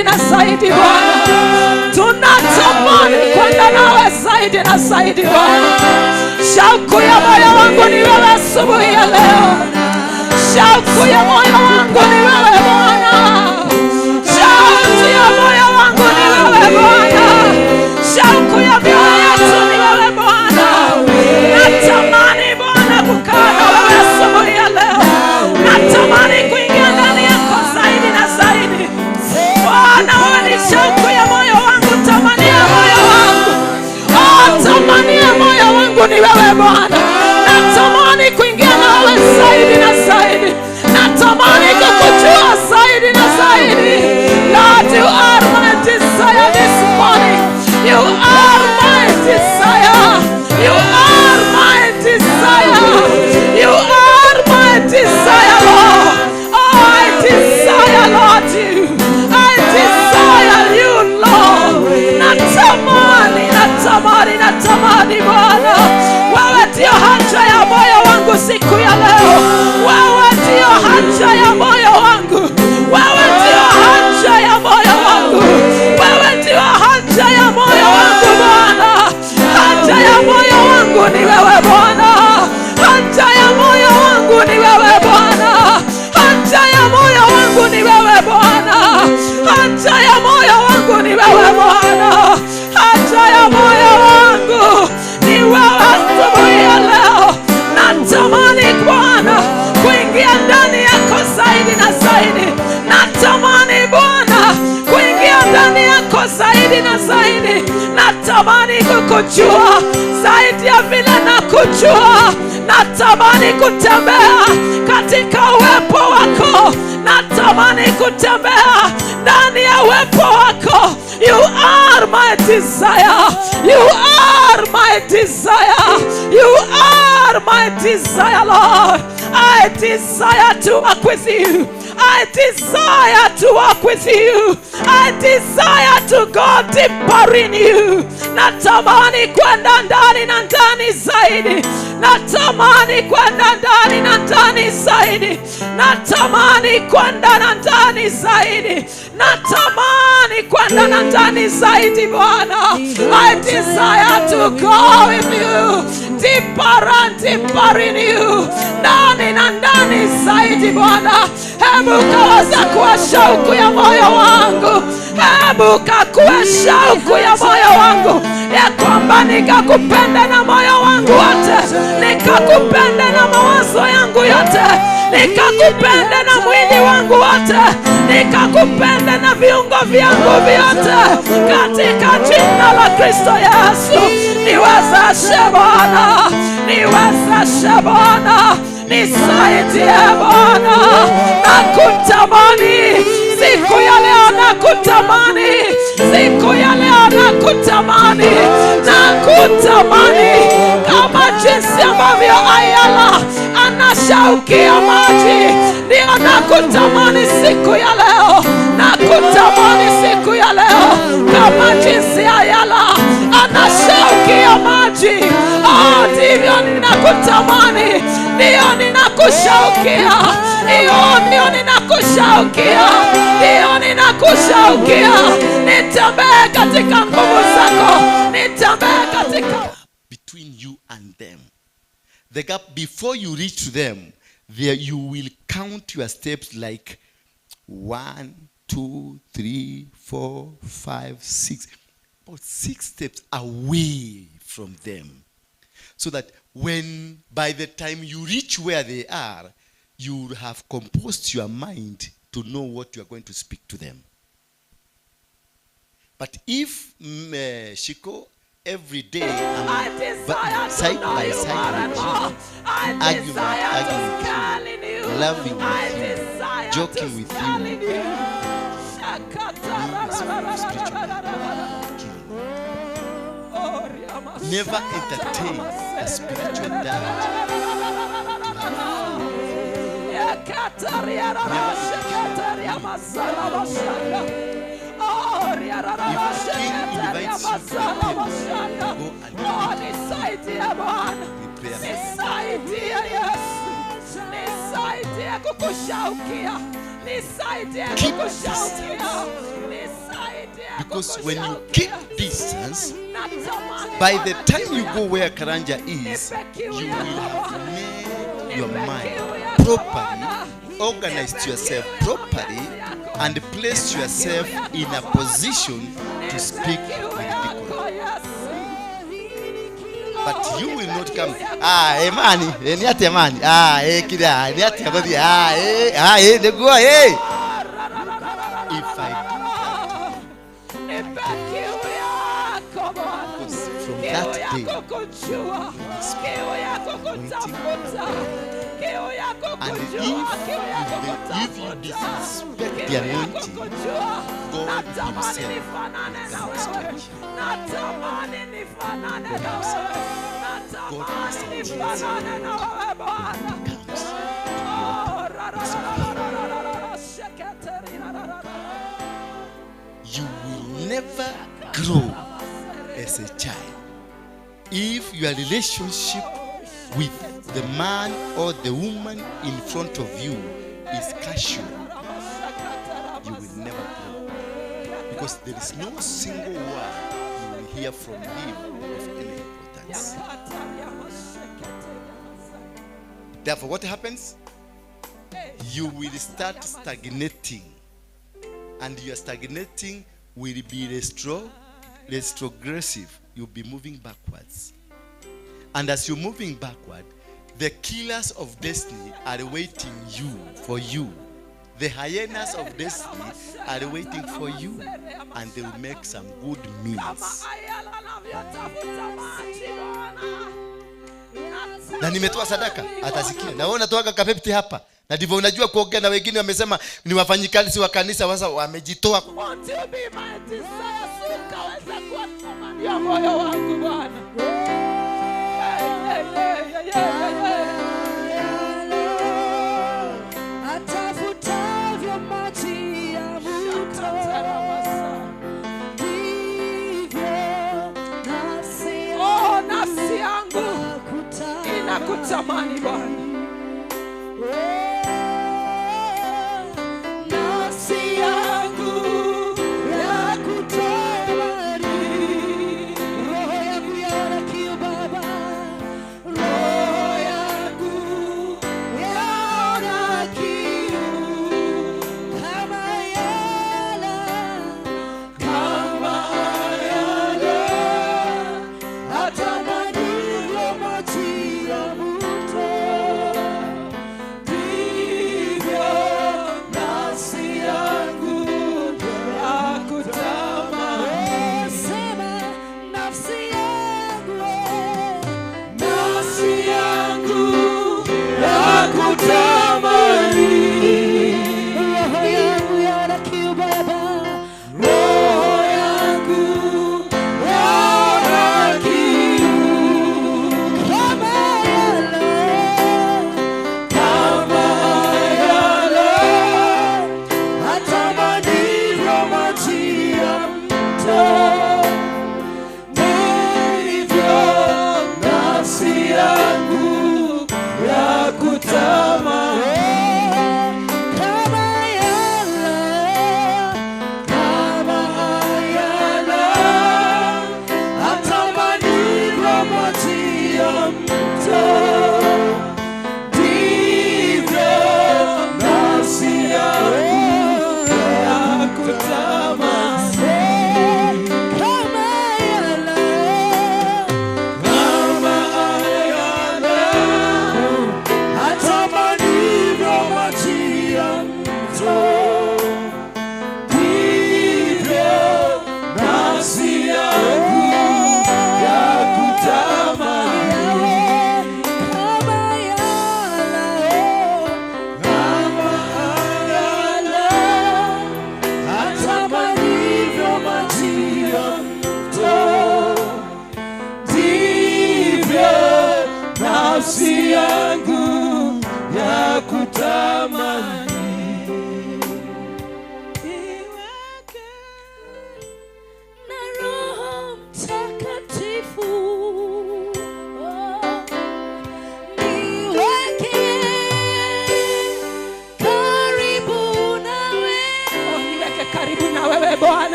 zaidi na zaidi Bwana. Tunatamani kwenda nawe zaidi na zaidi Bwana. Shauku ya moyo wangu ni wewe asubuhi ya leo. Shauku ya moyo wangu ni wewe Bwana. Shauku ya moyo wangu ni wewe Bwana. Shauku ya mioyo yetu ni wewe Bwana. Natamani Bwana kukaa na wewe asubuhi ya leo. Natamani kuingia ndani yako zaidi na zaidi. Bwana, wewe ni shauku ya moyo wangu, tamani ya moyo wangu. Oh, tamani ya moyo wangu ni wewe Bwana. Natamani kuingia na wewe zaidi na zaidi. Natamani kukujua zaidi na zaidi. Lord, you are my desire this morning. You are my desire. You are my desire. You are my desire, Lord. Oh, I desire, Lord, you. I desire you, Lord. Natamani, natamani, natamani Bwana. Wewe ndio haja ya moyo wangu siku ya leo. Wewe ndio haja ya moyo wangu. Wewe ndio haja ya moyo wangu. Wewe ndio haja ya moyo wangu Bwana. Haja ya moyo wangu ni wewe Bwana. Haja ya moyo wangu ni wewe Bwana. Haja ya moyo wangu ni wewe Bwana. Haja ya moyo wangu ni wewe Bwana. Haja ya moyo wangu ni wewe asubuhi ya leo. Natamani Bwana kuingia ndani yako zaidi na zaidi. Natamani Bwana kuingia ndani yako zaidi na zaidi. Natamani kukujua zaidi ya vile nakujua. Natamani kutembea katika uwepo wako. Natamani kutembea ndani ya uwepo wako. You are my desire. You are my desire. You are my desire, Lord. I desire to walk with you. I desire to walk with you. I desire to go deeper in you. Natamani kwenda ndani na ndani zaidi. Natamani kwenda ndani na ndani zaidi. Natamani kwenda na ndani zaidi. Natamani kwenda na ndani zaidi Bwana. I desire to go with you deeper and deeper in you. Ndani na ndani zaidi Bwana. Hebu kaweza kuwa shauku ya moyo wangu. Hebu kakuwa shauku ya moyo wangu, ya kwamba nikakupenda na moyo wangu wote, nikakupenda na mawazo yangu yote, nikakupenda na mwili wangu wote, nikakupenda na viungo vyangu vyote, katika jina la Kristo Yesu. Niwezeshe Bwana, niwezeshe Bwana, nisaidie Bwana. Nakutamani siku ya leo, nakutamani siku ya leo, nakutamani, nakutamani kama jinsi ambavyo Ayala anashaukia maji, ndio nakutamani siku ya leo, nakutamani siku ya leo kama jinsi Ayala anashaukia maji. Oh, ndivyo ninakutamani, ndio ninakushaukia, ndio ninakushaukia, ndio ninakushaukia. Nitembee katika nguvu zako, nitembee katika between you and them. The gap before you reach to them, there you will count your steps like 1, 2, 3, 4, 5, 6, about 6 steps away from them. So that when by the time you reach where they are, you have composed your mind to know what you are going to speak to them. But if Shiko, every day I'm side by side with you, arguing with you, loving with you, joking with you, never entertain a spiritual diet. If king invites you to the table, go and eat. Prepare. Keep distance. Because when you keep distance, by the time you go where Karanja is, you will have made your mind properly, organized yourself properly, and placed yourself in a position to speak with decorum. But you will not come. Ah, emani, ni ati emani. Ah, kida, ni ati abadi. Ah, ah, neguo, If I do that, because from that day, and if you disrespect the anointing, God Himself will come strike you. God himself. God comes to You will never grow as a child if your relationship with the man or the woman in front of you is casual. You will never grow, because there is no single word you will hear from him of any importance. Therefore, what happens? You will start stagnating, and your stagnating will be retrogressive. You'll be moving backwards. And as you're moving backward, the killers of destiny are waiting for you. The hyenas of destiny are waiting for you, and they will make some good meals. Na nimetoa sadaka, atasikia. Na wewe unatoaga kapepti hapa. Na ndivyo unajua kuongea na wengine wamesema ni wafanyikazi wa kanisa, sasa wamejitoa. Won't you be my desire, ukaweza kuwa thamani ya moyo wangu Bwana. Atafutavyo maji ya mto, ndivyo nafsi yangu inakutamani Bwana. Nafsi yangu yakutamani, roho yangu yaona kiu Baba, roho yangu yaona kiu kama yala, kama yala atamanivyo maji ya mto, Ndivyo nafsi yangu yakutamani. Sema nafsi yangu, Nafsi yangu yakutamani, roho yangu yaona kiu Baba, roho yangu yaona kiu kama yala, kama yala atamanivyo maji ya mto, ndivyo nafsi yangu yakutamani.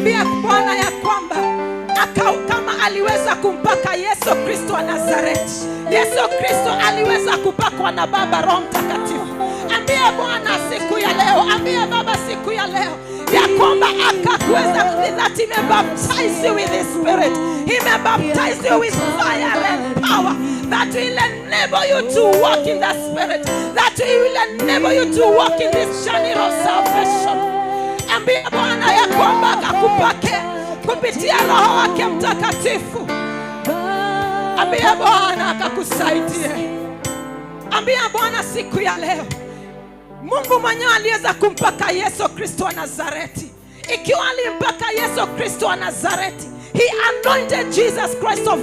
Ambia Bwana ya kwamba kama aliweza kumpaka Yesu Kristo wa Nazareti, Yesu Kristo aliweza kupakwa na Baba Roho Mtakatifu. Ambia Bwana siku ya leo, ambia Baba siku ya leo ya kwamba akakuweza, that he may baptize you with his spirit, he may baptize you with fire and power, that will enable you to walk in the spirit, that will enable you to walk in this journey of salvation. Ambia Bwana ya kwamba akakupake kupitia Roho wake Mtakatifu. Ambia Bwana akakusaidie. Ambia Bwana siku ya leo, Mungu mwenyewe aliweza kumpaka Yesu Kristo wa Nazareti. Ikiwa alimpaka Yesu Kristo wa Nazareti, he anointed Jesus Christ of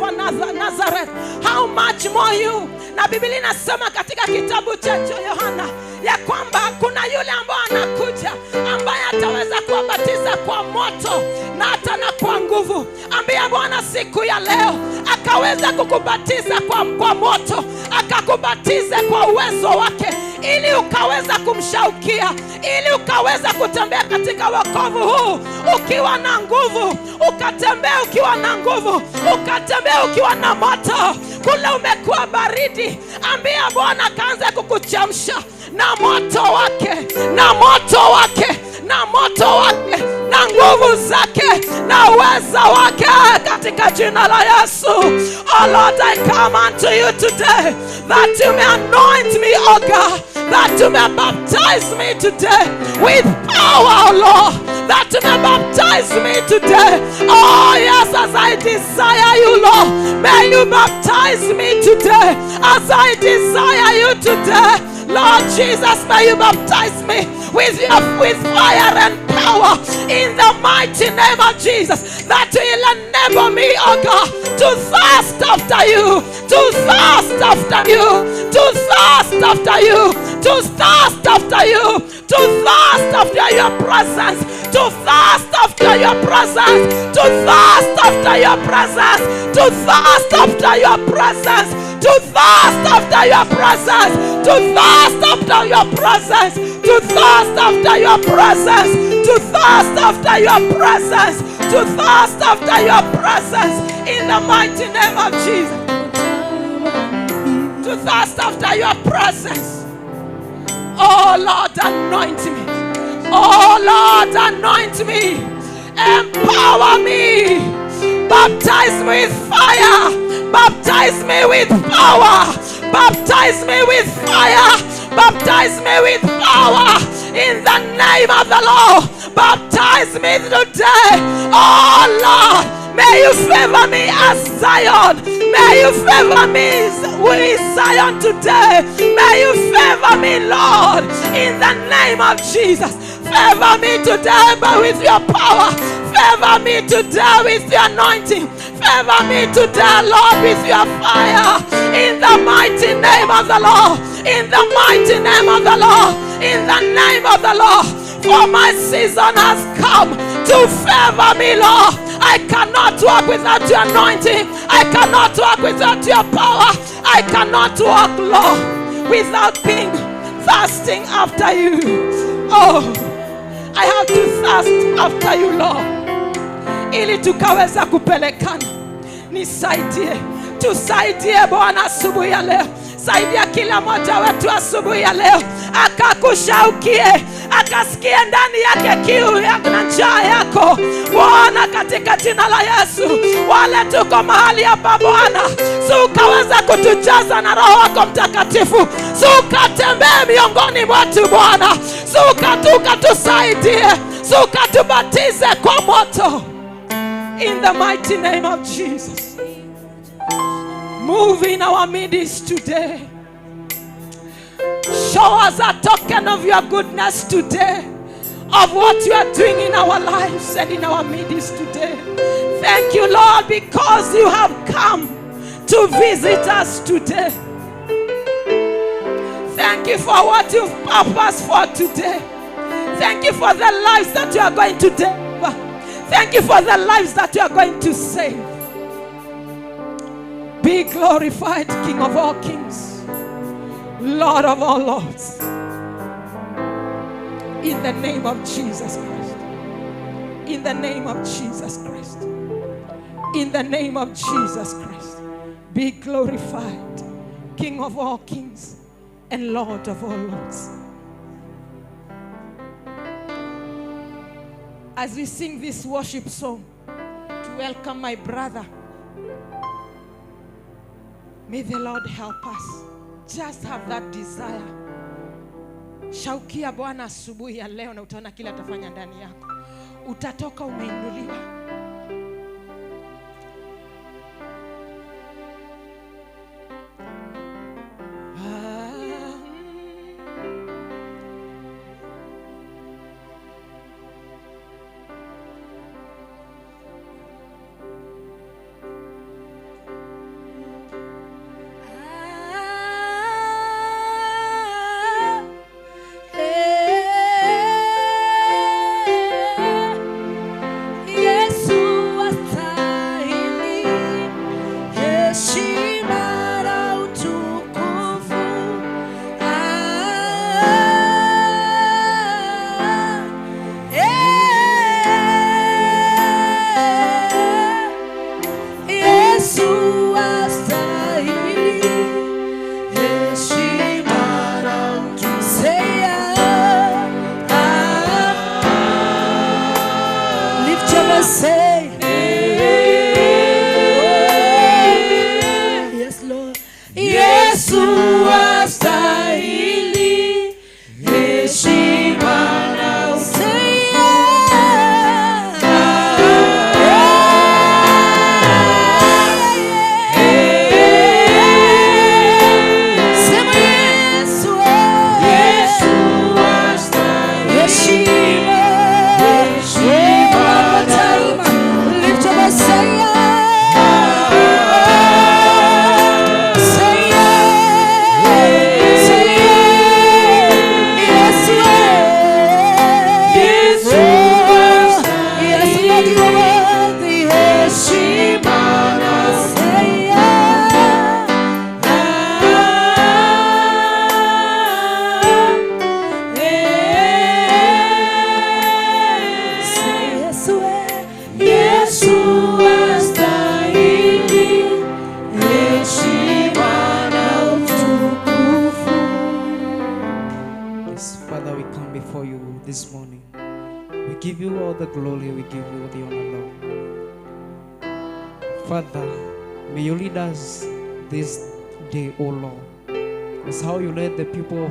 Nazareth, how much more you? Na Biblia inasema katika kitabu cha Yohana ya kwamba kuna yule ambaye anakuja ambaye ataweza kuwabatiza kwa moto na hata na kwa nguvu. Ambia Bwana siku ya leo akaweza kukubatiza kwa moto, akakubatiza kwa uwezo wake, ili ukaweza kumshaukia, ili ukaweza kutembea katika wokovu huu ukiwa na nguvu, ukatembea ukiwa na nguvu, ukatembea ukiwa na moto. Kule umekuwa baridi, ambia Bwana kaanze kukuchemsha na moto wake, na moto wake, na moto wake, na nguvu zake, na uweza wake, katika jina la Yesu. Oh Lord, I come unto you today that you may anoint me, oh God, that you may baptize me today with power, oh Lord, that you may baptize me today. Oh yes, as I desire you, Lord, may you baptize me today as I desire you today. Lord Jesus, may you baptize me with fire and power in the mighty name of Jesus, that will enable me, oh God, to thirst after you, to thirst after you, to thirst after you, to thirst after you, to thirst after your presence, to thirst after your presence, to thirst after your presence, to thirst after your presence, to thirst after your presence, to thirst after your presence, to thirst after your presence, to thirst after your presence, to thirst after your presence, in the mighty name of Jesus. To thirst after your presence. Oh Lord, anoint me. Oh Lord, anoint me. Empower me. Baptize me with fire. Baptize me with power. Baptize me with fire. Baptize me with power. In the name of the Lord, baptize me today. Oh Lord, may you favor me as Zion. May you favor me with Zion today. May you favor me, Lord, in the name of Jesus. Favor me today, but with your power. Favor me today with your anointing. Favor me today, Lord, with your fire. In the mighty name of the Lord. In the mighty name of the Lord. In the name of the Lord. For my season has come to favor me, Lord. I cannot walk without your anointing. I cannot walk without your power. I cannot walk, Lord, without being thirsting after you. Oh, I have to thirst after you, Lord, ili tukaweza kupelekana. Nisaidie, tusaidie Bwana asubuhi ya leo. Saidia kila mmoja wetu asubuhi ya leo, akakushaukie, akasikie ndani yake kiu na njaa yako Bwana, katika jina la Yesu. Wale tuko mahali hapa Bwana, si ukaweza kutujaza na Roho wako Mtakatifu, si ukatembee miongoni mwetu Bwana, si ukatusaidie, si ukatubatize kwa moto. In the mighty name of Jesus. Move in our midst today. Show us a token of your goodness today, of what you are doing in our lives and in our midst today. Thank you, Lord, because you have come to visit us today. Thank you for what you've purposed for today. Thank you for the lives that you are going to deliver. Thank you for the lives that you are going to save. Be glorified, King of all kings, Lord of all lords. In the name of Jesus Christ. In the name of Jesus Christ. In the name of Jesus Christ. Be glorified, King of all kings and Lord of all lords. As we sing this worship song to welcome my brother, may the Lord help us. Just have that desire. Shaukia Bwana asubuhi ya leo na utaona kila atafanya ndani yako. Utatoka umeinuliwa.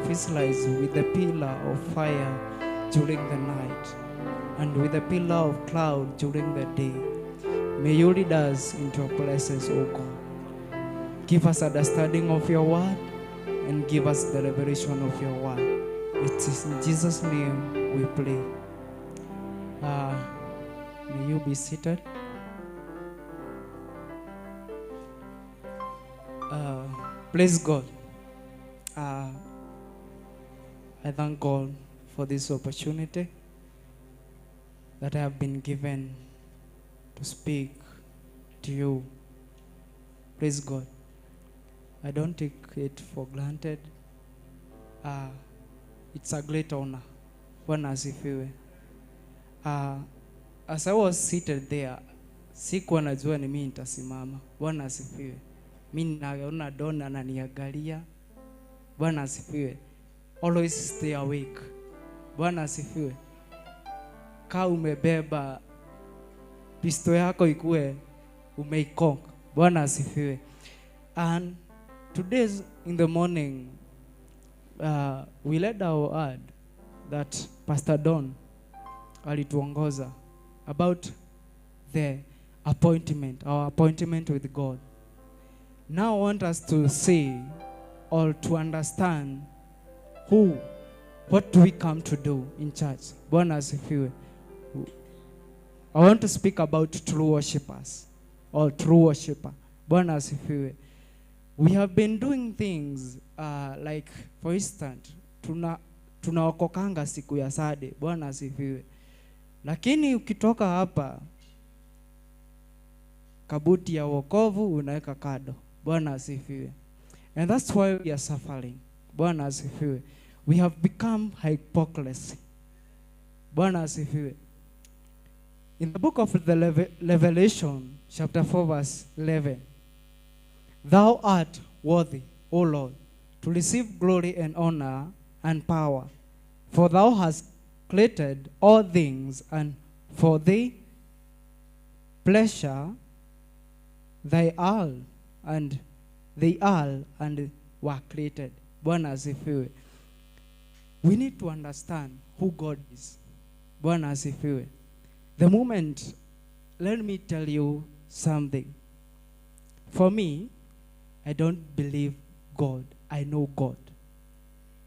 Israelites with the pillar of fire during the night and with the pillar of cloud during the day. May you lead us into your presence, O God. Give us understanding of your word and give us the revelation of your word. It is in Jesus' name we pray. May you be seated. Praise God. I thank God for this opportunity that I have been given to speak to you. Praise God. I don't take it for granted. It's a great honor. Bwana asifiwe. As I was seated there, sikuwa najua ni mimi nitasimama. Bwana asifiwe. Mimi naona Dona ananiangalia. Bwana asifiwe. Always stay awake. Bwana asifiwe. Kaa umebeba pisto yako ikue umeikonk. Bwana asifiwe. And today in the morning, we led our word that Pastor Don alituongoza about the appointment, our appointment with God. Now I want us to see or to understand what do we come to do in church? Bwana asifiwe. I want to speak about true worshipers or true worshiper. Bwana asifiwe. We have been doing things like, for instance, tunaokokanga siku ya Sunday. Bwana asifiwe. Lakini ukitoka hapa, kabuti ya wokovu unaweka kado. Bwana asifiwe. And that's why we are suffering. Bwana asifiwe. We have become hypocrisy. Bwana asifiwe. In the book of the Revelation, chapter 4, verse 11, thou art worthy, O Lord, to receive glory and honor and power, for thou hast created all things, and for thy pleasure they all and they all and were created. Bwana asifiwe. We need to understand who God is. Bwana asifiwe. The moment, let me tell you something. For me, I don't believe God. I know God.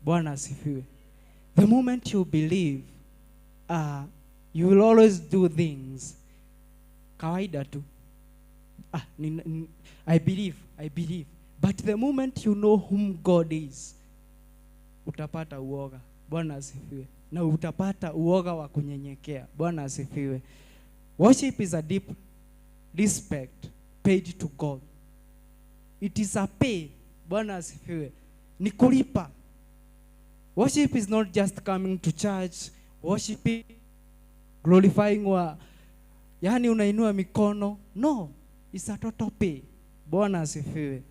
Bwana asifiwe. The moment you believe, you will always do things. Kawaida tu. I believe, I believe. But the moment you know whom God is, utapata uoga. Bwana asifiwe. Na utapata uoga wa kunyenyekea. Bwana asifiwe. Worship is a deep respect paid to God. It is a pay. Bwana asifiwe. Ni kulipa. Worship is not just coming to church, worshiping, glorifying wa, yani unainua mikono. No, it's a total pay. Bwana asifiwe.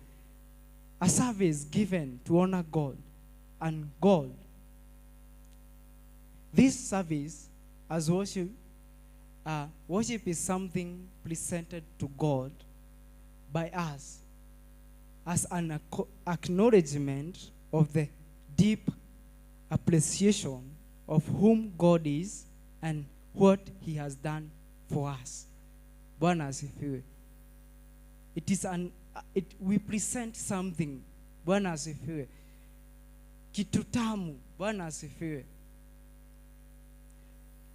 A service given to honor God and God. This service as worship, worship is something presented to God by us as an acknowledgement of the deep appreciation of whom God is and what he has done for us. Bwana asifiwe. It is an we present something. Bwana asifiwe. Kitu tamu. Bwana asifiwe.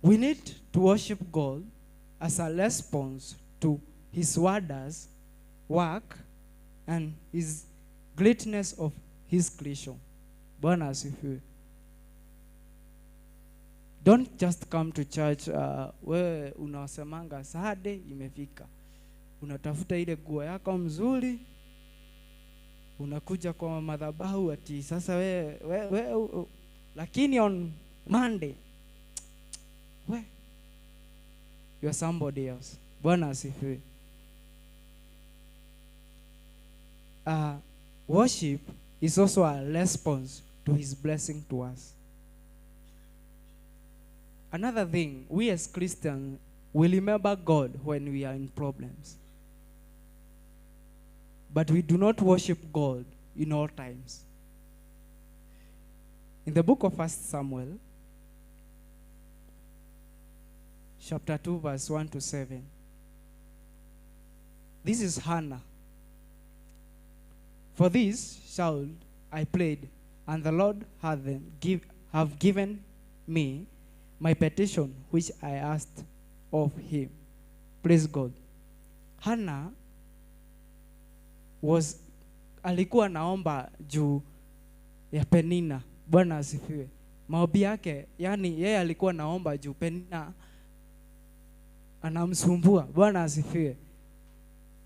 We need to worship God as a response to his wonders, work, and his greatness of his creation. Bwana asifiwe. Don't just come to church wewe unasemanga Saturday imefika. Unatafuta ile nguo yako mzuri, unakuja kwa madhabahu ati sasa we, lakini on Monday we you are somebody else. Bwana asifiwe. Worship is also a response to his blessing to us. Another thing, we as Christians, we remember God when we are in problems. But we do not worship God in all times. In the book of 1 Samuel, chapter 2, verse 1 to 7, this is Hannah. For this child I prayed, and the Lord hath have given me my petition which I asked of him. Praise God. Hannah was alikuwa naomba juu ya Penina. Bwana asifiwe. Maombi yake, yani yeye alikuwa naomba juu Penina anamsumbua. Bwana asifiwe.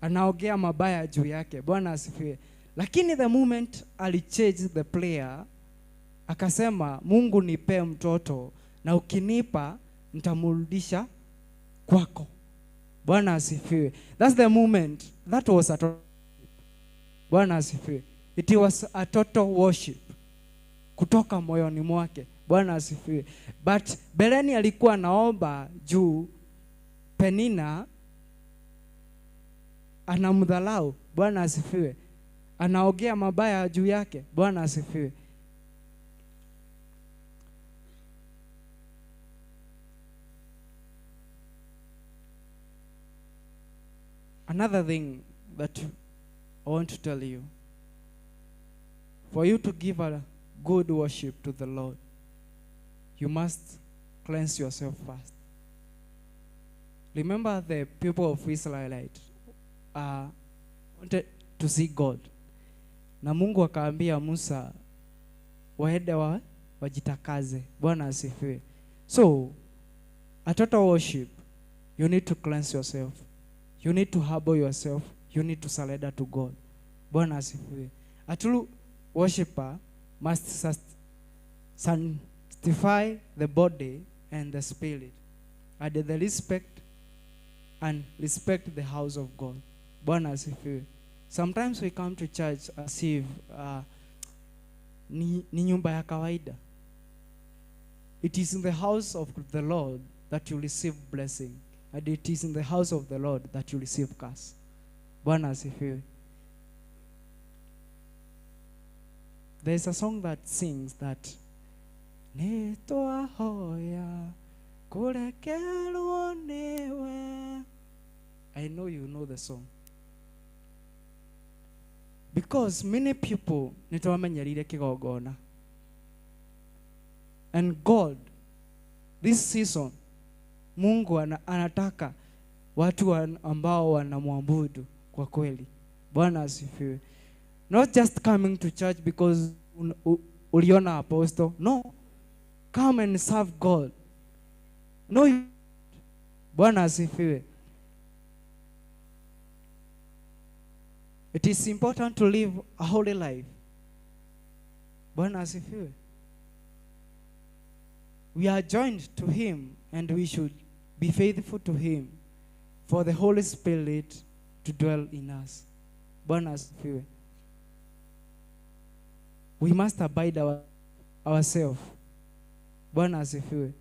Anaongea mabaya juu yake. Bwana asifiwe. Lakini the moment alichange the prayer, akasema Mungu nipe mtoto na ukinipa nitamrudisha kwako. Bwana asifiwe. That's the moment. That was a total. Bwana asifiwe. It was a total worship kutoka moyoni mwake. Bwana asifiwe. But Beleni alikuwa naomba juu Penina anamdhalau. Bwana asifiwe. Anaongea mabaya juu yake. Bwana asifiwe. Another thing that I want to tell you, for you to give a good worship to the Lord, you must cleanse yourself first. Remember the people of Israelite wanted to see God. Na Mungu akaambia Musa waende wajitakaze. Bwana asifiwe. So, a total worship, you need to cleanse yourself. You need to humble yourself. You need to surrender to God. Bwana asifiwe. A true worshiper must sanctify the body and the spirit, and the respect And respect the house of God. Bwana asifiwe. Sometimes we come to church as if ni nyumba ya kawaida. It is in the house of the Lord that you receive blessing, and it is in the house of the Lord that you receive curse. Bwana asifiwe. There is a song that sings that Nitwahoya kurekerwo niwe. I know you know the song. Because many people nitwamenyerire kigongona. And God, this season, Mungu anataka watu ambao wanamwabudu kwa kweli. Bwana asifiwe. Not just coming to church because uliona apostle. No. Come and serve God. No. Bwana asifiwe. It is important to live a holy life. Bwana asifiwe. We are joined to him and we should be faithful to him for the Holy Spirit to dwell in us. Bwana asifiwe. We must abide ourselves. Bwana asifiwe.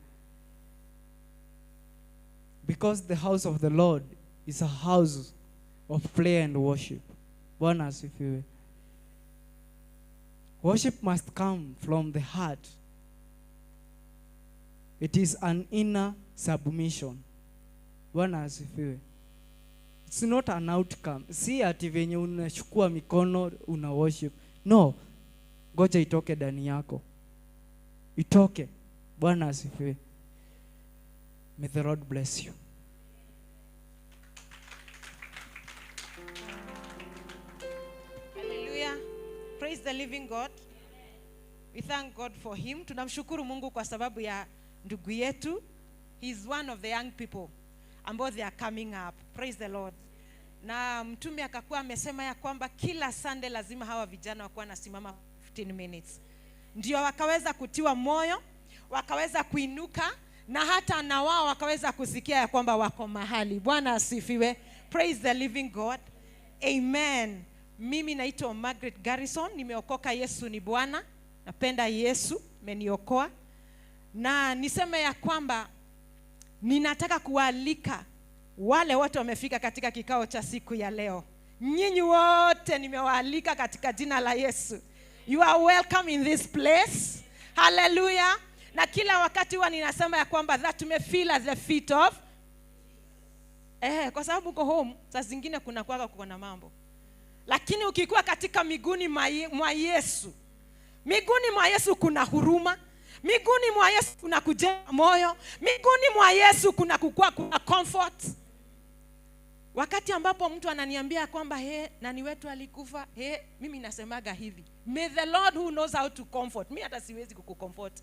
Because the house of the Lord is a house of prayer and worship. Bwana asifiwe. Worship must come from the heart. It is an inner submission. Bwana asifiwe. It's not an outcome. Si ati venye unachukua mikono una worship. No. Ngoja itoke ndani yako. Itoke. Bwana asifiwe. May the Lord bless you. Hallelujah. Praise the living God. We thank God for him. Tunamshukuru Mungu kwa sababu ya ndugu yetu. He is one of the young people ambao they are coming up. Praise the Lord. Na mtume akakuwa amesema ya kwamba kila Sunday lazima hawa vijana wakuwa nasimama 15 minutes. Ndio wakaweza kutiwa moyo, wakaweza kuinuka, na hata na wao wakaweza kusikia ya kwamba wako mahali. Bwana asifiwe. Praise the living God. Amen. Mimi naitwa Margaret Garrison, nimeokoka, Yesu ni Bwana. Napenda Yesu, ameniokoa. Na niseme ya kwamba ninataka kualika wale watu wamefika katika kikao cha siku ya leo. Nyinyi wote nimewaalika katika jina la Yesu. You are welcome in this place. Hallelujah. Na kila wakati huwa ninasema ya kwamba that you may feel at the feet of kwa sababu uko home saa zingine kuna kuwa kuna mambo. Lakini ukikuwa katika miguuni mwa Yesu, miguuni mwa Yesu kuna huruma, miguuni mwa Yesu kuna kujenga moyo, miguuni mwa Yesu kuna kukua, kuna comfort. Wakati ambapo mtu ananiambia kwamba nani wetu alikufa, mimi nasemaga hivi: may the Lord who knows how to comfort. Mimi hata siwezi kukucomfort.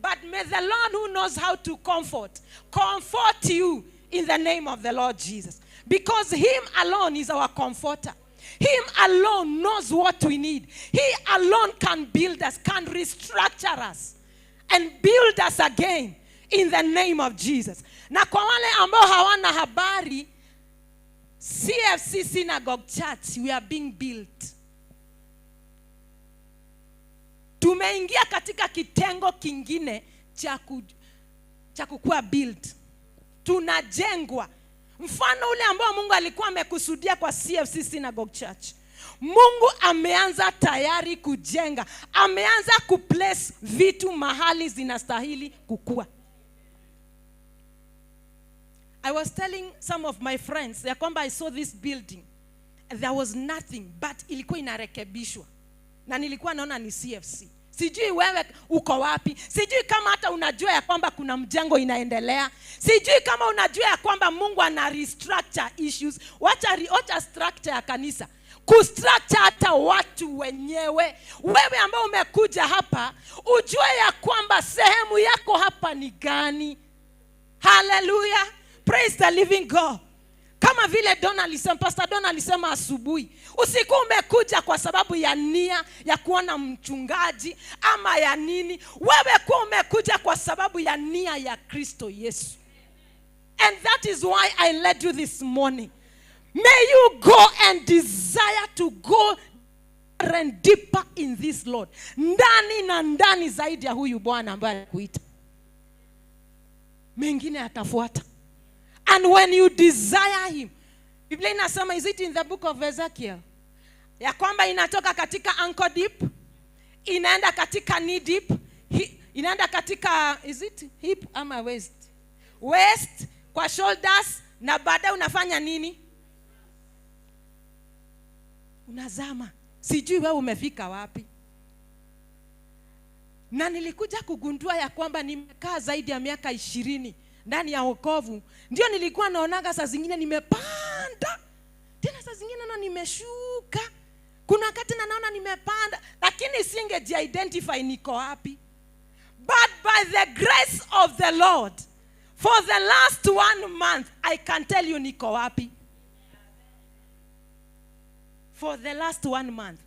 But may the Lord who knows how to comfort, comfort you in the name of the Lord Jesus. Because him alone is our comforter. Him alone knows what we need. He alone can build us, can restructure us and build us again in the name of Jesus. Na kwa wale ambao hawana habari, CFC Synagogue Church, we are being built. Tumeingia katika kitengo kingine cha kukua built. Tunajengwa. Mfano ule ambao Mungu alikuwa amekusudia kwa CFC Synagogue Church. Mungu ameanza tayari kujenga. Ameanza kuplace vitu mahali zinastahili kukua. I was telling some of my friends ya kwamba I saw this building. There was nothing but ilikuwa inarekebishwa. Na nilikuwa naona ni CFC. Sijui wewe uko wapi. Sijui kama hata unajua ya kwamba kuna mjengo inaendelea. Sijui kama unajua ya kwamba Mungu ana restructure issues. Wacha structure ya kanisa. Kustructure hata watu wenyewe. Wewe ambao umekuja hapa, ujue ya kwamba sehemu yako hapa ni gani. Hallelujah. Praise the living God. Kama vile Don alisema, Pastor Don alisema asubuhi, usiku umekuja kwa sababu ya nia ya kuona mchungaji ama ya nini. Wewe kwa umekuja kwa sababu ya nia ya Kristo Yesu. And that is why I led you this morning. May you go and desire to go and deeper in this Lord. Ndani na ndani zaidi ya huyu Bwana ambaye alikuita. Mengine atafuata. And when you desire him, Biblia inasema, is it in the book of Ezekiel? Ya kwamba inatoka katika ankle deep, inaenda katika knee deep, inaenda katika, is it hip ama waist? Waist kwa shoulders, na baadaye unafanya nini? Unazama. Sijui wewe umefika wapi. Na nilikuja kugundua ya kwamba nimekaa zaidi ya miaka 20 ndani ya wokovu. Ndio nilikuwa naonaga saa zingine nimepanda, tena saa zingine naona nimeshuka. Kuna wakati na naona nimepanda, lakini singeji-identify niko wapi. But by the grace of the Lord, for the last 1 month, I can tell you niko wapi. For the last 1 month,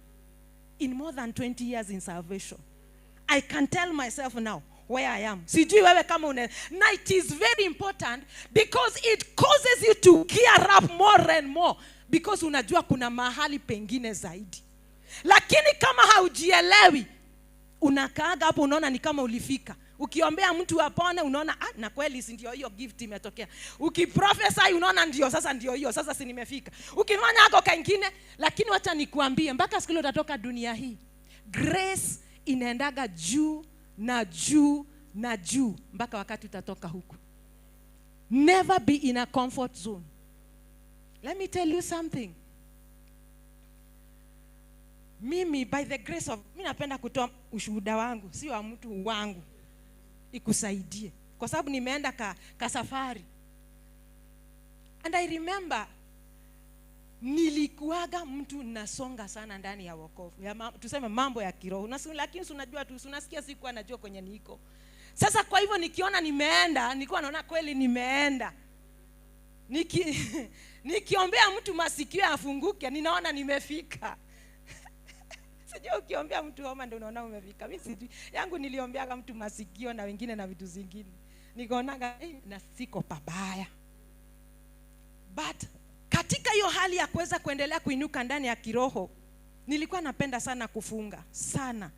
in more than 20 years in salvation, I can tell myself now where I am. Sijui wewe kama une. Na it is very important because it causes you to gear up more and more, because unajua kuna mahali pengine zaidi. Lakini kama haujielewi, unakaaga hapo unaona ni kama ulifika. Ukiombea mtu apone unaona, na kweli si ndio hiyo gift imetokea. Ukiprophesy unaona ndio sasa, ndio hiyo sasa, si nimefika. Ukifanya hako kaingine, lakini wacha nikuambie, mpaka siku ile utatoka dunia hii, grace inaendaga juu na juu na juu mpaka wakati utatoka huku. Never be in a comfort zone. Let me tell you something. Mimi by the grace of, mimi napenda kutoa ushuhuda wangu, si wa mtu wangu, ikusaidie. Kwa sababu nimeenda ka safari. And I remember nilikuwaga mtu nasonga sana ndani ya wokovu. Ya tuseme mambo ya kiroho. Lakini si unajua tu, si unasikia sikuwa najua kwenye niko. Sasa kwa hivyo nikiona nimeenda, nilikuwa naona kweli nimeenda. Nikiombea mtu masikio afunguke, ninaona nimefika. Sijui ukiombea mtu homa ndio unaona umefika. Mimi sijui. Yangu niliombeaga mtu masikio na wengine na vitu zingine. Nikaonaga, na siko pabaya. But katika hiyo hali ya kuweza kuendelea kuinuka ndani ya kiroho, nilikuwa napenda sana kufunga sana.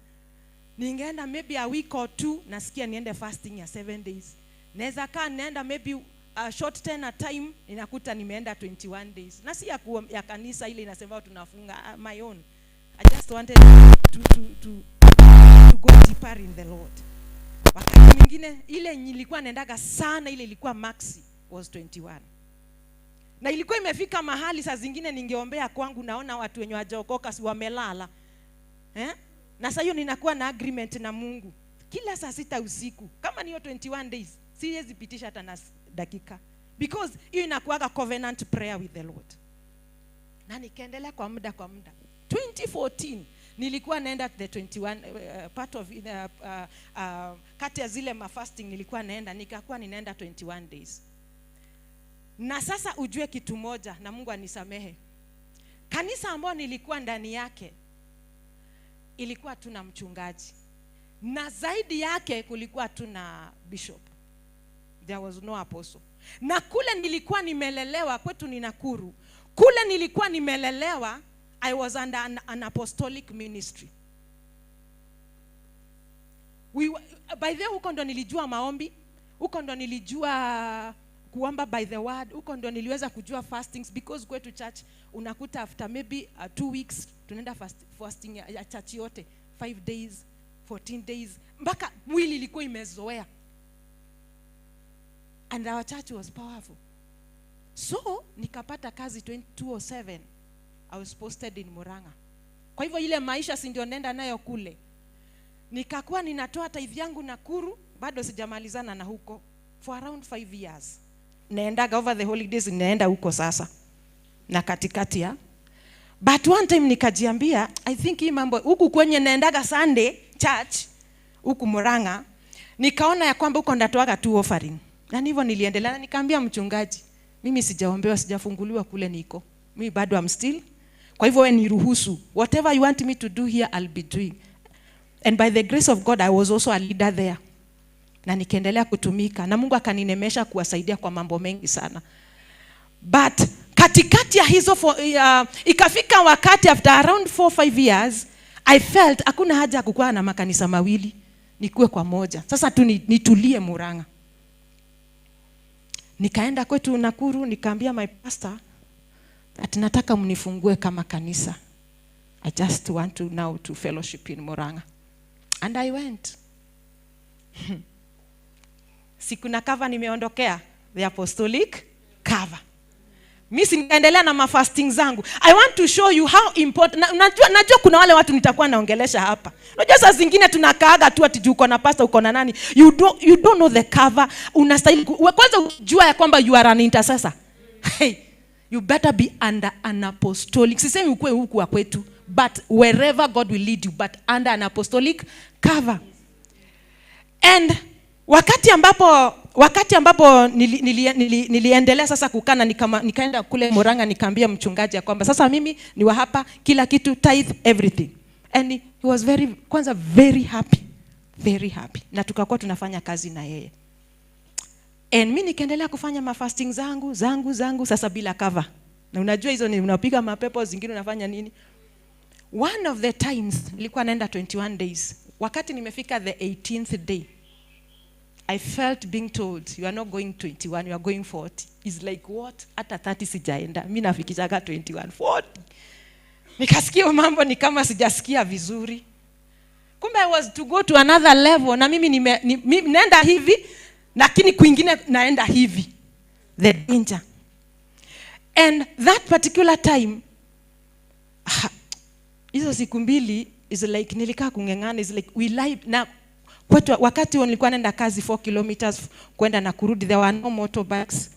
Ningeenda maybe a week or two, nasikia niende fasting ya 7 days. Naweza kaa naenda maybe a short ten a time, ninakuta nimeenda 21 days. Na si ya kanisa ile inasema tunafunga, my own. I just wanted to go deeper in the Lord. Wakati mwingine ile nilikuwa naendaga sana, ile ilikuwa maxi was 21. Na ilikuwa imefika mahali saa zingine ningeombea kwangu, naona watu wenye hawajaokoka si wamelala. Na sasa hiyo ninakuwa na agreement na Mungu. Kila saa 6 usiku, kama niyo 21 days, siwezi pitisha hata na dakika. Because hiyo inakuwaga covenant prayer with the Lord. Na nikaendelea kwa muda, kwa muda. 2014 nilikuwa naenda the 21, part of, kati ya zile mafasting nilikuwa naenda, nikakuwa ninaenda 21 days. Na sasa ujue kitu moja, na Mungu anisamehe. Kanisa ambayo nilikuwa ndani yake ilikuwa tuna mchungaji. Na zaidi yake kulikuwa tuna bishop. There was no apostle. Na kule nilikuwa nimelelewa, kwetu ni Nakuru. Kule nilikuwa nimelelewa, I was under an apostolic ministry. By the way, huko ndo nilijua maombi, huko ndo nilijua kuomba by the word, huko ndo niliweza kujua fastings, because kwetu church unakuta after maybe 2 weeks tunaenda fasting ya church yote, 5 days, 14 days, mpaka mwili ilikuwa imezoea. And our church was powerful. So nikapata kazi 2007. I was posted in Murang'a. Kwa hivyo ile maisha si ndio nenda nayo kule. Nikakuwa ninatoa tithe yangu Nakuru, bado sijamalizana na huko for around 5 years. Naendaga over the holidays, naenda huko sasa. Na katikati ya. But one time nikajiambia, I think hii mambo huku kwenye naendaga Sunday church huku Murang'a, nikaona ya kwamba huko ndatoaga tu offering. Na hivyo niliendelea na nikaambia mchungaji, mimi sijaombewa, sijafunguliwa kule niko. Mimi bado I'm still. Kwa hivyo wewe niruhusu. Whatever you want me to do here, I'll be doing. And by the grace of God, I was also a leader there. Na nikaendelea kutumika na Mungu akaninemesha kuwasaidia kwa mambo mengi sana. But katikati ya hizo ikafika wakati after around 4-5 years I felt hakuna haja ya kukuwa na makanisa mawili, nikuwe kwa moja. Sasa tu nitulie Murang'a. Nikaenda kwetu Nakuru, nikaambia my pastor that nataka mnifungue kama kanisa. I just want to now to fellowship in Murang'a. And I went. Siku na cover nimeondokea, the apostolic cover. Mimi nikaendelea na mafasting zangu. I want to show you how important. Najua kuna wale watu nitakuwa naongelesha hapa. Unajua saa zingine tunakaaga tu ati uko na pastor, uko na nani. You don't know the cover. Unastahili kwanza ujua ya kwamba you are an intercessor. Hey, you better be under an apostolic. Sisemi ukue huku wa kwetu, but wherever God will lead you, but under an apostolic cover. And wakati ambapo niliendelea sasa kukana, nikaenda kule Murang'a, nikaambia mchungaji ya kwamba sasa mimi ni wa hapa, kila kitu, tithe, everything. And he was very happy, very happy. Na tukakuwa tunafanya kazi na yeye. And mimi nikaendelea kufanya mafasting zangu sasa bila cover. Na unajua hizo ni unapiga mapepo, zingine unafanya nini? One of the times nilikuwa naenda 21 days. Wakati nimefika the 18th day, I felt being told, you are not going 21, you are going 40. It's like, what? Hata 30 sijaenda. Mimi nafikishaga 21, 40. Nikasikia mambo ni kama sijasikia vizuri. Kumbe I was to go to another level. Na mimi naenda hivi, lakini kwingine naenda hivi. The danger. And that particular time, hizo siku mbili, is like nilikaa kungengana, is like we lie na kwetu. Wakati nilikuwa naenda kazi 4 kilometers kwenda na kurudi, there were no motorbikes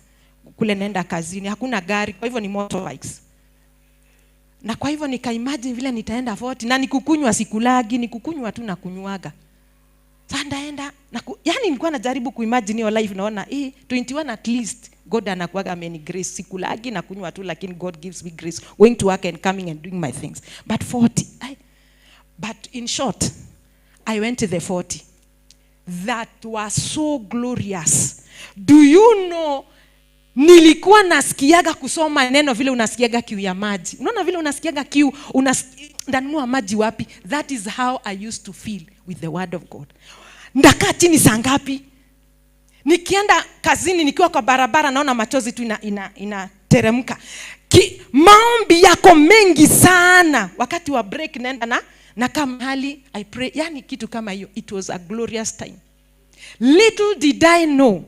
kule naenda kazini, hakuna gari, kwa hivyo ni motorbikes. Na kwa hivyo nikaimagine vile nitaenda 40 na nikukunywa sikulagi, nikukunywa tu na kunywaga. Sasa ndaenda na yani nilikuwa najaribu kuimagine your life, naona 21 at least God anakuaga ameni grace, sikulagi na kunywa tu, lakini God gives me grace going to work and coming and doing my things. But 40, but in short, I went to the 40. That was so glorious. Do you know, nilikuwa nasikiaga kusoma neno vile unasikiaga kiu ya maji. Unaona vile unasikiaga kiu, ndanunua maji wapi? That is how I used to feel with the word of God. Ndakaa chini saa ngapi? Nikienda kazini nikiwa kwa barabara naona machozi tu inateremka. Maombi yako mengi sana. Wakati wa break naenda na kama hali I pray, yani kitu kama hiyo. It was a glorious time. Little did I know,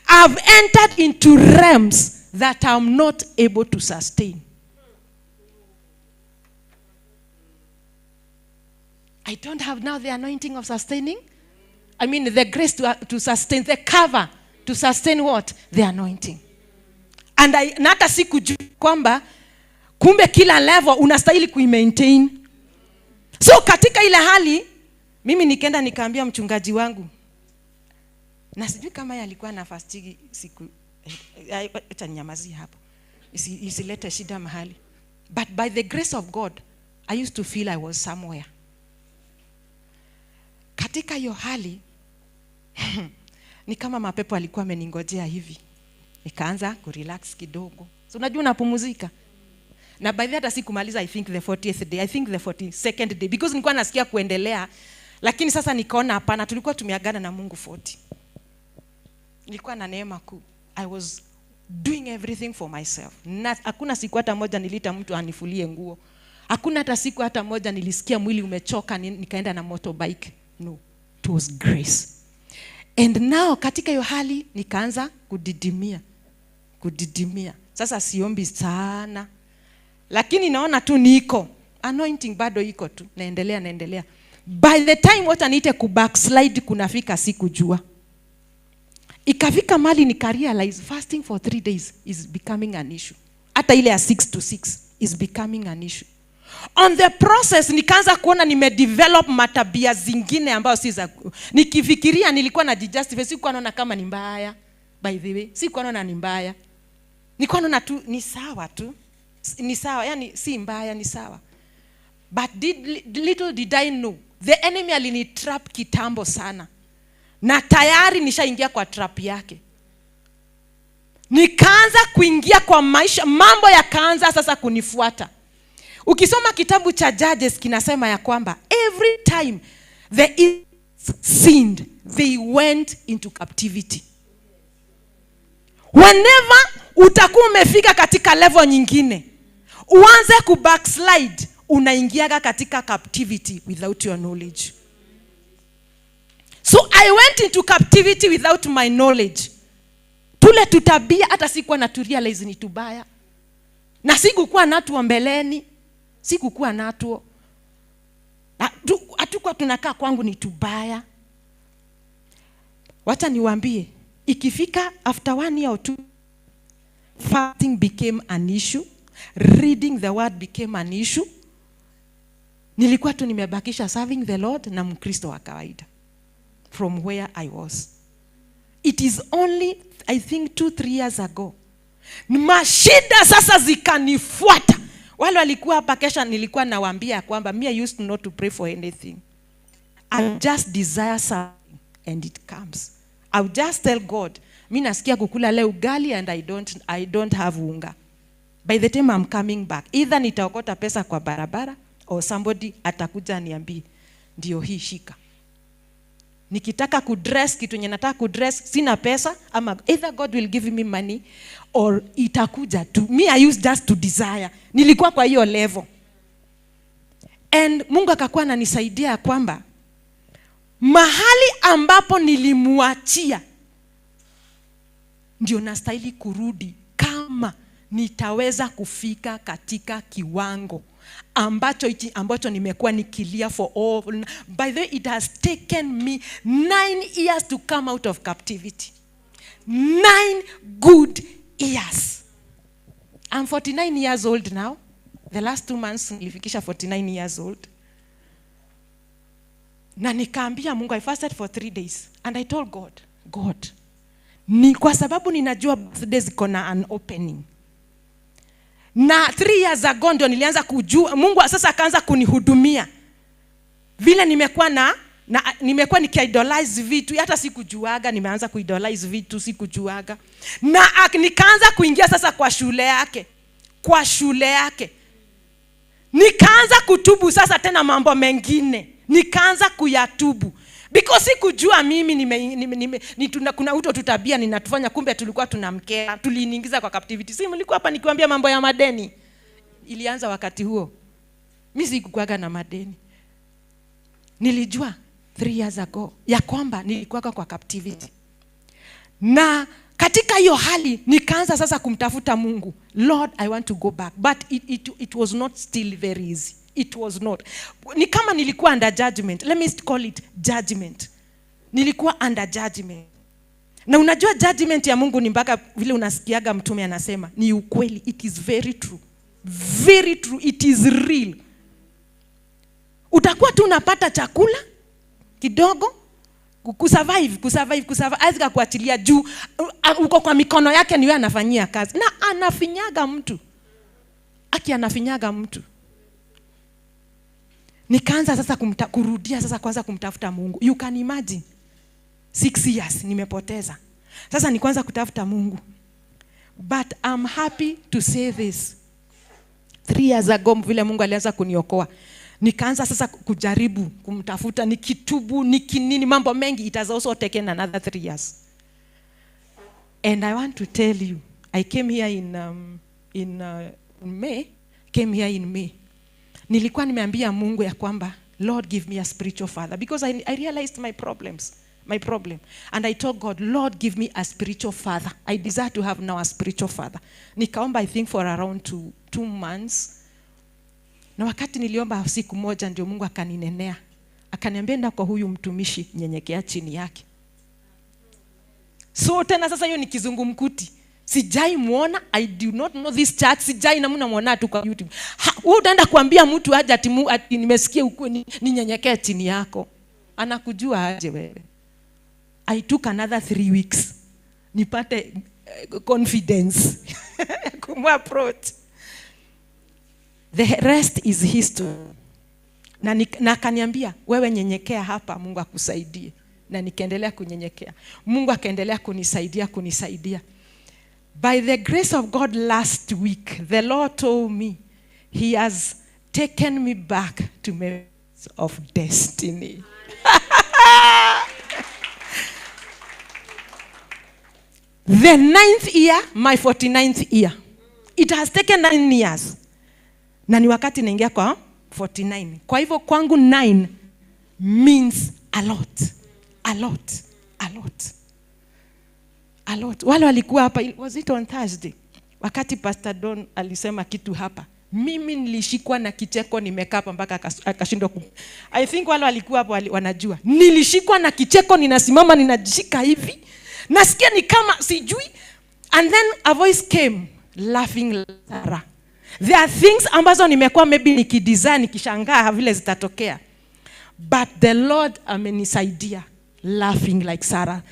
I've entered into realms that I'm not able to sustain. I don't have now the anointing of sustaining. I mean the grace to sustain, the cover to sustain what? The anointing. And I na hata sikujua kwamba kumbe kila level unastahili kuimaintain. So katika ile hali mimi nikaenda nikaambia mchungaji wangu, na sijui kama yeye alikuwa na fastigi siku, acha ninyamazie hapo isilete shida mahali. But by the grace of God I used to feel I was somewhere. Katika hiyo hali ni kama mapepo alikuwa ameningojea hivi. Nikaanza kurelax kidogo. So unajua unapumzika. Na by the hata sikumaliza I think the 40th day, I think the 42nd day, because nilikuwa nasikia kuendelea, lakini sasa nikaona hapana, tulikuwa tumeagana na Mungu 40. Nilikuwa na neema kuu. I was doing everything for myself. Na hakuna siku hata moja niliita mtu anifulie nguo. Hakuna hata siku hata moja nilisikia mwili umechoka nikaenda na motorbike. No, it was grace. And now katika hiyo hali nikaanza kudidimia. Sasa siombi sana, lakini naona tu niko anointing bado iko tu, naendelea. By the time watu niite ku backslide kunafika sikujua. Ikafika mali nika realize fasting for 3 days is becoming an issue. Hata ile ya 6 to 6 is becoming an issue. On the process nikaanza kuona nimedevelop matabia zingine ambayo si za, nikifikiria nilikuwa na justify, sikuwa naona kama ni mbaya. By the way, sikuwa naona ni mbaya. Nilikuwa naona tu ni sawa tu. Ni sawa, yani si mbaya, ni sawa. But little did I know, the enemy alinitrap kitambo sana. Na tayari nishaingia kwa trap yake. Nikaanza kuingia kwa maisha, mambo yakaanza sasa kunifuata. Ukisoma kitabu cha Judges kinasema ya kwamba every time the Israelites sinned, they went into captivity. Whenever utakuwa umefika katika level nyingine, uanze ku backslide, unaingiaga katika captivity without your knowledge. So I went into captivity without my knowledge. Tule tutabia hata sikuwa na to realize ni tubaya. Na sikukuwa natuo mbeleni, sikukuwa natuo. Hatukuwa tunakaa kwangu ni tubaya. Wacha niwaambie, ikifika after 1 year or 2, fasting became an issue, reading the word became an issue. Nilikuwa tu nimebakisha serving the Lord na Mkristo wa kawaida from where I was. It is only, I think, 2-3 years ago. Mashida sasa zikanifuata. Wale walikuwa hapa kesha nilikuwa nawaambia kwamba me I used not to pray for anything. I just desire something and it comes. I just tell God, mi nasikia kukula leo ugali and I don't have unga. By the time I'm coming back, either nitaokota pesa kwa barabara or somebody atakuja aniambie ndio hii shika. Nikitaka kudress kitu yenye nataka kudress sina pesa, ama either God will give me money or itakuja tu. Me I used just to desire. Nilikuwa kwa hiyo level. And Mungu akakuwa ananisaidia kwamba mahali ambapo nilimuachia ndio nastahili kurudi kama nitaweza kufika katika kiwango ambacho hichi ambacho nimekuwa nikilia for all. By the way, it has taken me 9 years to come out of captivity. 9 good years. I'm 49 years old now. The last 2 months nilifikisha 49 years old. Na nikaambia Mungu, I fasted for 3 days and I told God, God, ni kwa sababu ninajua birthdays iko na an opening. Na 3 years ago ndio nilianza kujua Mungu sasa akaanza kunihudumia. Vile nimekuwa na nimekuwa nikiidolize vitu, hata sikujuaga, nimeanza kuidolize vitu sikujuaga. Na nikaanza kuingia sasa kwa shule yake. Kwa shule yake. Nikaanza kutubu sasa tena mambo mengine. Nikaanza kuyatubu. Because sikujua mimi kuna uto tutabia ninatufanya, kumbe tulikuwa tunamkera, tuliniingiza kwa captivity. Si mlikuwa hapa nikiwaambia mambo ya madeni. Ilianza wakati huo. Mimi sikukuaga na madeni. Nilijua 3 years ago ya kwamba nilikuwa kwa captivity. Na katika hiyo hali nikaanza sasa kumtafuta Mungu. Lord, I want to go back. But it was not still very easy. It was not. Ni kama nilikuwa under judgment. Let me call it judgment. Nilikuwa under judgment. Na unajua judgment ya Mungu ni mpaka vile unasikiaga mtume anasema ni ukweli. It is very true. Very true. It is real. Utakuwa tu unapata chakula kidogo kusurvive. Azika kuachilia juu uko kwa mikono yake, ni wewe anafanyia kazi. Na anafinyaga mtu. Aki anafinyaga mtu. Nikaanza sasa kurudia sasa kwanza kumtafuta Mungu. You can imagine. 6 years nimepoteza. Sasa ni kwanza kutafuta Mungu. But I'm happy to say this. 3 years ago vile Mungu alianza kuniokoa. Nikaanza sasa kujaribu kumtafuta, nikitubu, nikinini, mambo mengi. It has also taken another 3 years. And I want to tell you, I came here in May. Came here in May. Nilikuwa nimeambia Mungu ya kwamba, Lord, give me a spiritual father. Because I realized my problems, my problem. And I told God, Lord, give me a spiritual father. I desire to have now a spiritual father. Nikaomba, I think, for around 2 months. Na wakati niliomba siku moja ndio Mungu akaninenea. Akaniambia enda kwa huyu mtumishi, nyenyekea chini yake. So tena sasa hiyo ni kizungumkuti. Sijai muona, I do not know this church, sijai na mna muona tu kwa YouTube. Wewe utaenda kuambia mtu aje ati nimesikia ninyenyekee chini yako. Anakujua aje wewe? I took another 3 weeks nipate confidence kumapproach. The rest is history. Na akaniambia wewe nyenyekea hapa, Mungu akusaidie. Na nikaendelea kunyenyekea. Mungu akaendelea kunisaidia, kunisaidia. By the grace of God last week, the Lord told me he has taken me back to members of destiny. The 9th year, my 49th year. It has taken 9 years. Na ni wakati naingia kwa 49. Kwa hivyo kwangu 9 means a lot. A lot. A lot. A lot. Wale walikuwa hapa, was it on Thursday? Wakati Pastor Don alisema kitu hapa. Mimi nilishikwa na kicheko, nimekaa hapa mpaka akashindwa ku. I think wale walikuwa hapo wanajua. Nilishikwa na kicheko, ninasimama, ninajishika hivi. Nasikia ni kama sijui. And then a voice came, laughing Sarah. There are things ambazo nimekuwa maybe nikidesign, nikishangaa vile zitatokea. But the Lord amenisaidia, laughing like Sarah.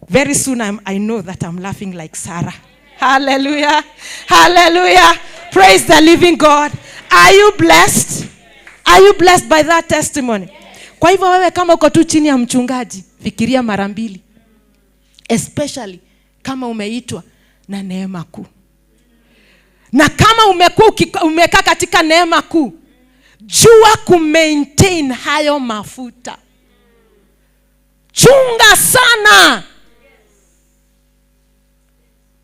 Very soon I know that I'm laughing like Sarah. Hallelujah. Hallelujah. Praise the living God. Are you blessed? Are you blessed by that testimony? Kwa hivyo wewe kama uko tu chini ya mchungaji, fikiria mara mbili. Especially kama umeitwa na neema kuu. Na kama umekuwa umekaa katika neema kuu, jua kumaintain hayo mafuta. Chunga sana.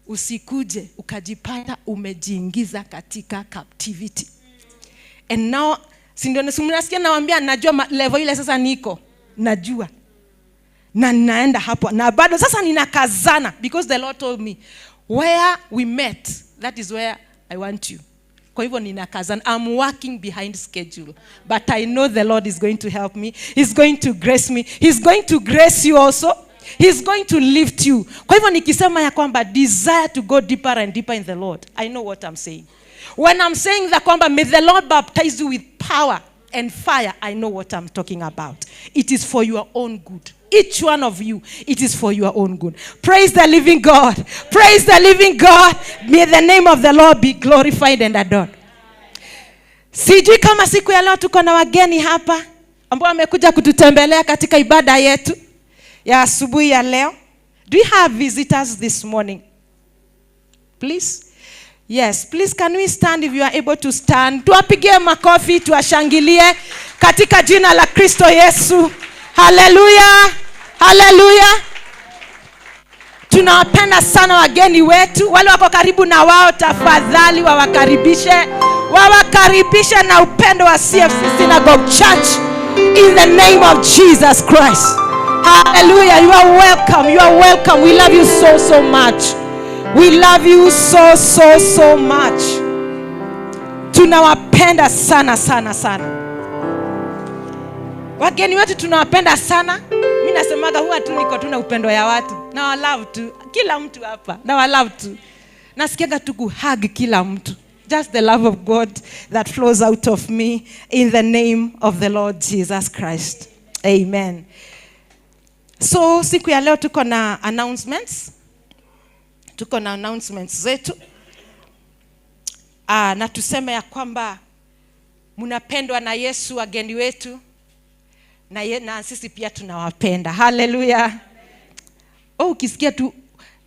Usikuje ukajipata umejiingiza katika captivity. And now, si ndio nasikia nawaambia, najua level ile sasa niko, najua. Na naenda hapo. Na bado sasa ninakazana because the Lord told me where we met, that is where I want you. Kwa hivyo ninakazana. I'm working behind schedule, but I know the Lord is going to help me. He's going to grace me. He's going to grace you also. He's going to lift you. Kwa hivyo nikisema ya kwamba desire to go deeper and deeper in the Lord, I know what I'm saying. When I'm saying that kwamba may the Lord baptize you with power and fire, I know what I'm talking about. It is for your own good. Each one of you, it is for your own good. Praise the living God. Praise the living God. May the name of the Lord be glorified and adored. Sijui kama siku ya leo tuko na wageni hapa ambao wamekuja kututembelea katika ibada yetu ya asubuhi ya leo. Do you have visitors this morning? Please. Yes, please can we stand if you are able to stand. Tuwapigie makofi, tuwashangilie katika jina la Kristo Yesu. Hallelujah. Hallelujah. Tunawapenda sana wageni wetu. Wale wako karibu na wao tafadhali wawakaribishe. Wawakaribishe na upendo wa CFC Synagogue Church in the name of Jesus Christ. Hallelujah. You are welcome. You are welcome. We love you so, so much. We love you so, so, so much. Tunawapenda sana, sana, sana. Wageni wetu tunawapenda sana. Mimi nasemaga huwa tu niko tu na upendo ya watu. Na wa love tu. Kila mtu hapa. Na wa love tu. Nasikiaga tu kuhug kila mtu. Just the love of God that flows out of me in the name of the Lord Jesus Christ. Amen. So siku ya leo tuko na announcements. Tuko na announcements zetu. Na tuseme ya kwamba mnapendwa na Yesu wageni wetu. Na sisi pia tunawapenda. Hallelujah. Oh, ukisikia tu,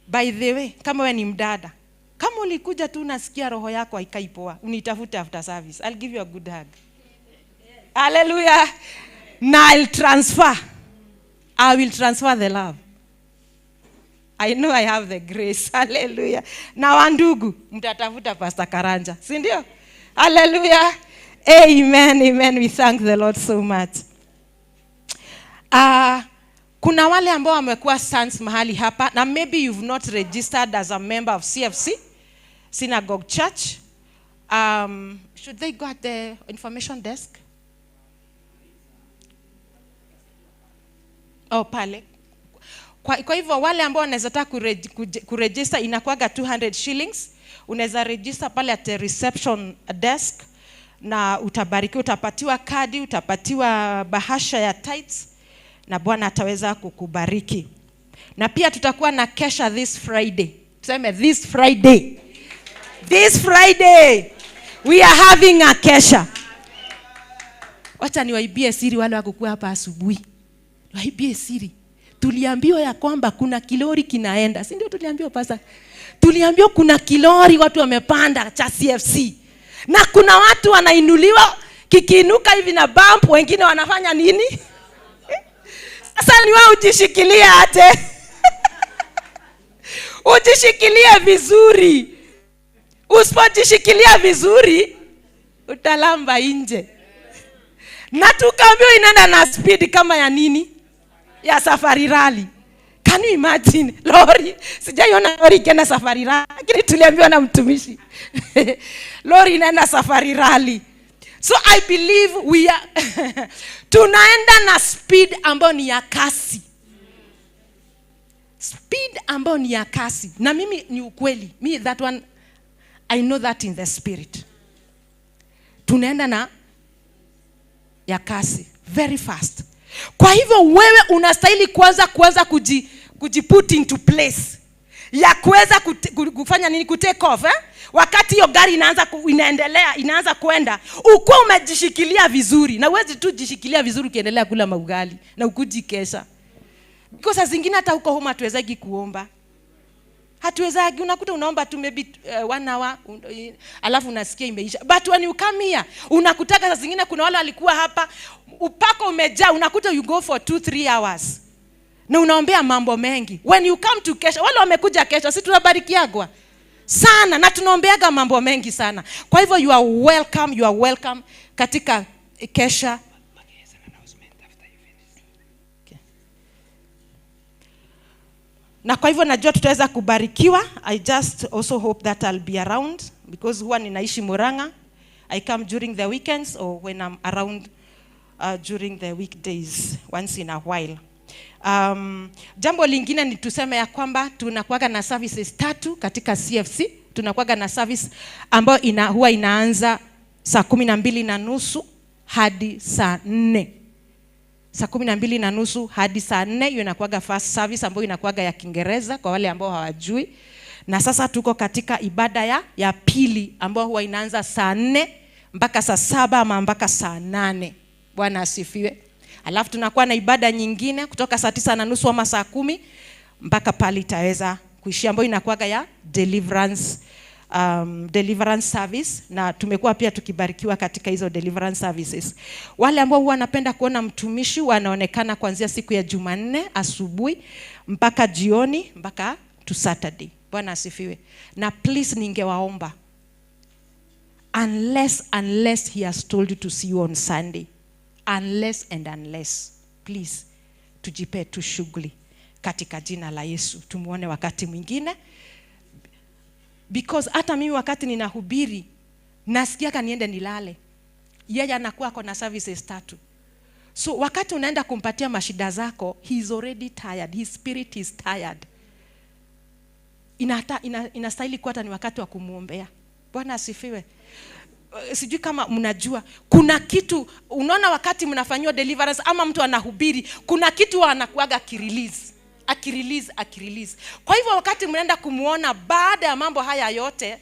by the way, kama wewe ni mdada, kama ulikuja tu unasikia roho yako haikai poa, unitafute after service. I'll give you a good hug. Hallelujah. Na I'll transfer. I will transfer the love. I know I have the grace. Hallelujah. Na wandugu, mtatafuta Pastor Karanja. Si ndio? Hallelujah. Amen, amen. We thank the Lord so much. Kuna wale ambao wamekuwa sons mahali hapa na maybe you've not registered as a member of CFC Synagogue Church. Should they go at the information desk? Oh, pale. Kwa hivyo wale ambao wanaweza taka kuregister inakuwaga 200 shillings. Unaweza register pale at the reception desk na utabarikiwa, utapatiwa kadi, utapatiwa bahasha ya tithes na Bwana ataweza kukubariki. Na pia tutakuwa na kesha this Friday. Tuseme this Friday. This Friday we are having a kesha. Wacha niwaibie siri wale wakukuwa hapa asubuhi. Waibie siri. Tuliambiwa ya kwamba kuna kilori kinaenda. Si ndio tuliambiwa, Pastor? Tuliambiwa kuna kilori watu wamepanda cha CFC. Na kuna watu wanainuliwa, kikiinuka hivi na bump, wengine wanafanya nini? Sasa ni wewe ujishikilie ate. Ujishikilie vizuri. Usipojishikilia vizuri, utalamba nje. Na tukaambiwa inaenda na speed kama ya nini? Ya safari rally. Can you imagine? Lori, sijaiona lori ikienda safari rally, lakini tuliambiwa na mtumishi. Lori inaenda safari rally. So I believe we are tunaenda na speed ambayo ni ya kasi. Speed ambayo ni ya kasi. Na mimi ni ukweli. Me that one, I know that in the spirit. Tunaenda na ya kasi, very fast. Kwa hivyo wewe unastahili kuanza kujiput into place ya kuweza kufanya nini, kutake off, eh? Wakati hiyo gari inaanza inaendelea, inaanza kwenda, ukuwa umejishikilia vizuri. Na huwezi tu jishikilia vizuri ukiendelea kula maugali na ukujikesha. Because saa zingine hata huko home hatuwezagi kuomba. Hatuwezagi, unakuta unaomba tu maybe 1 hour, alafu unasikia imeisha. But when you come here, unakutaka saa zingine kuna wale walikuwa hapa, upako umejaa, unakuta you go for 2-3 hours. Na unaombea mambo mengi. When you come to kesha, wale wamekuja kesha, si tunabarikiagwa sana na tunaombeaga mambo mengi sana. Kwa hivyo you are welcome, you are welcome katika kesha. Okay. Na kwa hivyo najua tutaweza kubarikiwa. I just also hope that I'll be around because huwa ninaishi Murang'a. I come during the weekends or when I'm around during the weekdays once in a while. Jambo lingine ni tuseme ya kwamba tunakuwaga na services 3 katika CFC. Tunakuwaga na service ambayo huwa inaanza saa 12:30 hadi saa 4. Saa 12:30 hadi saa 4, hiyo inakuwaga first service ambayo inakuwaga ya Kiingereza kwa wale ambao hawajui. Na sasa tuko katika ibada ya pili ambayo huwa inaanza saa 4 mpaka saa 7 ama mpaka saa 8. Bwana asifiwe. Alafu tunakuwa na ibada nyingine kutoka saa 9:30 ama saa 10 mpaka pale itaweza kuishia, ambayo inakuwaga ya deliverance service, na tumekuwa pia tukibarikiwa katika hizo deliverance services. Wale ambao huwa wanapenda kuona mtumishi wanaonekana kuanzia siku ya Jumanne asubuhi mpaka jioni mpaka to Saturday. Bwana asifiwe. Na please ningewaomba, unless he has told you to see you on Sunday, unless and unless, please tujipe tu shughuli katika jina la Yesu. Tumuone wakati mwingine. Because hata mimi wakati ninahubiri nasikia niende nilale. Yeye anakuwa ako na services 3. So wakati unaenda kumpatia mashida zako, he is already tired. His spirit is tired. Inastahili kuwa hata ni wakati wa kumuombea. Bwana asifiwe. Sijui kama mnajua kuna kitu unaona wakati mnafanywa deliverance ama mtu anahubiri, kuna kitu anakuaga akirelease, akirelease, akirelease. Kwa hivyo wakati mnaenda kumuona baada ya mambo haya yote,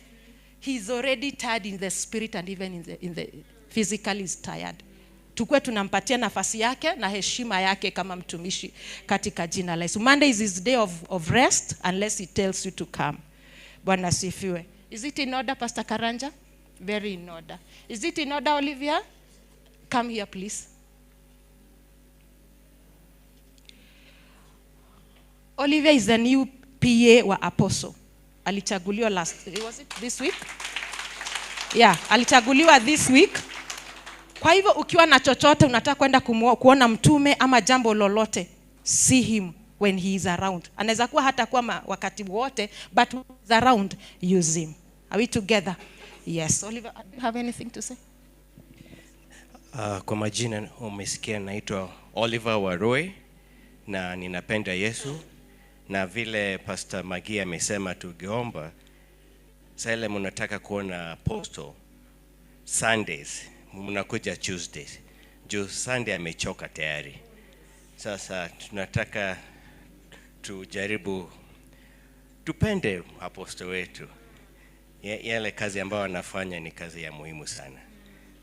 he is already tired in the spirit and even in the physically is tired. Tukue tunampatia nafasi yake na heshima yake kama mtumishi katika jina la Yesu. Monday is his day of rest unless he tells you to come. Bwana asifiwe. Is it in order, Pastor Karanja? Very in order. Is it in order, Olivia? Come here, please. Olivia is the new PA wa Apostle. Alichaguliwa last, was it this week? Yeah, alichaguliwa this week. Kwa hivyo ukiwa na chochote unataka kwenda kuona mtume ama jambo lolote, see him when he is around. Anaweza kuwa hata kuwa wakati wote, but when he is around, use him. Are we together? Yes. Oliver, do you have anything to say? Kwa majina umesikia naitwa Oliver Waroi na ninapenda Yesu, na vile Pastor Magi amesema tugeomba, sasa ile mnataka kuona Apostle Sundays, mnakuja Tuesdays. Juu Sunday amechoka tayari. Sasa tunataka tujaribu tupende apostle wetu. Yale kazi ambayo anafanya ni kazi ya muhimu sana.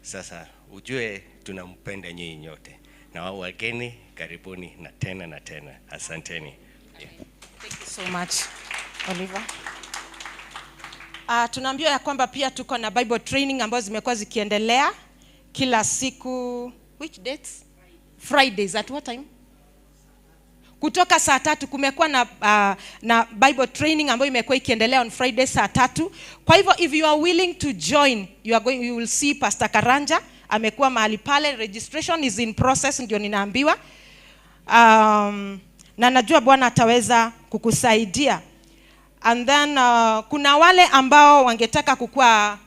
Sasa ujue tunampenda nyinyi nyote. Na wageni karibuni na tena na tena. Asanteni. Yeah. Thank you so much, Oliver. Tunaambiwa ya kwamba pia tuko na Bible training ambazo zimekuwa zikiendelea kila siku. Which dates? Fridays at what time? Kutoka saa 3 kumekuwa na Bible training ambayo imekuwa ikiendelea on Friday saa 3. Kwa hivyo if you are willing to join, you will see Pastor Karanja amekuwa mahali pale. Registration is in process, ndio ninaambiwa. Na najua Bwana ataweza kukusaidia. And then kuna wale ambao wangetaka kukua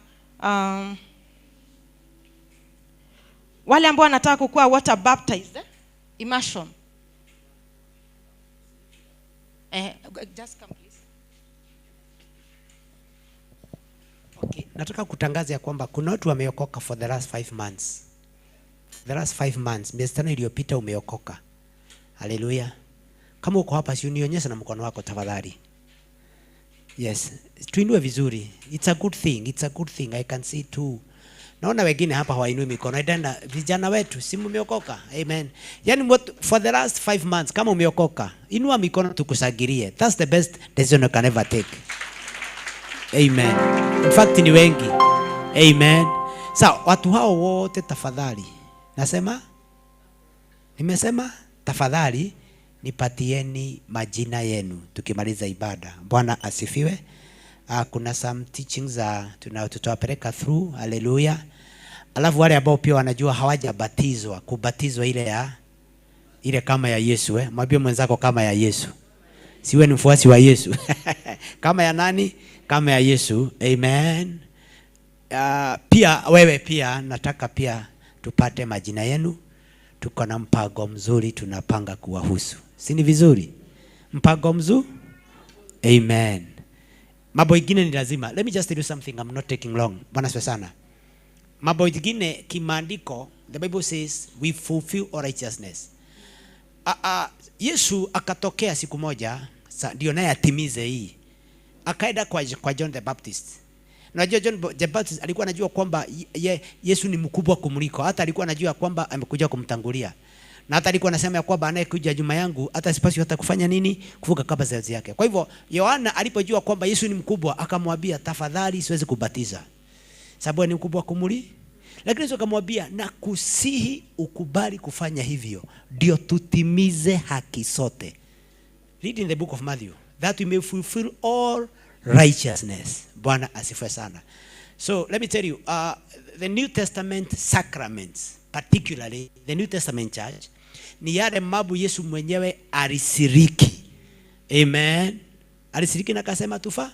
wale ambao wanataka kukua water baptized, immersion. Just come please. Okay, nataka kutangaza ya kwamba kuna watu wameokoka for the last 5 months. The last 5 months, miezi 5 iliyopita umeokoka. Haleluya. Kama uko hapa, si unionyeshe na mkono wako tafadhali. Yes, tuinue vizuri. It's a good thing. It's a good thing. I can see too. Naona wengine hapa hawainui mikono. Aidha vijana wetu, si mmeokoka? Amen. Yaani for the last 5 months kama umeokoka, inua mikono tukusagirie. That's the best decision you can ever take. Amen. In fact ni wengi. Amen. Sawa, watu hao wote tafadhali. Nasema? Nimesema tafadhali nipatieni majina yenu tukimaliza ibada. Bwana asifiwe. Kuna some teachings za tutawapeleka through. Hallelujah. Alafu wale ambao pia wanajua hawajabatizwa, kubatizwa ile kama ya Yesu, Mwambie mwenzako kama ya Yesu. Siwe ni mfuasi wa Yesu. Kama ya nani? Kama ya Yesu. Amen. Pia wewe pia nataka pia tupate majina yenu. Tuko na mpango mzuri tunapanga kuwahusu. Si ni vizuri? Mpango mzuri? Amen. Mambo ingine ni lazima. Let me just tell you something. I'm not taking long. Bwana asifiwe sana. Mambo ingine kimaandiko, the Bible says we fulfill all righteousness. Yesu akatokea siku moja, ndio naye atimize hii. Akaenda kwa John the Baptist. Unajua John the Baptist alikuwa anajua kwamba Yesu ni mkubwa kumliko. Hata alikuwa anajua kwamba amekuja kumtangulia. Na hata alikuwa anasema ya kwamba anayekuja nyuma yangu hata sipaswi hata kufanya nini? Kuvuka kamba za yake. Kwa hivyo Yohana alipojua kwamba Yesu ni mkubwa akamwambia tafadhali siwezi kubatiza. Sababu ni mkubwa kumuli. Lakini Yesu akamwambia na kusihi ukubali kufanya hivyo ndio tutimize haki sote. Read in the book of Matthew that we may fulfill all righteousness. Bwana asifiwe sana. So let me tell you, the New Testament sacraments, particularly the New Testament church, ni yale mambo Yesu mwenyewe alisiriki. Amen. Alisiriki na akasema tufa.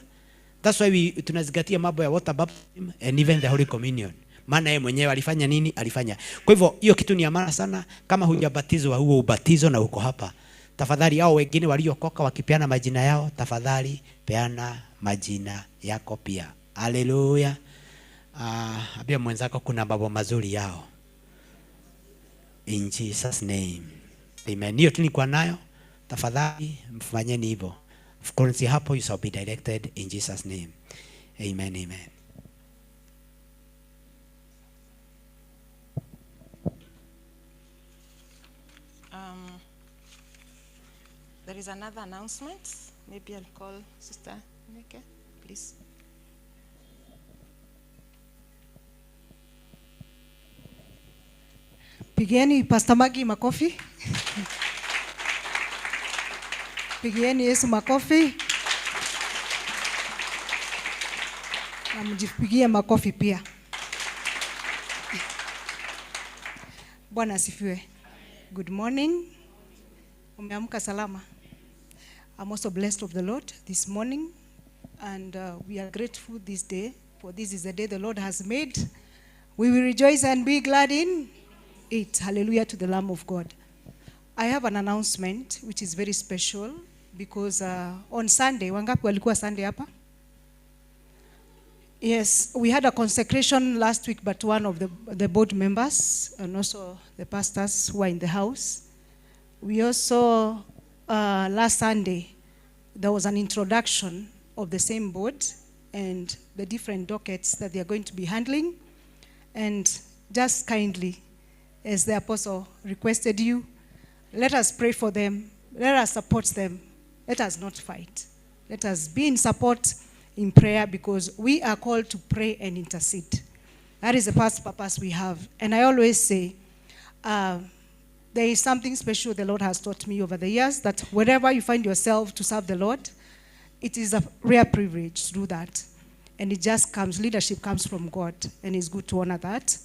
That's why we tunazingatia mambo ya water baptism and even the Holy Communion. Maana yeye mwenyewe alifanya nini? Alifanya. Kwa hivyo hiyo kitu ni amana sana. Kama hujabatizwa huo ubatizo na uko hapa, tafadhali hao wengine waliokoka wakipeana majina yao, tafadhali peana majina yako pia. Haleluya. Ambia mwenzako kuna mambo mazuri yao. In Jesus name. Amen. Hiyo tu nilikuwa nayo. Tafadhali mfanyeni hivyo. Of course hapo you shall be directed in Jesus name. Amen, amen. There is another announcement. Maybe I'll call Sister Neke, please. Pigieni Pastor Maggie makofi. Pigieni Yesu makofi. Na mjipigie makofi pia. Bwana asifiwe. Good morning. Umeamka salama. I'm also blessed of the Lord this morning, and we are grateful this day, for this is the day the Lord has made. We will rejoice and be glad in it. Hallelujah to the Lamb of God. I have an announcement which is very special because on Sunday, wangapi walikuwa Sunday hapa? Yes, we had a consecration last week, but one of the board members and also the pastors who are in the house. We also, last Sunday, there was an introduction of the same board and the different dockets that they are going to be handling. And just kindly, as the apostle requested you. Let us pray for them. Let us support them. Let us not fight. Let us be in support in prayer, because we are called to pray and intercede. That is the first purpose we have. And I always say, there is something special the Lord has taught me over the years, that wherever you find yourself to serve the Lord, it is a rare privilege to do that. And it just comes, leadership comes from God, and it's good to honor that.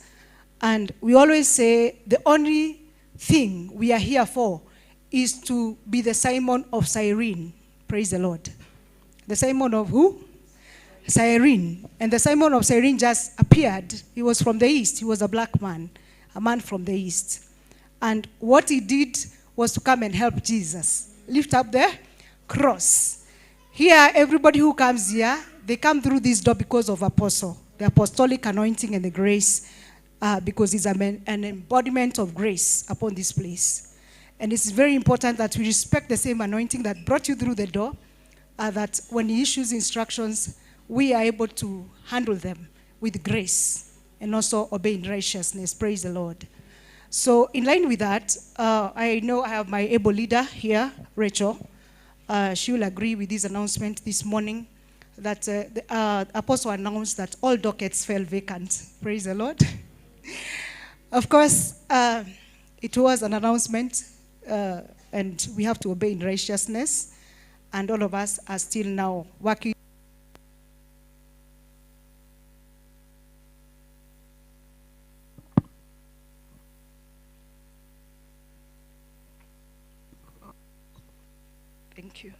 And we always say the only thing we are here for is to be the Simon of Cyrene. Praise the Lord. The Simon of who? Cyrene. And the Simon of Cyrene just appeared. He was from the east. He was a black man, a man from the east. And what he did was to come and help Jesus lift up the cross. Here, everybody who comes here, they come through this door because of apostle, the apostolic anointing and the grace, because it's an embodiment of grace upon this place. And it's very important that we respect the same anointing that brought you through the door, that when he issues instructions, we are able to handle them with grace and also obey in righteousness. Praise the Lord. So in line with that, I know I have my able leader here, Rachel. She will agree with this announcement this morning that the apostle announced that all dockets fell vacant. Praise the Lord. Of course, it was an announcement, and we have to obey in righteousness, and all of us are still now working. Thank you.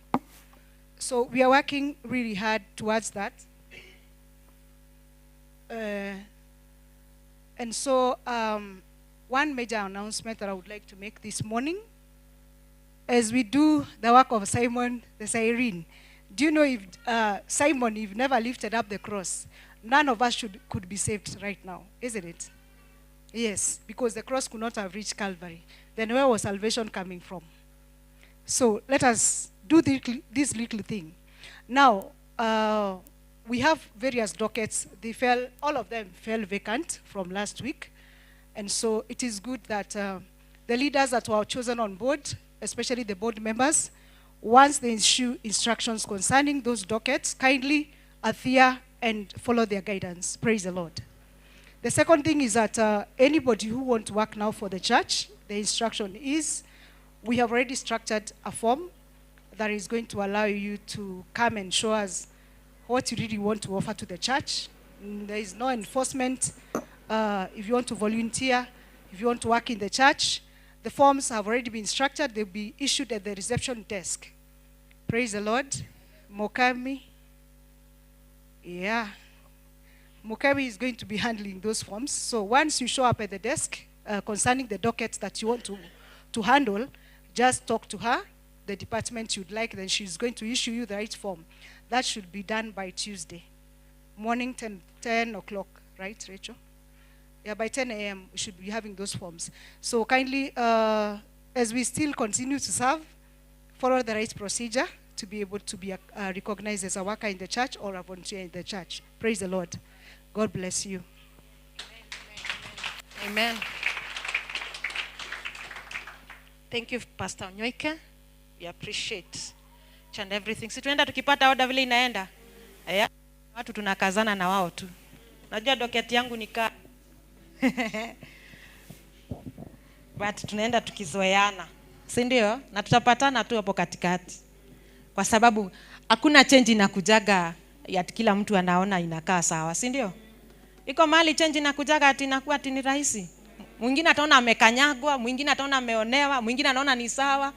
So we are working really hard towards that. And so one major announcement that I would like to make this morning, as we do the work of Simon the Cyrene. Do you know if Simon, if never lifted up the cross, none of us could be saved right now, isn't it? Yes, because the cross could not have reached Calvary. Then where was salvation coming from? So let us do this little thing. Now, we have various dockets. They fell, all of them fell vacant from last week. And so it is good that the leaders that were chosen on board, especially the board members, once they issue instructions concerning those dockets, kindly adhere and follow their guidance. Praise the Lord. The second thing is that anybody who wants to work now for the church, the instruction is, we have already structured a form that is going to allow you to come and show us what you really want to offer to the church. There is no enforcement. If you want to volunteer, if you want to work in the church, the forms have already been structured. They'll be issued at the reception desk. Praise the Lord. Mokami. Yeah. Mokami is going to be handling those forms. So once you show up at the desk concerning the dockets that you want to handle, just talk to her, the department you'd like, then she's going to issue you the right form. That should be done by Tuesday morning, 10 o'clock, right, Rachel? Yeah, by 10 a.m. we should be having those forms. So kindly, as we still continue to serve, follow the right procedure to be able to be recognized as a worker in the church or a volunteer in the church. Praise the Lord. God bless you. Amen. Amen. Thank you, Pastor Onyoike. We appreciate each and everything. Si tunaenda tukipata order vile inaenda. Aya, watu tunakazana na wao tu. Najua docket yangu ni ka. But tunaenda tukizoeana. Si ndio? Na tutapatana tu hapo katikati. Kwa sababu hakuna change inakujaga ya kila mtu anaona inakaa sawa, si ndio? Iko mahali change inakujaga ati inakuwa ati ni rahisi. Mwingine ataona amekanyagwa, mwingine ataona ameonewa, mwingine anaona ni sawa.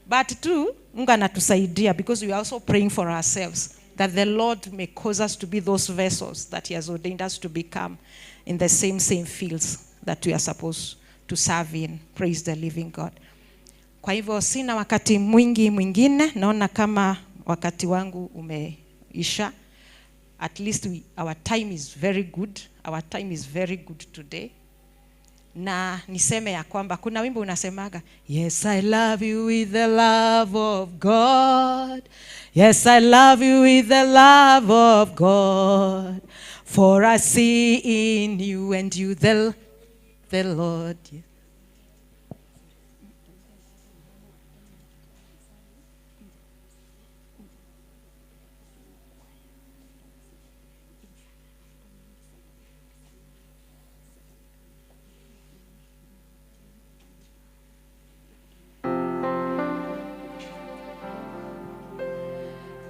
But too, Mungu anatusaidia because we are also praying for ourselves that the Lord may cause us to be those vessels that he has ordained us to become in the same fields that we are supposed to serve in. Praise the living God. Kwa hivyo sina wakati mwingi mwingine, naona kama wakati wangu umeisha. At least our time is very good. Our time is very good today. Na niseme ya kwamba kuna wimbo unasemaga, yes, I love you with the love of God. Yes, I love you with the love of God. For I see in you and you the Lord.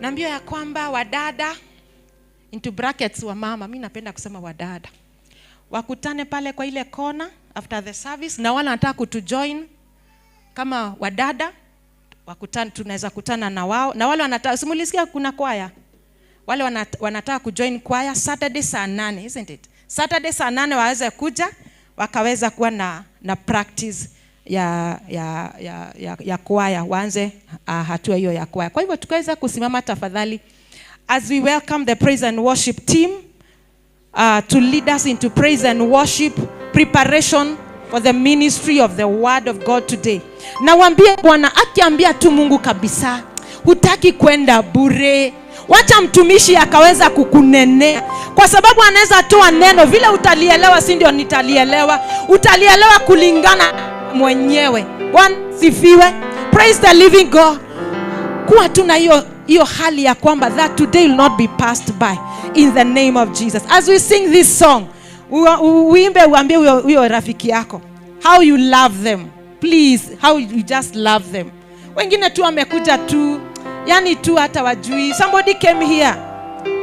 Naambiwa ya kwamba wadada, into brackets wa mama, mimi napenda kusema wadada, wakutane pale kwa ile kona after the service, na wale wanataka kutujoin kama wadada wakutane, tunaweza kutana na wao. Na wale wanataka, simulisikia kuna kwaya, wale wanataka kujoin kwaya Saturday saa 8, isn't it? Saturday saa 8 waweze kuja wakaweza kuwa na practice ya kwaya, waanze hatua hiyo ya kwaya. Kwa hivyo tukaweza kusimama tafadhali as we welcome the praise and worship team to lead us into praise and worship preparation for the ministry of the word of God today. Na waambie Bwana, akiambia tu Mungu kabisa, hutaki kwenda bure. Wacha mtumishi akaweza kukunenea, kwa sababu anaweza toa neno vile utalielewa, si ndio nitalielewa. Utalielewa kulingana mwenyewe. Bwana sifiwe. Praise the living God. Kuwa tu na hiyo hali ya kwamba that today will not be passed by in the name of Jesus. As we sing this song, uimbe, uambie huyo rafiki yako how you love them. Please, how you just love them. Wengine tu wamekuja tu, yani tu hata wajui. Somebody came here,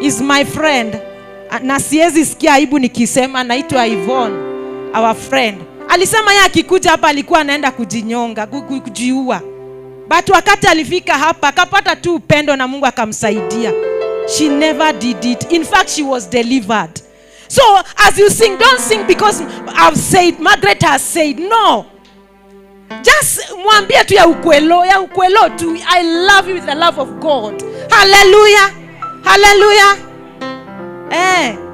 is my friend, na siwezi sikia aibu nikisema anaitwa Yvonne, our friend. Alisema yeye akikuja hapa alikuwa anaenda kujinyonga, kujiua. But wakati alifika hapa akapata tu upendo na Mungu akamsaidia. She never did it. In fact, she was delivered. So as you sing, don't sing because I've said, Margaret has said. No. Just mwambie tu ya ukwelo tu, I love you with the love of God. Hallelujah. Hallelujah.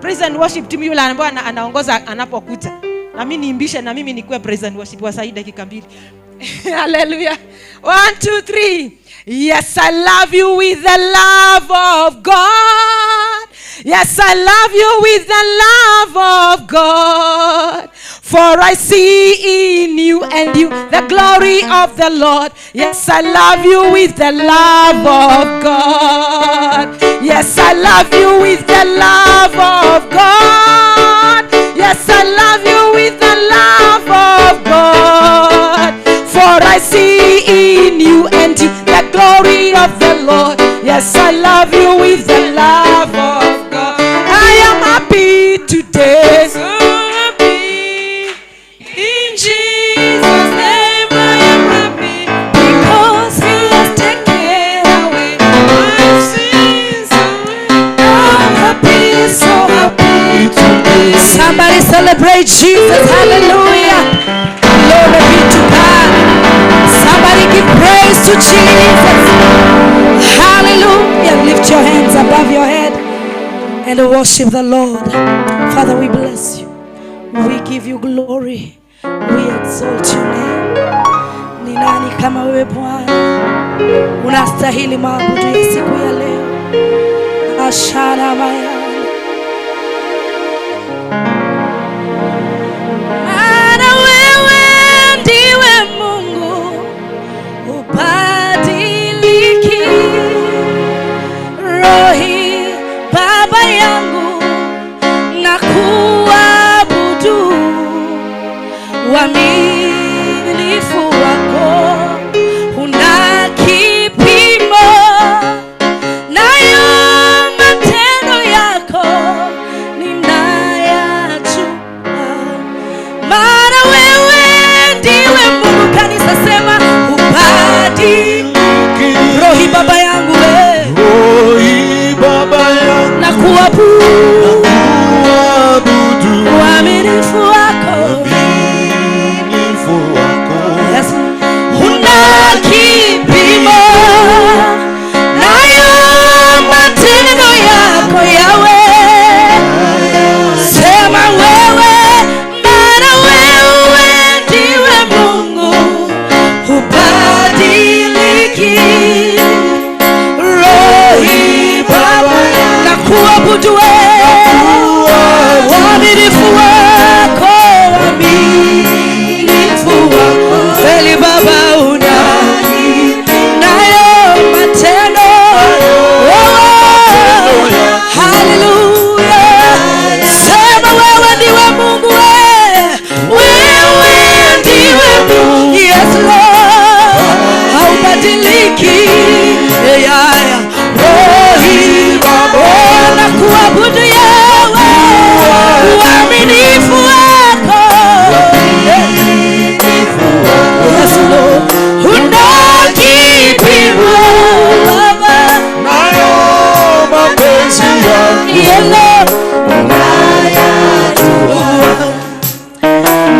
Praise and worship team yule ambaye anaongoza anapokuja. Na mimi niimbishe, na mimi nikuwe praise and worship wa saidi dakika 2. Hallelujah. 1 2 3. Yes, I love you with the love of God. Yes, I love you with the love of God. For I see in you and you the glory of the Lord. Yes, I love you with the love of God. Yes, I love you with the love of God. Yes, I love you with the love of God. For I see in you and you the glory of the Lord. Yes, I love you with the love of God. I am happy today. So happy in Jesus' name. I am happy because He has taken away my sins. I'm happy, so happy today. Somebody celebrate Jesus. Hallelujah. Glory be to God. Somebody give praise to Jesus. Hallelujah. Lift your hands above your head and worship the Lord. Father, we bless you. We give you glory. We exalt your name. Ni nani kama wewe Bwana? Unastahili maabudu ya siku ya leo. Ashana maya. Maana wewe ndiwe Mungu ubadiliki. Rohi Baba yangu na kuabudu, uaminifu wako huna kipimo, nayo matendo yako ninayajua. Maana wewe ndiwe Mungu, kanisa sema ubadiliki. Rohi Baba yangu we, Rohi Baba yangu na kuabudu, uaminifu wako, uaminifu wako. Yes. Huna kipimo, nayo matendo yako yawe. Sema wewe, maana wewe ndiwe Mungu hubadiliki. Rohi Baba na kuabudu wewe, uaminifu wako, uaminifu wako. Kweli Baba una nayo matendo. Oh, hallelujah. Sema wewe ndiwe Mungu, wewe ndiwe Mungu. Yes Lord, haubadiliki. Yeah, yeah. Ninayajua.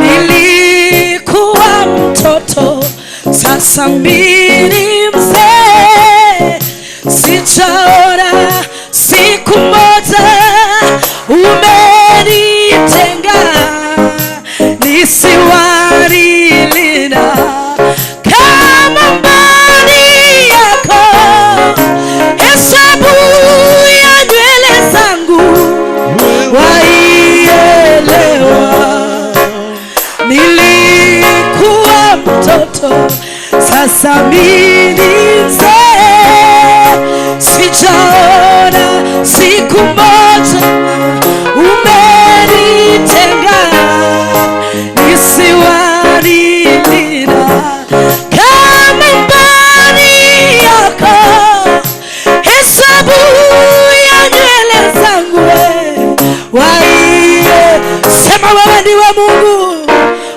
Nilikuwa mtoto, sasa mimi mzee, sijaona siku moja umenitenga, nisiwalilina kama mbali yako, hesabu ya nywele zangu waielewa. Nilikuwa mtoto, sasa mimi mzee, sijaona siku moja umenitenga, nisiwalilina kama mbali yako, hesabu ya nywele zangu waiye. Sema wewe ndiwe Mungu,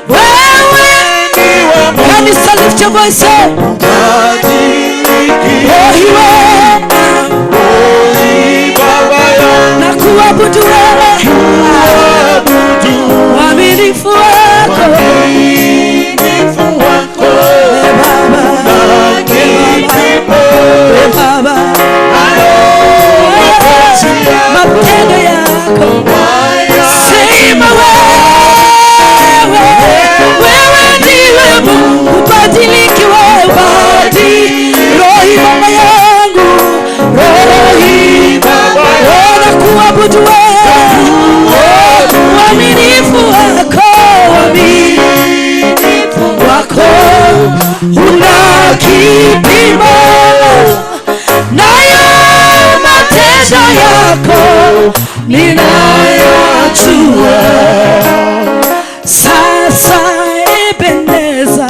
wewe. Kanisa, lift your voice. Na kuabudu wewe, uaminifu wako, Baba, matendo yako. Sema wewe, wewe ndiwe Mungu, ubadiliki wewe, rohi baba yangu, rohi baba, na kuabudu wewe, uaminifu wako, uaminifu wako una kipimo, nayo matendo yako ninayajua. Sasa Ebeneza,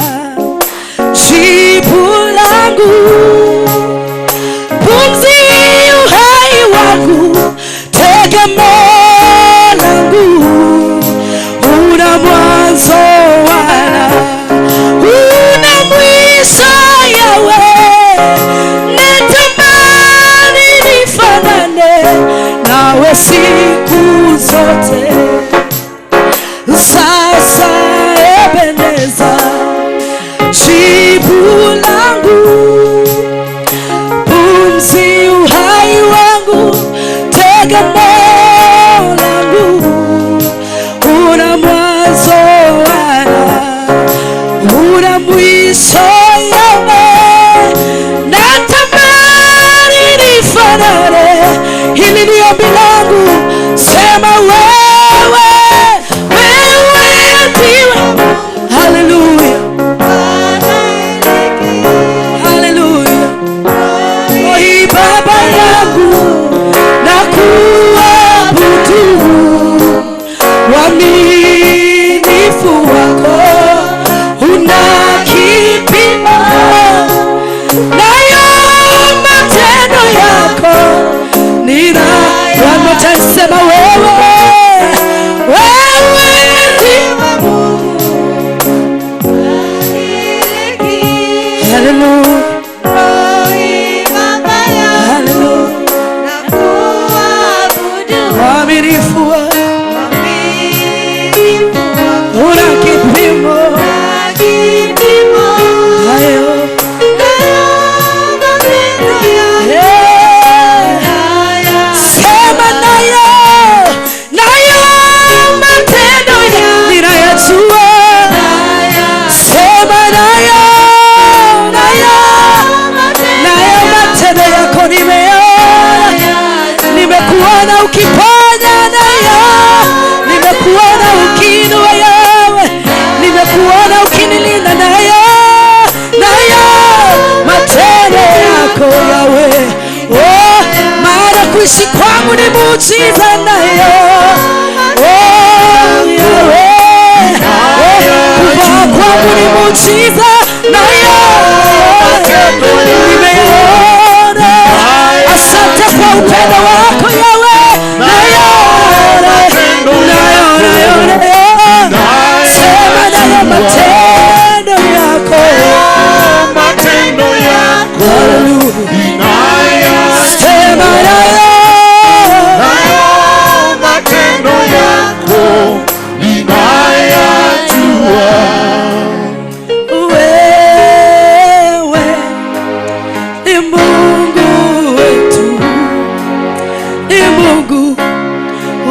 jibu langu, pumzi uhai wangu, tegemeo langu, una mwanzo wala una mwisho yawe, natamani nifanane nawe siku zote. Sasa Ebeneza, jibu langu, pumzi uhai wangu, tegemeo langu, una mwanzo wala una mwisho yawe, natamani nifanane. Hili ni ombi langu, sema wewe, wewe ndiwe. Hallelujah, hallelujah. Oi Baba yangu, nakuabudu, uaminifu wako una kipimo, nayo matendo yako nina. One more time, sema wewe, wewe ndiwe Mungu. Hallelujah, hallelujah. Uaminifu wako una kipimo, hayo. Sema nayo, nayo matendo ninayajua. Sema nayo, nayo, nayo matendo yako nimeona, nimekuona ukiponya nayo, nimekuona ukiinua yawe, nimekuona ukinilinda nayo, nayo matendo yako yawe. Oh, maana kuishi kwangu ni muujiza nayo. Oh, yawe. Oh, kuvaa kwangu ni muujiza nayo. Nimeona. Asante kwa upendo wako yawe. Nayo, nayo, nayo, nayo. Sema nayo matendo yako, matendo yako. Hallelujah. Sema nayo, Mungu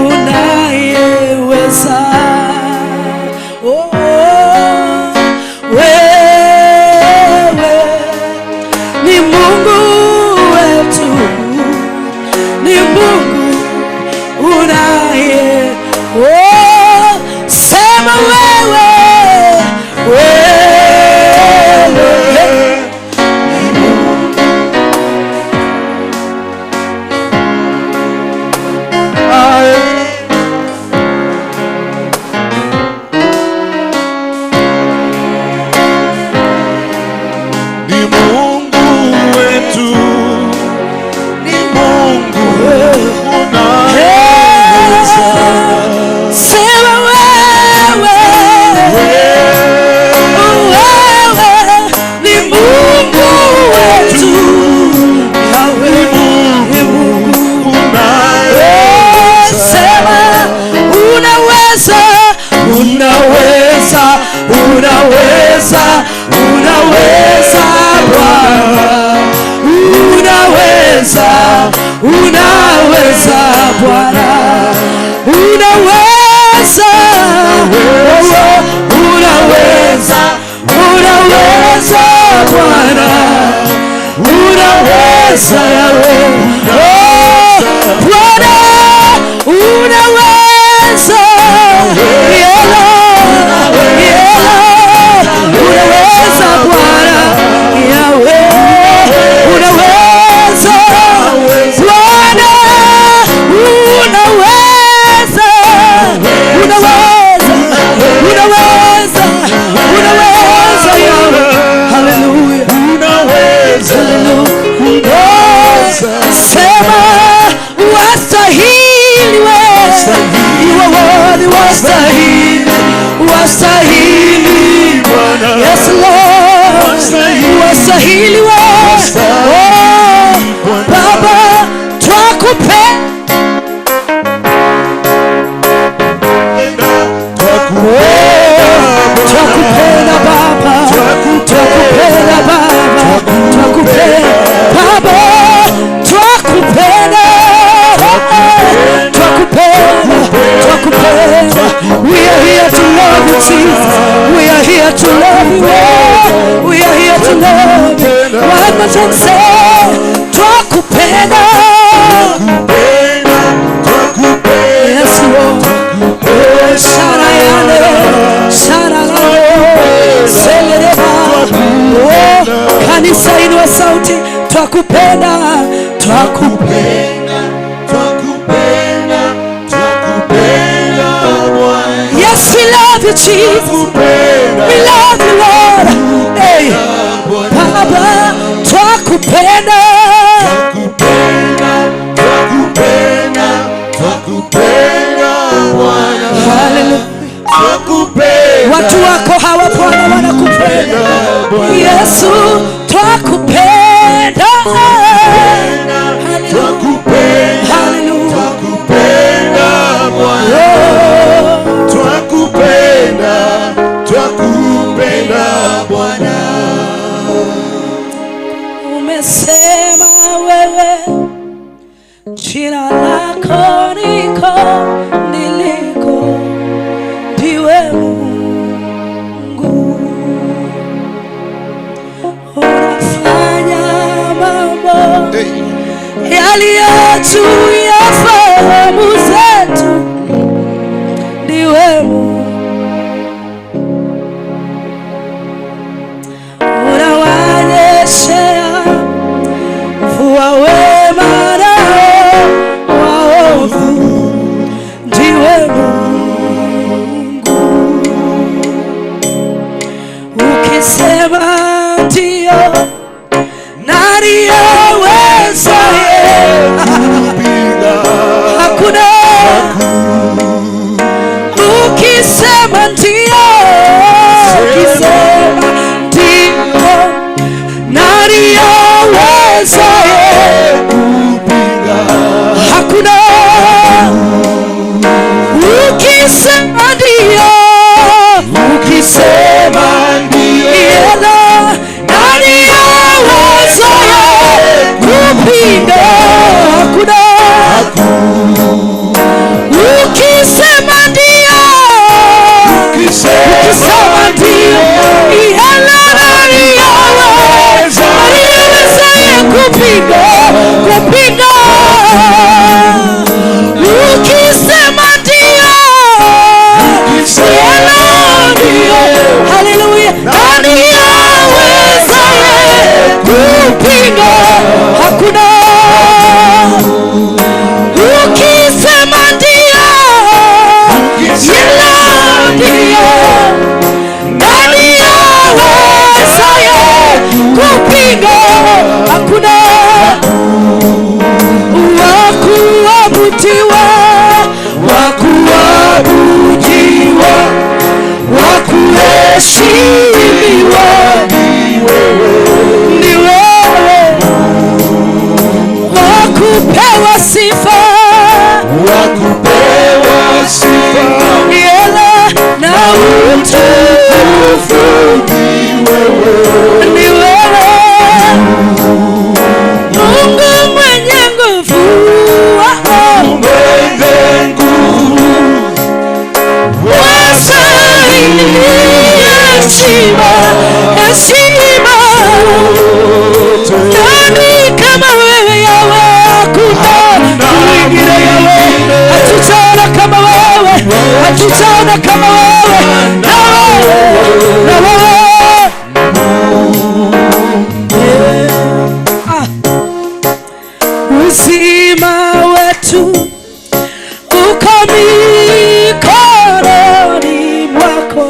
unayeweza. Oh, wewe ni Mungu wetu, ni Mungu unaye. Oh, sema wewe, wewe ni Mungu. Ni Mungu wetu, ni Mungu unayeweza. Sema wewe, wewe ni Mungu wetu, Yahweh ni Mungu unayeweza. Sema unaweza, unaweza, unaweza, unaweza Bwana, unaweza, unaweza Bwana, unaweza, unaweza, unaweza Bwana, unaweza Yahweh. Oh, Bwana unaweza, yelo, yelo, unaweza Bwana, Yahweh, unaweza Bwana, unaweza, unaweza, unaweza, unaweza Yahweh. Hallelujah, Unaweza, hallelujah. Sema wastahili wewe, you are worthy, wastahili, wastahili Bwana. Yes Lord, wastahili wewe. Oh, Baba twakupenda, twakupenda Baba, twakupenda Baba, twakupenda Baba, twakupenda, twakupenda, twakupenda. We are here to love you, Jesus. We are here to love you. We are here to love you. One more time, say, twakupenda. Yes, Lord. Oh, Sharayane, Sharalao, Selereba. Oh, kanisa inua sauti, twakupenda, twakupenda. Twakupenda, twakupenda Bwana. Yes, we love you, Jesus. We love you, Lord. Hey, Baba, twakupenda. Twakupenda, twakupenda, twakupenda Bwana. Hallelujah. Twakupenda, Watu wako hawa Bwana wanakupenda. Yesu, twakupenda. Hallelujah. twakupenda, Hallelujah. twakupenda Bwana. Oh. Twakupenda, twakupenda Bwana. Umesema wewe jina lako niko niliko, ndiwe Mungu, unafanya mambo yaliyo juu ya fahamu zetu, ndiwe Mungu, unawanyeshea mvua wema nao waovu, ndiwe Mungu. Ukisema ndio, nani awezaye? Hakuna. Ukisema ndio, ukisema ndio, nani awezaye? Hakuna. Ukisema ndio, ukisema ndio, nani awezaye kupinga? Hakuna. Heshimiwa ni wewe, wakupewa sifa, wakupewa sifa, yela na utukufu ni wewe, Mungu mwenye nguvu, mwenye nguvu, wastahili heshima, heshima. Nani kama wewe Yawe? Hakuna mwingine Yawe, hatutaona kama wewe, hatutaona kama wewe, na wewe, na wewe. Ah. Uzima wetu uko mikononi mwako,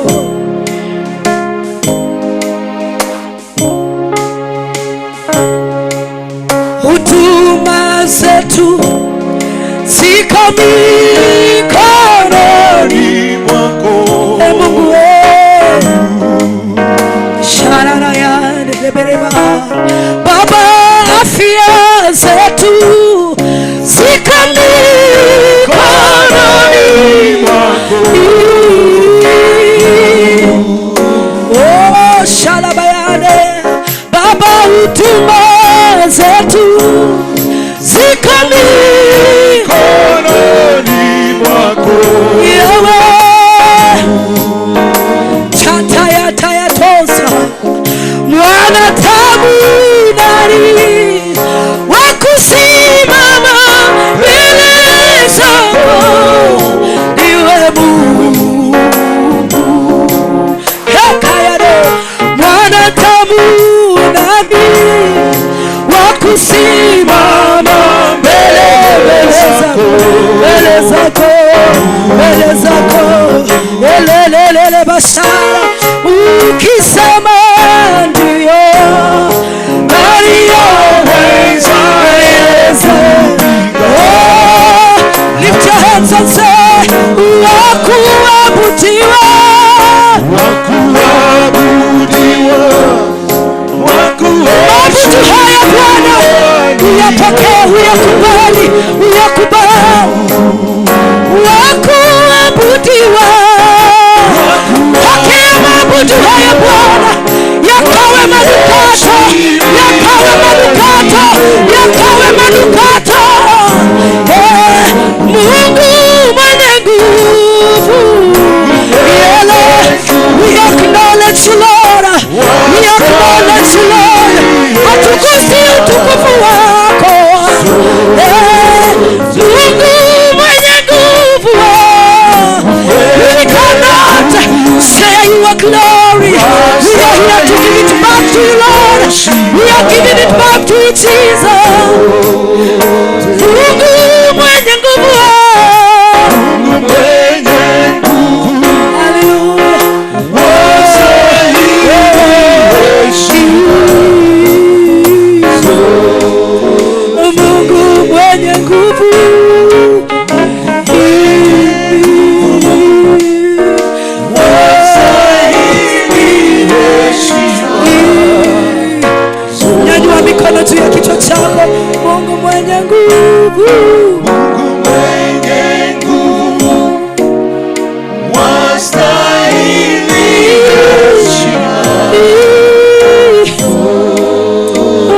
huduma zetu ziko mikononi mwako. E Mungu we, sharara ya lebereba. Baba, afya zetu ziko mikononi mwako. Oh, shalabayane. Baba, huduma zetu ziko mikononi mwako. Yewe chataya taya tosa mwana tabu nani wakusimama mbele zako niwe Mungu hekayade mwana tabu nani wakusimama mbele zako mbele zako mbele zako elelelele bashara ukisema ndio aliyoweza. Oh, lift your hands and say wakuabudiwa, Wakuabudiwa, Mabudu haya Bwana, uyapokee, uyakubali, uyakubali. Wakuabudiwa, pokea mabudu haya Bwana, yakawe manukato, yakawe manukato, yakawe manukato. Eh, Mungu mwenye nguvu, yele, we acknowledge you, Lord, we acknowledge you, Lord. Hatukosi utukufu wako. Eh, Mungu mwenye nguvu, we cannot share your glory. We are here to give it back to you, Lord. We are giving it back to you, Jesus. Mungu mwenye nguvu, mwenye nguvu, haleluya. wastahili heshima. Mungu mwenye nguvu, Wastahili heshima. nyanyua mikono juu ya kichwa chako. Mungu mwenye nguvu, Mungu mwenye nguvu, wastahili heshima.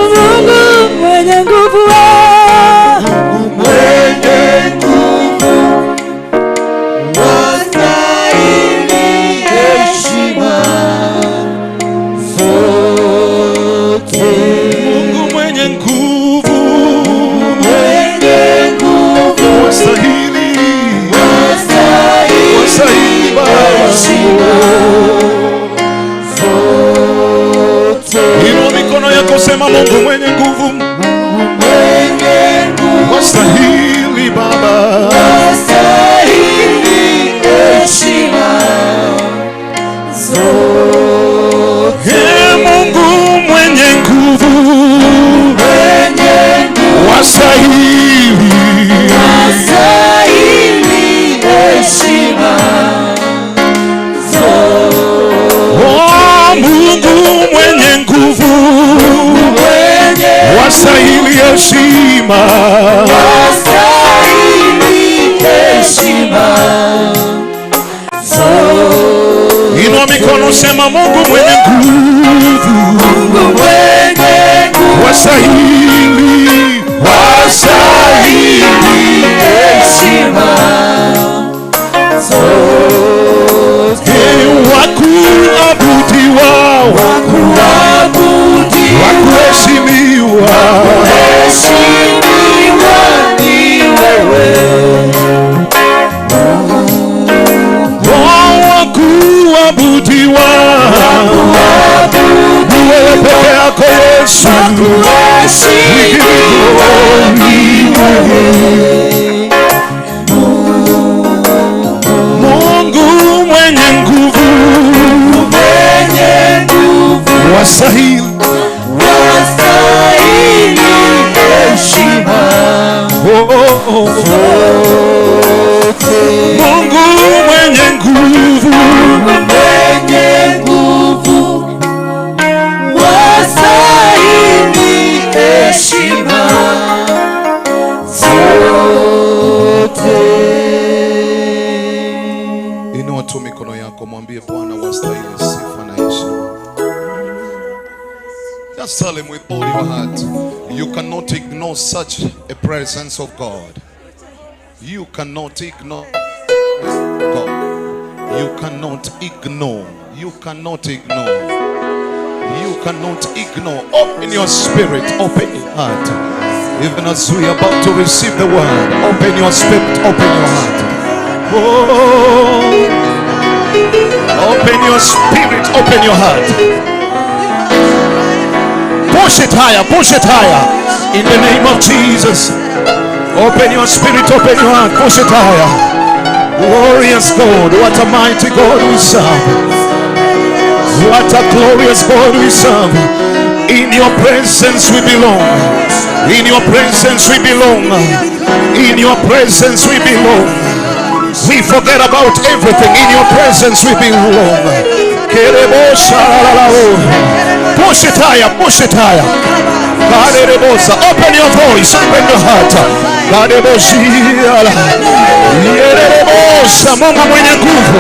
Mungu mwenye nguvu, Mungu mwenye nguvu, wastahili heshima zote. Mungu mwenye nguvu, mwenye nguvu, wastahili, wastahili Baba. Inua mikono yako, sema Mungu mwenye nguvu, wastahili Baba. wastahili heshima zote. Ee Mungu mwenye nguvu, wastahili, Wastahili heshima zote. heshima, wastahili heshima. Inua mikono, sema Mungu mwenye nguvu, Mungu mwenye nguvu, wastahili, wastahili heshima zote. Wakuabudiwa, wakuabudiwa, wakuheshimiwa, wakuheshimiwa ni wewe. Wakuabudiwa, ni wewe peke yako Yesu, wakuheshimiwa ni wewe. Mungu mwenye nguvu, mwenye nguvu, wastahili, wastahili heshima oh, oh, oh. zote. Mungu mwenye nguvu, mwenye nguvu, wastahili heshima zote. Inua tu mikono yako, mwambie Bwana wastahili sifa na heshima. Just tell him with all your heart. You cannot ignore such a presence of God. You cannot ignore God. You cannot ignore. You cannot ignore. You cannot ignore. Open your spirit. Open your heart. Even as we are about to receive the word, open your spirit. Open your heart. Oh, open your spirit. Open your heart. Push it higher. Push it higher. In the name of Jesus. Open your spirit. Open your heart. Push it higher. Glorious God. What a mighty God we serve. What a glorious God we serve. In your presence we belong. In your presence we belong. In your presence we belong. We forget about everything. In your presence we belong. Push it higher, push it higher. Open your voice, open your heart. Mungu mwenye nguvu.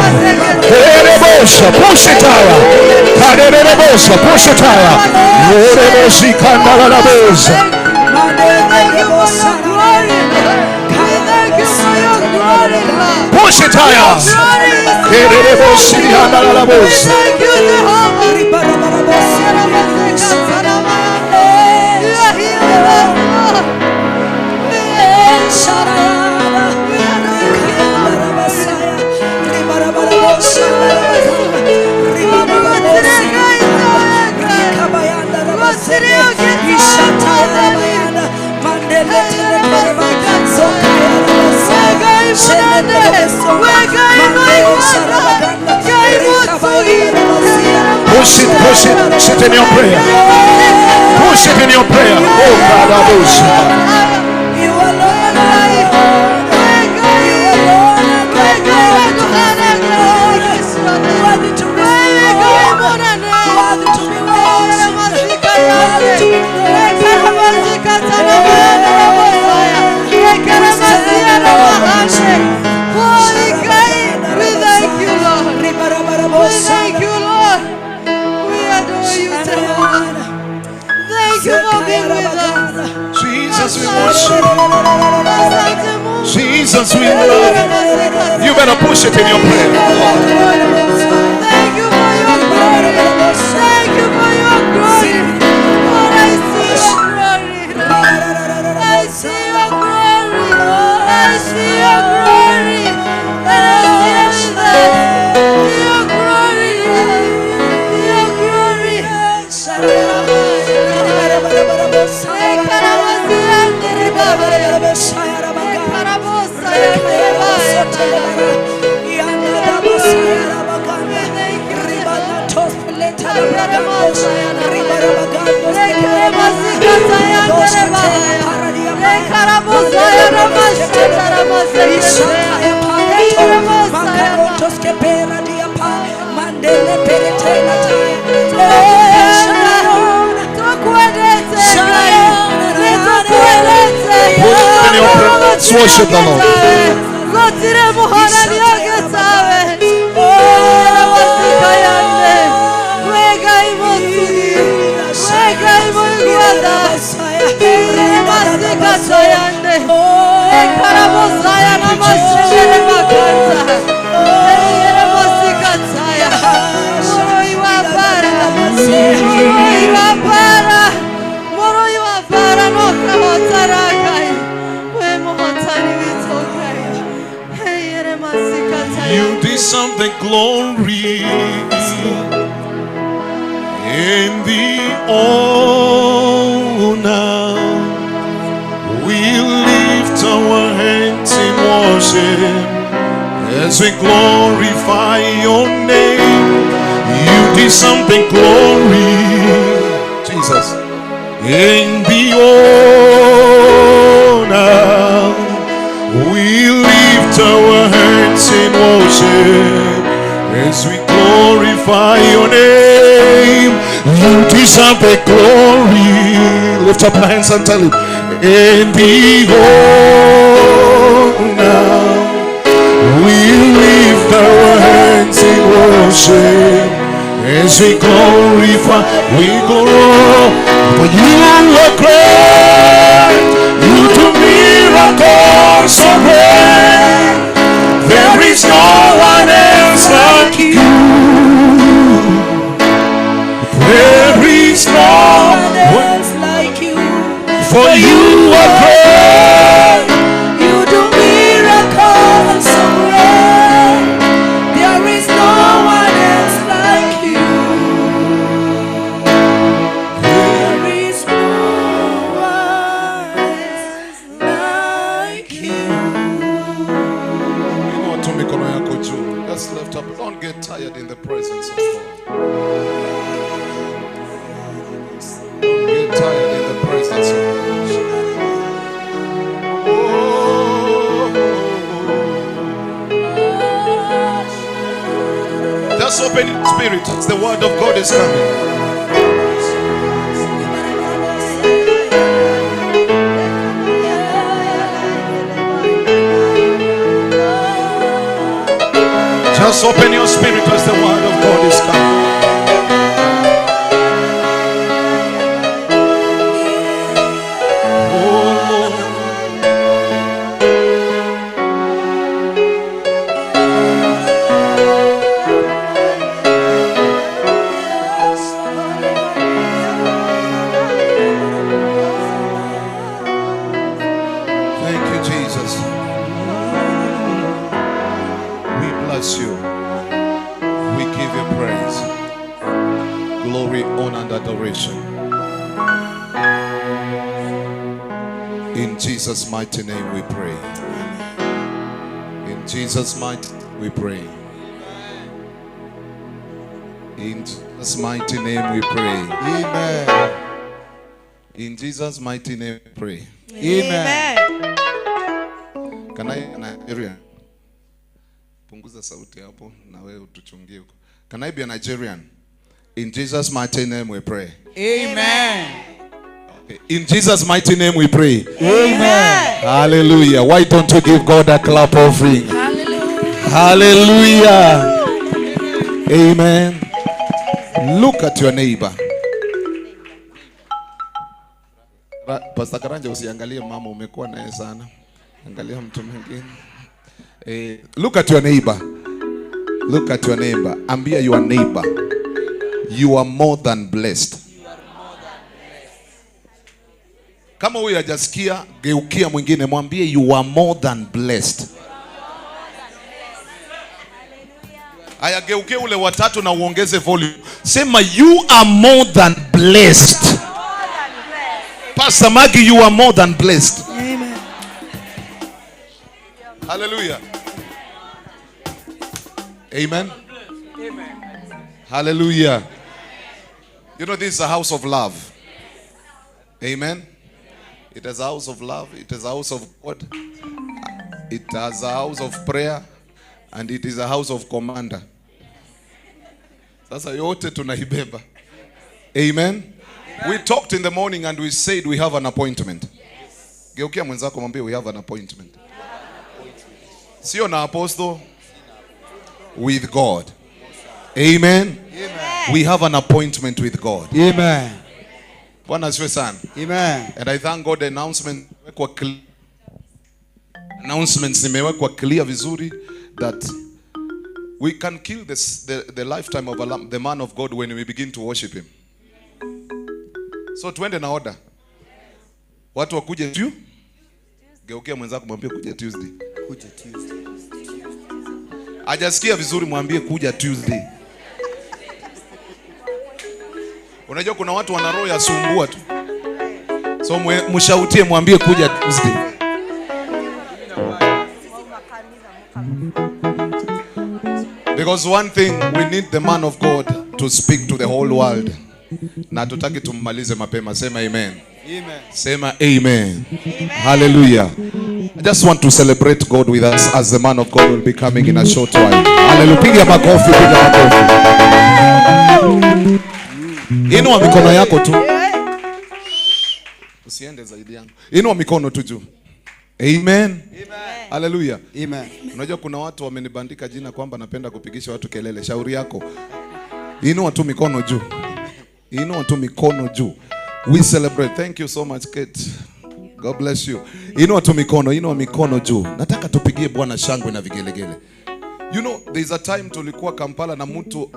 Push it higher. Push it higher. Push it higher. Push it, push it, push it in your prayer. Push it in your prayer. Oh God, I push. You alone, worthy to be worthy to be We thank you, Lord. We thank you, Lord. We adore you, Jehovah. Thank you for being with us. Jesus, we worship. Jesus, we love. You better push it in your prayer. Thank you for your glory. Thank you for your glory. Lord, I see your glory. I see your glory. I see your glory. And I see your glory. Your glory. Let's worship the Lord. You deserve the glory and the honor. We lift our hands in worship as we glorify your name. You deserve the glory, Jesus, and the honor. We lift our hands in worship as we glorify your name. You deserve the glory. Lift up your hands and tell him. In the honor, we lift our hands in worship as we glorify. We glorify. For you are great. You do miracles so great. There is no one else like you. There is no one else like you. For you are great. You do miracles so great. There is no one else like you. There is no one else like you. Inua tu mikono yako juu. Just lift up. Don't get tired in the presence of God. Don't get tired in the presence of God. Oh. Just open your spirit. The word of God is coming. Just open your spirit as the word of God is coming. Oh Lord. Thank you, Jesus. We bless you. We give you praise, glory, honor, and adoration. In Jesus' mighty name we pray. In Jesus' mighty we pray. In Jesus' mighty name we pray. Amen. In Jesus' mighty name we pray. Amen. Can I Nigerian? Punguza sauti hapo na wewe utuchungie huko. Can I be a Nigerian? In Jesus' mighty name we pray. Amen. Okay. In Jesus' mighty name we pray. Amen. Hallelujah. Why don't you give God a clap offering? Hallelujah. Amen. Look at your neighbor. Pastor Karanja, usiangalie mama, umekuwa naye sana. Angalia mtu mwingine. Look at your neighbor. Look at your neighbor. Ambia your neighbor, you are more than blessed. Kama huyu hajasikia, geukia mwingine mwambie you are more than blessed. Aya, geukia ule watatu na uongeze volume. Sema you are more than blessed. Pastor Maggie, you are more than blessed. Amen. Hallelujah. Amen. Hallelujah. You know, this is a house of love. Amen. It is a house of love. It is a house of God. It is a house of prayer. And it is a house of commander. Sasa yote tunaibeba. Amen. We talked in the morning and we said we have an appointment. Geukia mwenzako mwambie we have an appointment. Sio na apostle, with God. Amen. Amen. We have an appointment with God. Amen. Bwana asifiwe sana. Amen. And I thank God the announcements zimewekwa clear vizuri that we can kill this, the lifetime of the man of God when we begin to worship him. So tuende na order. Watu wakuje tu. Geukia mwenzako mwambie kuja Tuesday. Kuja Tuesday. Hajasikia vizuri, mwambie kuja Tuesday. Unajua kuna watu wana roho ya sumbua tu. So mshautie mwambie kuja Tuesday. Because one thing, we need the man of God to speak to the whole world. Na tutaki tummalize mapema. Sema amen. Amen. Sema amen. Amen. Hallelujah. I just want to celebrate God with us as the man of God will be coming in a short while. Hallelujah. Piga makofi, piga makofi. Inua mikono yako tu. Usiende zaidi yangu. Inua mikono tu juu. Amen. Amen. Hallelujah. Amen. Unajua kuna watu wamenibandika jina kwamba napenda kupigisha watu kelele. Shauri yako. Inua tu mikono juu. Inua tu mikono juu. We celebrate. Thank you so much, Kate. God bless you. Inua tu mikono, inua mikono juu. Nataka tupigie Bwana shangwe na vigelegele. You know, there's a time tulikuwa Kampala na mtu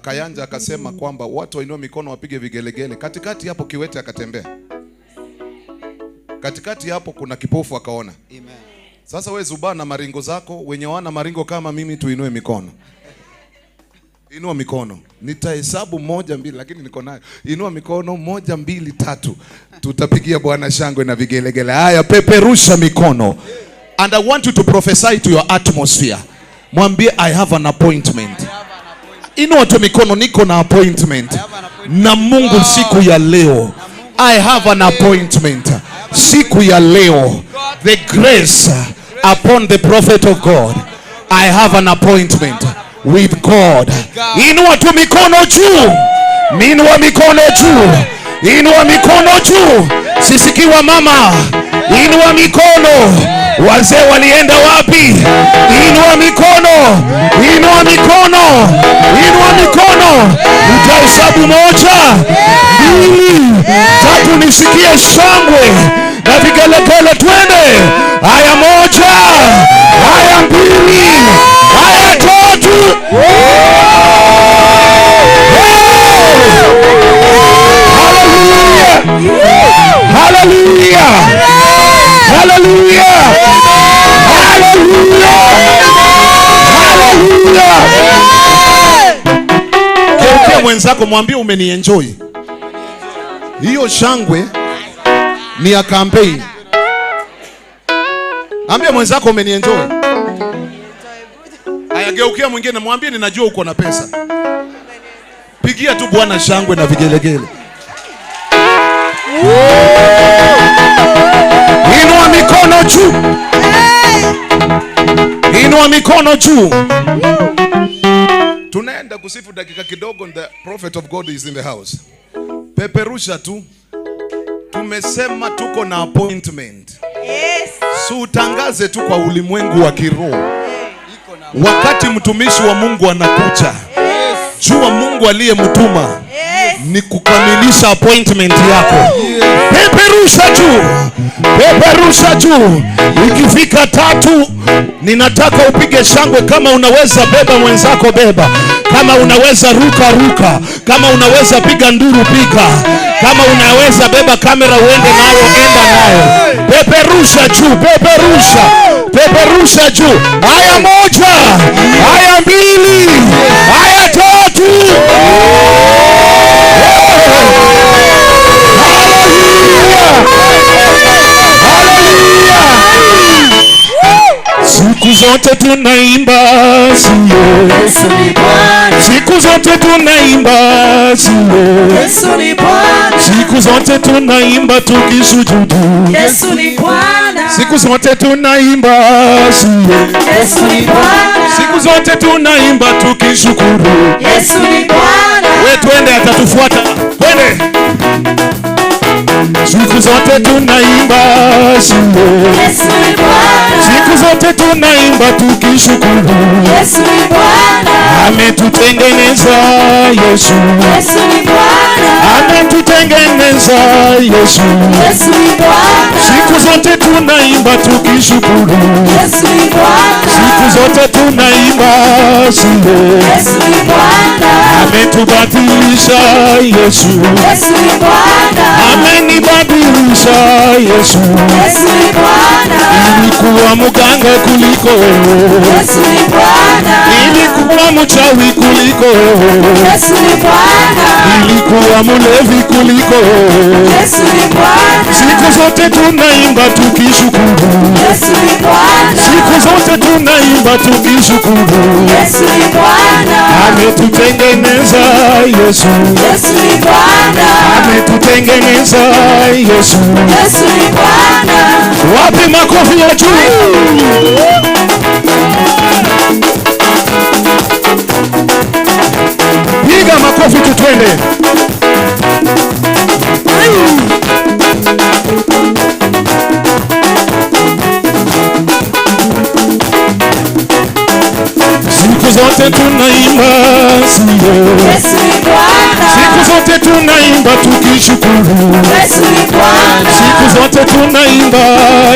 Kayanja akasema kwamba watu wainue mikono wapige vigelegele. Katikati hapo kiwete akatembea. Katikati hapo kuna kipofu akaona. Amen. Sasa wewe zubaa na maringo zako, wenye wana maringo kama mimi tuinue mikono. Inua mikono. Nitahesabu 1 2 lakini niko nayo. Inua mikono 1 2 3. Tutapigia Bwana shangwe na vigelegele. Haya, peperusha mikono. And I want you to prophesy to your atmosphere. Mwambie I have an appointment. Inua tu mikono, niko na appointment na Mungu siku ya leo. I have an appointment siku ya leo. The grace upon the prophet of God. I have an appointment with God. Inua tu mikono juu. Inua mikono juu. Inua mikono juu. Sisikiwa mama. Inua mikono. Wazee walienda wapi? Inua mikono. Inua mikono. Inua mikono. Utahesabu 1 2 3, nisikie shangwe na vigelegele. Twende. Haya 1, haya 2, haya 3. Hallelujah. Hallelujah. Hallelujah. Hallelujah. Geukia mwenzako mwambie umenienjoy. Hiyo shangwe ni ya campaign. Ambia mwenzako umenienjoy. Aya, geukia mwingine mwambie ninajua uko na pesa. Pigia tu Bwana shangwe na vigelegele. Inua mikono juu. Inua mikono juu. Tunaenda kusifu dakika kidogo. The prophet of God is in the house. Peperusha tu. Tumesema tuko na appointment. Yes. So utangaze tu kwa ulimwengu wa kiroho. Wakati mtumishi wa Mungu anakuja, jua Mungu aliyemtuma ni kukamilisha appointment yako. Peperusha juu. Peperusha juu. Ikifika 3, ninataka upige shangwe. Kama unaweza beba mwenzako beba. Kama unaweza ruka ruka. Kama unaweza piga nduru piga. Kama unaweza beba kamera uende nayo, enda nayo. Peperusha juu, peperusha. Peperusha juu. Haya 1, haya 2, haya 3. Hallelujah. Siku zote tunaimba sio Yesu ni Bwana. Siku zote tunaimba sio Yesu ni Bwana. Siku zote tunaimba tukisujudu Yesu ni Bwana. Siku zote tunaimba sio Yesu ni Bwana. Siku zote tunaimba tukishukuru Yesu ni Bwana. We twende, atatufuata. Twende. Siku zote tunaimba sio. Yesu ni Bwana. Siku zote tunaimba tukishukuru. Yesu ni Bwana. Ametutengeneza Yesu. Yesu ni Bwana. Ametutengeneza Yesu. Yesu ni Bwana. Siku zote tunaimba tukishukuru. Yesu ni Bwana. Siku zote tunaimba sio. Yesu ni Bwana. Ametubadilisha Yesu. Yesu ni Bwana. Amenibadilisha Yesu. Yesu ni Bwana. Nilikuwa mganga kuliko wewe. Yesu ni Bwana. Nilikuwa mchawi kuliko wewe. Yesu ni Bwana. Nilikuwa mlevi kuliko wewe. Yesu ni Bwana. Siku zote tunaimba tukishukuru. Yesu ni Bwana. Siku zote tunaimba tukishukuru. Yesu ni Bwana. Ametutengeneza Yesu. Yesu ni Bwana. Ametutengeneza Yesu. Yesu ni Bwana. Wapi makofi ya juu? Piga makofi tutwende. Siku zote tunaimba sio. Yesu ni Bwana. Siku zote tunaimba tukishukuru. Yesu ni Bwana. Siku zote tunaimba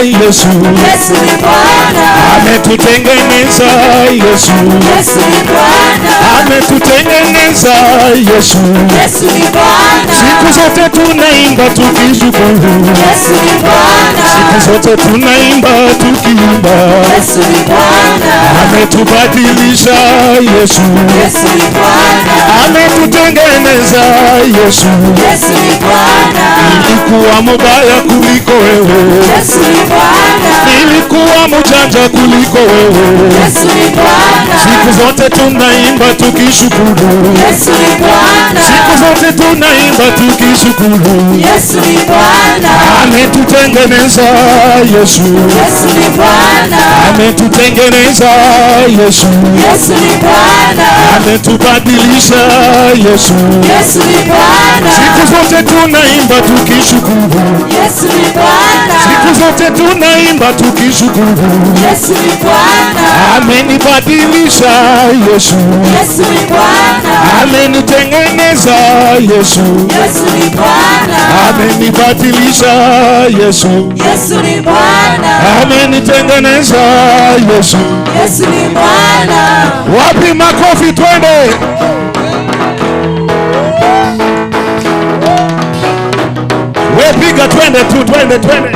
Yesu. Yesu ni Bwana. Ametutengeneza Yesu. Yesu ni Bwana. Ametutengeneza Yesu. Yesu ni Bwana. Siku zote tunaimba tukishukuru. Yesu ni Bwana. Siku zote tunaimba tukiimba. Yesu ni Bwana. Ametubadilisha Yesu. Yesu ni Bwana. Ametutengeneza Yesu. Yesu ni Bwana. Nilikuwa mubaya kuliko wewe. Yesu ni Bwana. Nilikuwa mjanja kuliko wewe. Yesu ni Bwana. Siku zote tunaimba tukishukuru. Yesu ni Bwana. Siku zote tunaimba tukishukuru. Yesu ni Bwana. Ametutengeneza Yesu. Yesu ni Bwana. Ametutengeneza Yesu. Yesu ni Bwana. Ametubadilisha Yesu. Yesu ni Bwana. Siku zote tunaimba tukishukuru. Yesu ni Bwana. Siku zote tunaimba tukishukuru. Yesu ni Bwana. Amenibadilisha Yesu. Yesu ni Bwana. Amenitengeneza Yesu. Yesu ni Bwana. Amenibadilisha Yesu. Yesu ni Bwana. Amenitengeneza Yesu. Yesu ni Bwana. Wapi makofi twende? Wepiga twende tu, twende twende.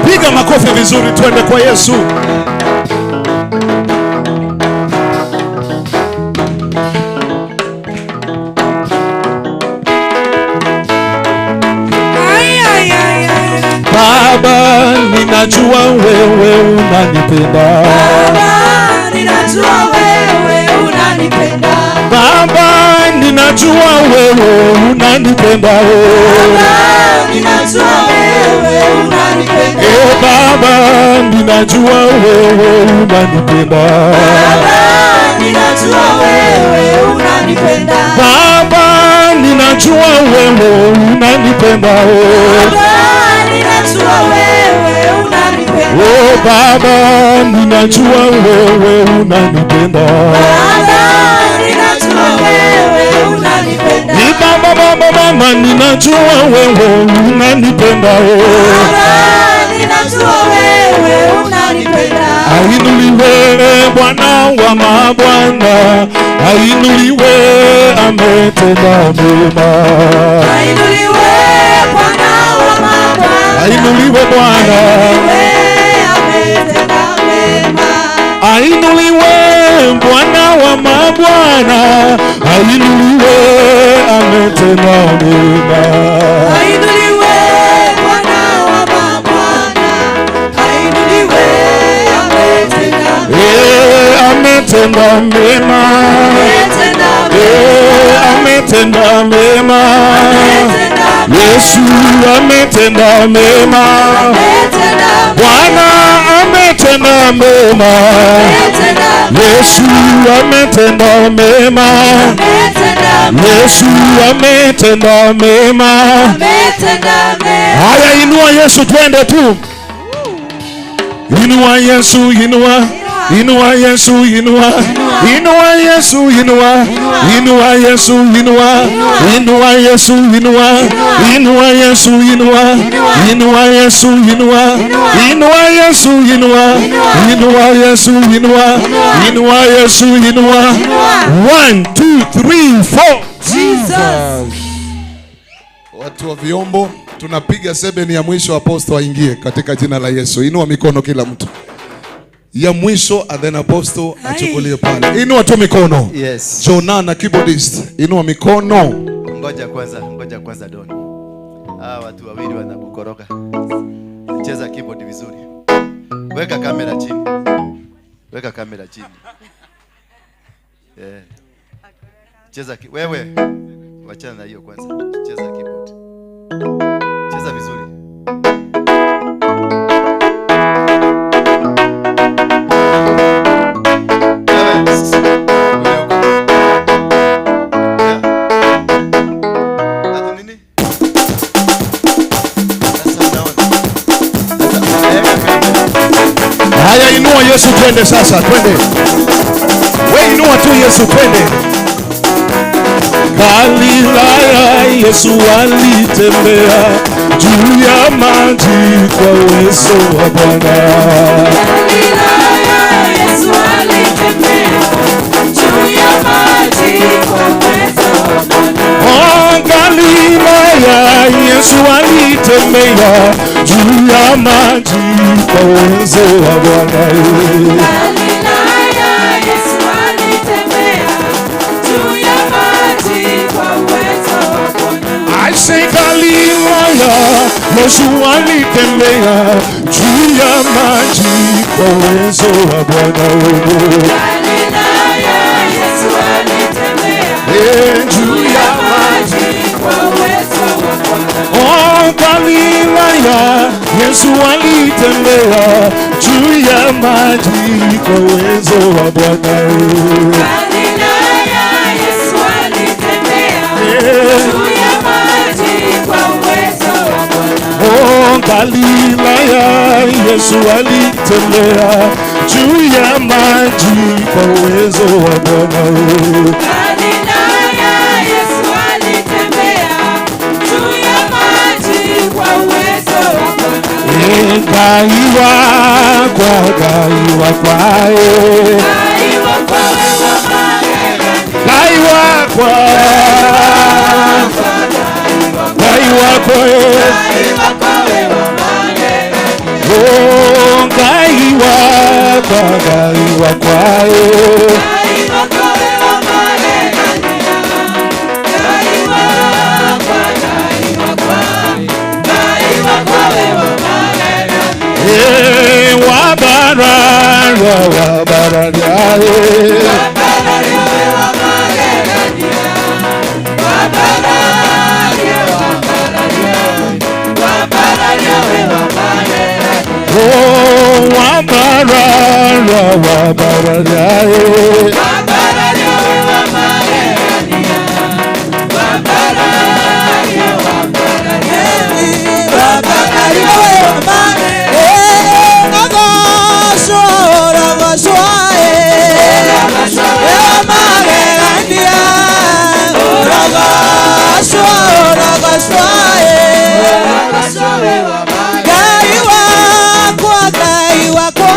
Piga makofi vizuri twende kwa Yesu. Baba, ninajua wewe unanipenda. Baba, ninajua wewe unanipenda. Baba, ninajua wewe unanipenda. Baba, ninajua wewe unanipenda. Eh, Baba, ninajua wewe unanipenda. Baba, ninajua wewe unanipenda. Baba, ninajua wewe unanipenda. Baba, ninajua wewe unanipenda. Oh Baba, ninajua wewe unanipenda. Baba, ninajua wewe unanipenda. Ni baba, baba, mama, ninajua wewe unanipenda. Baba, ninajua wewe unanipenda. Ainuliwe Bwana wa mabwana, ainuliwe ametenda mema. Ainuliwe Bwana wa mabwana, ainuliwe Bwana, ametenda mema. Ainuliwe Bwana wa mabwana, ainuliwe ametenda mema. Ainuliwe Bwana wa mabwana, ainuliwe ametenda mema. Eh, ametenda mema. Eh, ametenda mema. Yesu ametenda mema. Bwana ametenda mema. Yesu ametenda mema. Yesu ametenda mema. Haya, inua Yesu twende tu. Inua Yesu, inua. Inua Yesu, inua. Inua Yesu, inua. Inua Yesu, inua. Inua Yesu, inua. Inua Yesu, inua. Inua Yesu, inua. Inua Yesu, inua. Inua Yesu, inua. Inua Yesu, inua. 1 2 3 4. Jesus. Watu wa vyombo, tunapiga sebeni ya mwisho, apostle aingie katika jina la Yesu. Inua mikono kila mtu. Ya mwisho, and then apostle achukulie pale. Inua tu mikono. Yes. Jonah na keyboardist, inua mikono. Ngoja kwanza Don. Hawa watu wawili wanakukoroga. Cheza keyboard vizuri. Weka kamera chini. Weka kamera chini. Yeah. Cheza wewe. Wachana na hiyo kwanza. Cheza keyboard. Cheza vizuri. Haya, inua Yesu twende sasa, twende. We inua tu Yesu twende. Galilaya Yesu alitembea juu ya maji kwa uwezo wa Bwana. Galilaya Yesu alitembea juu ya maji kwa uwezo wa Bwana. Oh, Galilaya Yesu alitembea juu ya maji kwa uwezo wa Bwana. Galilaya Yesu alitembea juu ya maji kwa uwezo wa Bwana. I say Galilaya Yesu alitembea juu ya maji kwa uwezo wa Bwana. Galilaya Yesu alitembea juu ya maji kwa uwezo wa Bwana. Oh, Galilaya Yesu alitembea juu ya maji kwa uwezo wa Bwana. Galilaya Yesu alitembea juu ya maji kwa uwezo wa Bwana. Oh, Galilaya Yesu alitembea juu ya maji kwa uwezo wa Bwana. Galilaya Yesu alitembea juu ya maji kwa uwezo wa Bwana. Gaiwa kwa gaiwa kwae. Gaiwa kwa wewe magegani. Gaiwa kwa gaiwa kwae. Gaiwa kwa wewe magegani. Oh, gaiwa kwa gaiwa kwae. Gaiwa kwa wewe magegani. Gaiwa kwa gaiwa kwa gaiwa kwa wewe magegani. Eh, wabarara wabarara Oh, wabarara wabarara Gaiwa kwa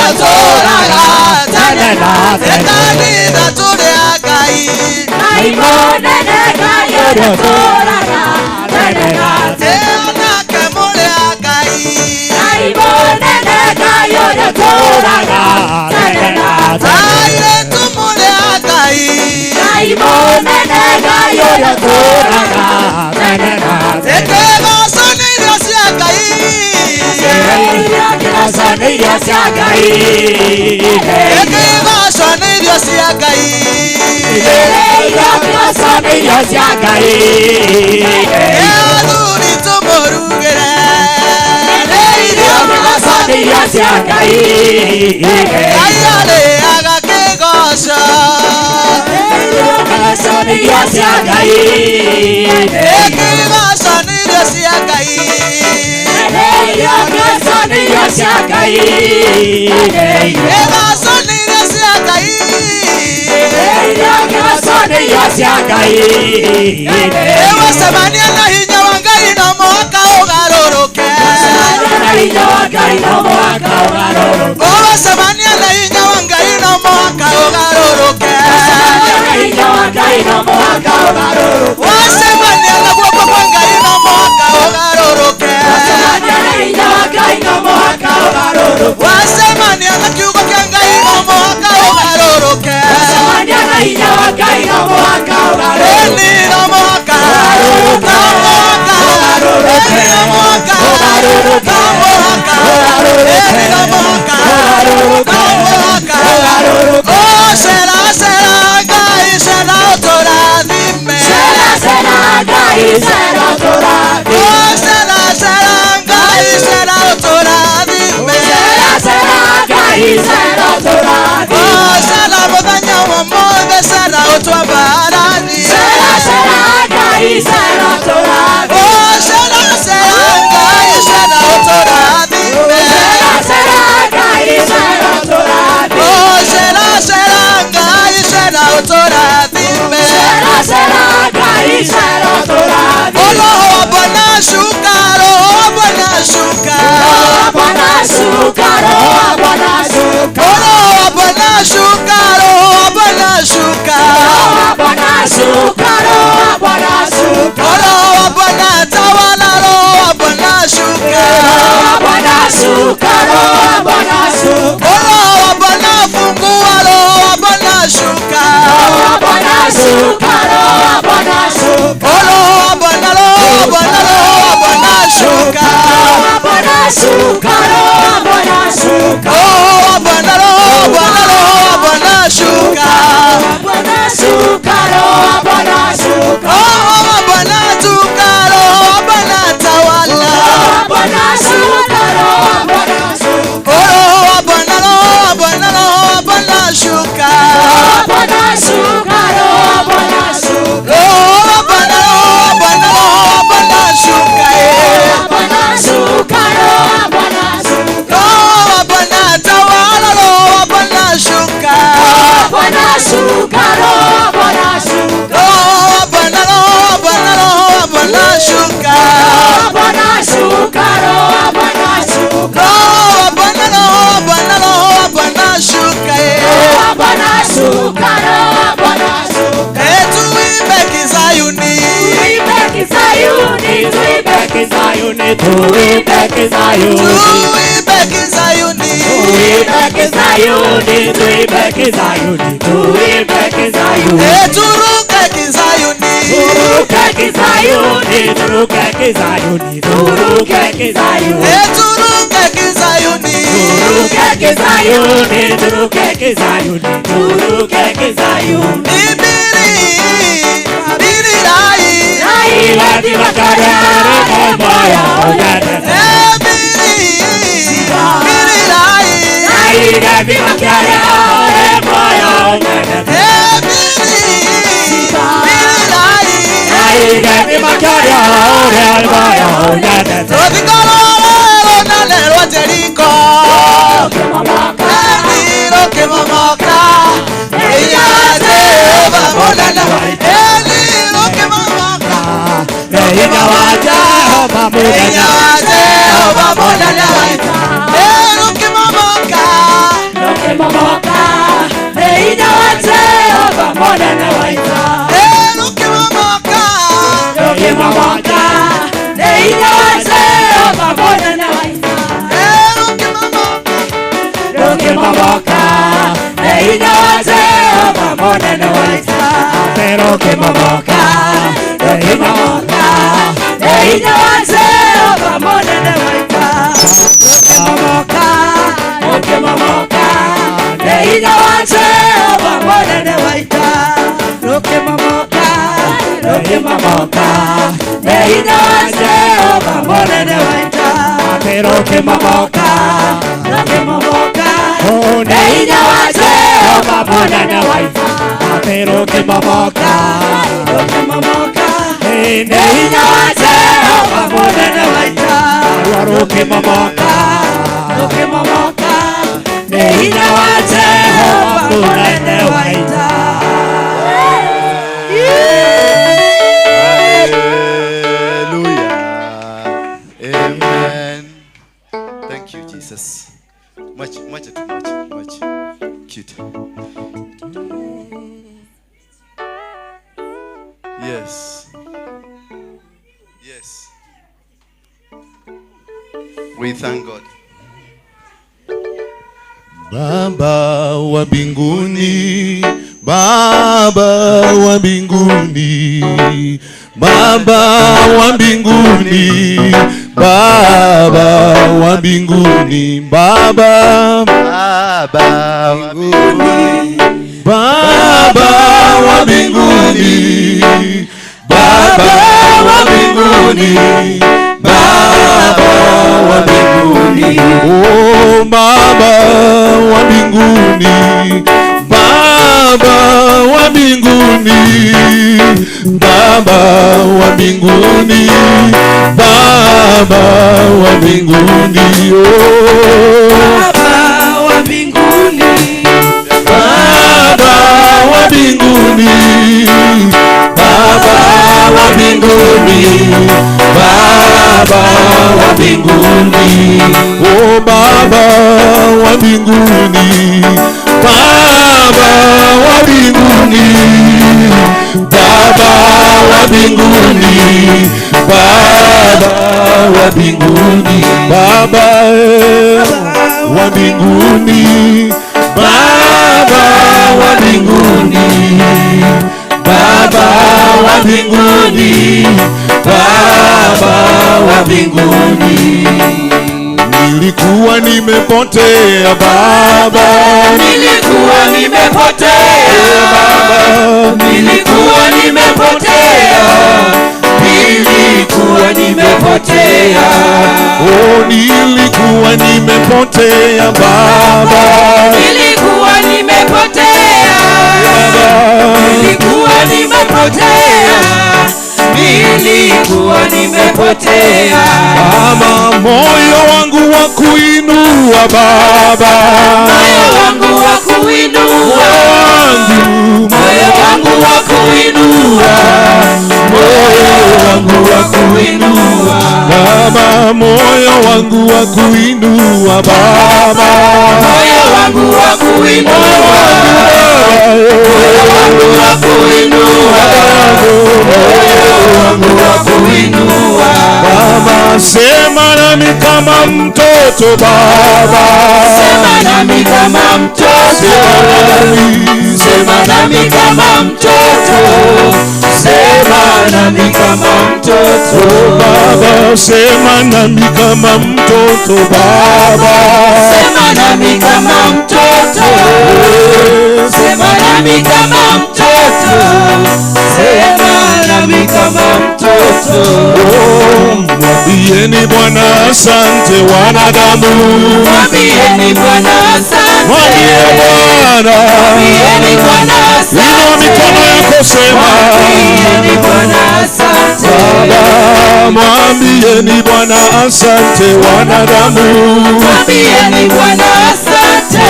ũrĩa ũtũũraga tene na tene. Kanitha tũrĩ a Ngai. Ngai mũnene, Ngai ũrĩa ũtũũraga tene na tene. Anake mũrĩ a Ngai. Ngai mũnene, Ngai ũrĩa ũtũũraga tene na tene. Airĩtu mũrĩ a Ngai. Ngai mũnene, Ngai ũrĩa ũtũũraga tene na tene. Kĩgoco nĩ irio cia Ngai. Kĩgoco nĩ irio cia Ngai. Kĩgoco nĩ irio cia Ngai. Kĩgoco nĩ irio cia Ngai. Athuri tũmũrugĩre. Kĩgoco nĩ irio cia Ngai. Ngai arĩaga kĩgoco. Kĩgoco nĩ irio cia Ngai. Kĩgoco nĩ irio cia Ngai. Kĩgoco nĩ irio cia Ngai. Kĩgoco nĩ irio cia Ngai. Kĩgoco nĩ irio cia Ngai. Wacemania na hinya wa Ngai no mũhaka ũgarũrũke. Na hinya wa Ngai no mũhaka ũgarũrũke. Wacemania na hinya wa Ngai no mũhaka ũgarũrũke. Na hinya wa Ngai no mũhaka ũgarũrũke. Wacemania na guoko kwa Ngai no mũhaka ũgarũrũke. Wacemania na hinya wa Ngai no mũhaka ũgarũrũke. Wacemania na kiugo kĩa Ngai no mũhaka ũgarũrũke. Wacemania na hinya wa Ngai no mũhaka ũgarũrũke. Ĩni no mũhaka. No mũhaka. Ĩni no mũhaka. No mũhaka. Ĩni no mũhaka. No mũhaka. Oh, cera cera Ngai cera ũtũrathime. Cera cera Ngai cera ũtũrathime. Oh, cera cera Ngai cera ũtũrathime. Cera cera Ngai cera ũtũrathime. Oh, cera mũthenya wa ũmũthĩ cera ũtwambaranie. Cera cera Ngai cera ũtũrathime. Oh, cera cera Ngai cera ũtũrathime. Cera cera Ngai cera ũtũrathime. Oh, cera cera Ngai cera ũtũrathime. Cera cera Ngai cera ũtũrathime. Roho wa Bwana shuka, Roho wa Bwana shuka. Roho wa Bwana shuka, Roho wa Bwana shuka. Roho wa Bwana shuka, Roho wa Bwana shuka. Roho wa Bwana shuka, Roho wa Bwana shuka. Roho wa Bwana tawala, Roho wa Bwana shuka. Roho wa Bwana shuka, Roho wa Bwana shuka. Roho wa Bwana fungua, Roho wa Bwana shuka. Roho wa Bwana shuka, Roho wa Bwana shuka. Roho wa Bwana, Roho wa Bwana, Roho wa Bwana shuka. Roho wa Bwana shuka, Roho wa Bwana shuka. Roho wa Bwana, Roho wa Bwana, Roho wa Bwana shuka. Bwana shuka, Roho wa Bwana shuka. Roho wa Bwana tuka, Roho wa Bwana tawala. Roho wa Bwana shuka, Roho wa Bwana shuka. Roho wa Bwana, Roho wa Bwana, Roho wa Bwana shuka. Roho wa Bwana shuka, Roho wa Bwana shuka. Roho wa Bwana, Roho wa Bwana, Roho wa Bwana shuka. Roho wa Bwana shuka, Roho wa Bwana shuka. Roho wa Bwana tawala, Roho wa Bwana shuka. Roho wa Bwana shuka, Roho wa Bwana shuka. Roho wa Bwana, Roho wa Bwana, Roho wa Bwana shuka. Roho wa Bwana shuka, Roho wa Bwana shuka. Roho wa Bwana, Roho wa Bwana, Roho wa Bwana shuka. Roho wa Bwana shuka, Roho wa Bwana shuka. Tuimbe Kizayuni. Tuimbe Kizayuni, tuimbe Kizayuni, tuimbe Kizayuni. Tuimbe Kizayuni. Tuimbe Kizayuni, tuimbe Kizayuni, tuimbe Kizayuni. Turuke Kizayuni. Turuke Kizayuni, turuke Kizayuni, turuke Kizayuni. Turuke Kizayuni. Turuke Kizayuni, turuke Kizayuni, turuke Kizayuni. Bibiri, bibiri rai. Rai leti makare moyo onyene. Bibiri, bibiri rai. Rai leti makare moyo onyene. Bibiri, bibiri rai. Rai leti makare moyo onyene. Rũthingo rũrĩa rwa Jeriko. Rũkĩmomoka. Hinya Jehova mũnene. Rũkĩmomoka. Hinya wa Jehova mũnene. Hinya wa Jehova mũnene. Rũkĩmomoka. Rukimomoka nĩ hinya wa Jehova mũnene wa ita. Rukimomoka, rukimomoka nĩ hinya wa Jehova mũnene wa ita. Rukimomoka, rukimomoka nĩ hinya wa Jehova mũnene wa ita. Rukimomoka, rukimomoka nĩ hinya wa Jehova mũnene wa ita. Rukimomoka, rukimomoka nĩ hinya wa Jehova mũnene wa ita. Rukimomoka, rukimomoka nĩ hinya wa Jehova mũnene wa ita. Rukimomoka, rukimomoka nĩ hinya wa Jehova mũnene wa ita. Hallelujah. Amen. Thank you, Jesus. Much, much, much, much. Cute. Yes. Yes. We thank God. Baba wa mbinguni, Baba wa mbinguni, Baba wa mbinguni, Baba wa mbinguni, Baba, Baba wa mbinguni, Baba wa mbinguni, Baba wa mbinguni, Baba wa mbinguni, oh Baba wa mbinguni, Baba wa mbinguni, Baba wa mbinguni, Baba wa mbinguni, oh Baba wa mbinguni, Baba wa mbinguni, Baba wa mbinguni, Baba wa mbinguni, oh Baba wa mbinguni, Baba wa mbinguni, Baba wa mbinguni, Baba wa mbinguni, Baba wa mbinguni, Baba wa mbinguni, Baba wa mbinguni, Baba wa mbinguni. Nilikuwa nimepotea Baba, nilikuwa nimepotea Baba, nilikuwa nimepotea, nilikuwa nimepotea, oh nilikuwa nimepotea Baba, nilikuwa nimepotea, nilikuwa nimepotea, nilikuwa nimepotea. Baba, moyo wangu wa kuinua Baba, moyo wangu wa kuinua, moyo wangu wa kuinua, moyo wangu wa kuinua Baba, moyo wangu wa kuinua Baba, moyo wangu wa kuinua, moyo wangu wa kuinua, moyo wangu wa kuinua. Baba, sema nami kama mtoto Baba, sema nami kama mtoto, sema nami kama mtoto, sema nami kama mtoto Baba, sema nami kama mtoto Baba, sema nami kama mtoto, sema nami kama mtoto, sema nami kama mtoto. Mwambieni Bwana asante wanadamu, mwambieni Bwana asante, mwambie Bwana, mwambieni Bwana asante, inua mikono yako sema, mwambieni Bwana asante. Baba, mwambieni Bwana asante wanadamu, mwambieni Bwana asante,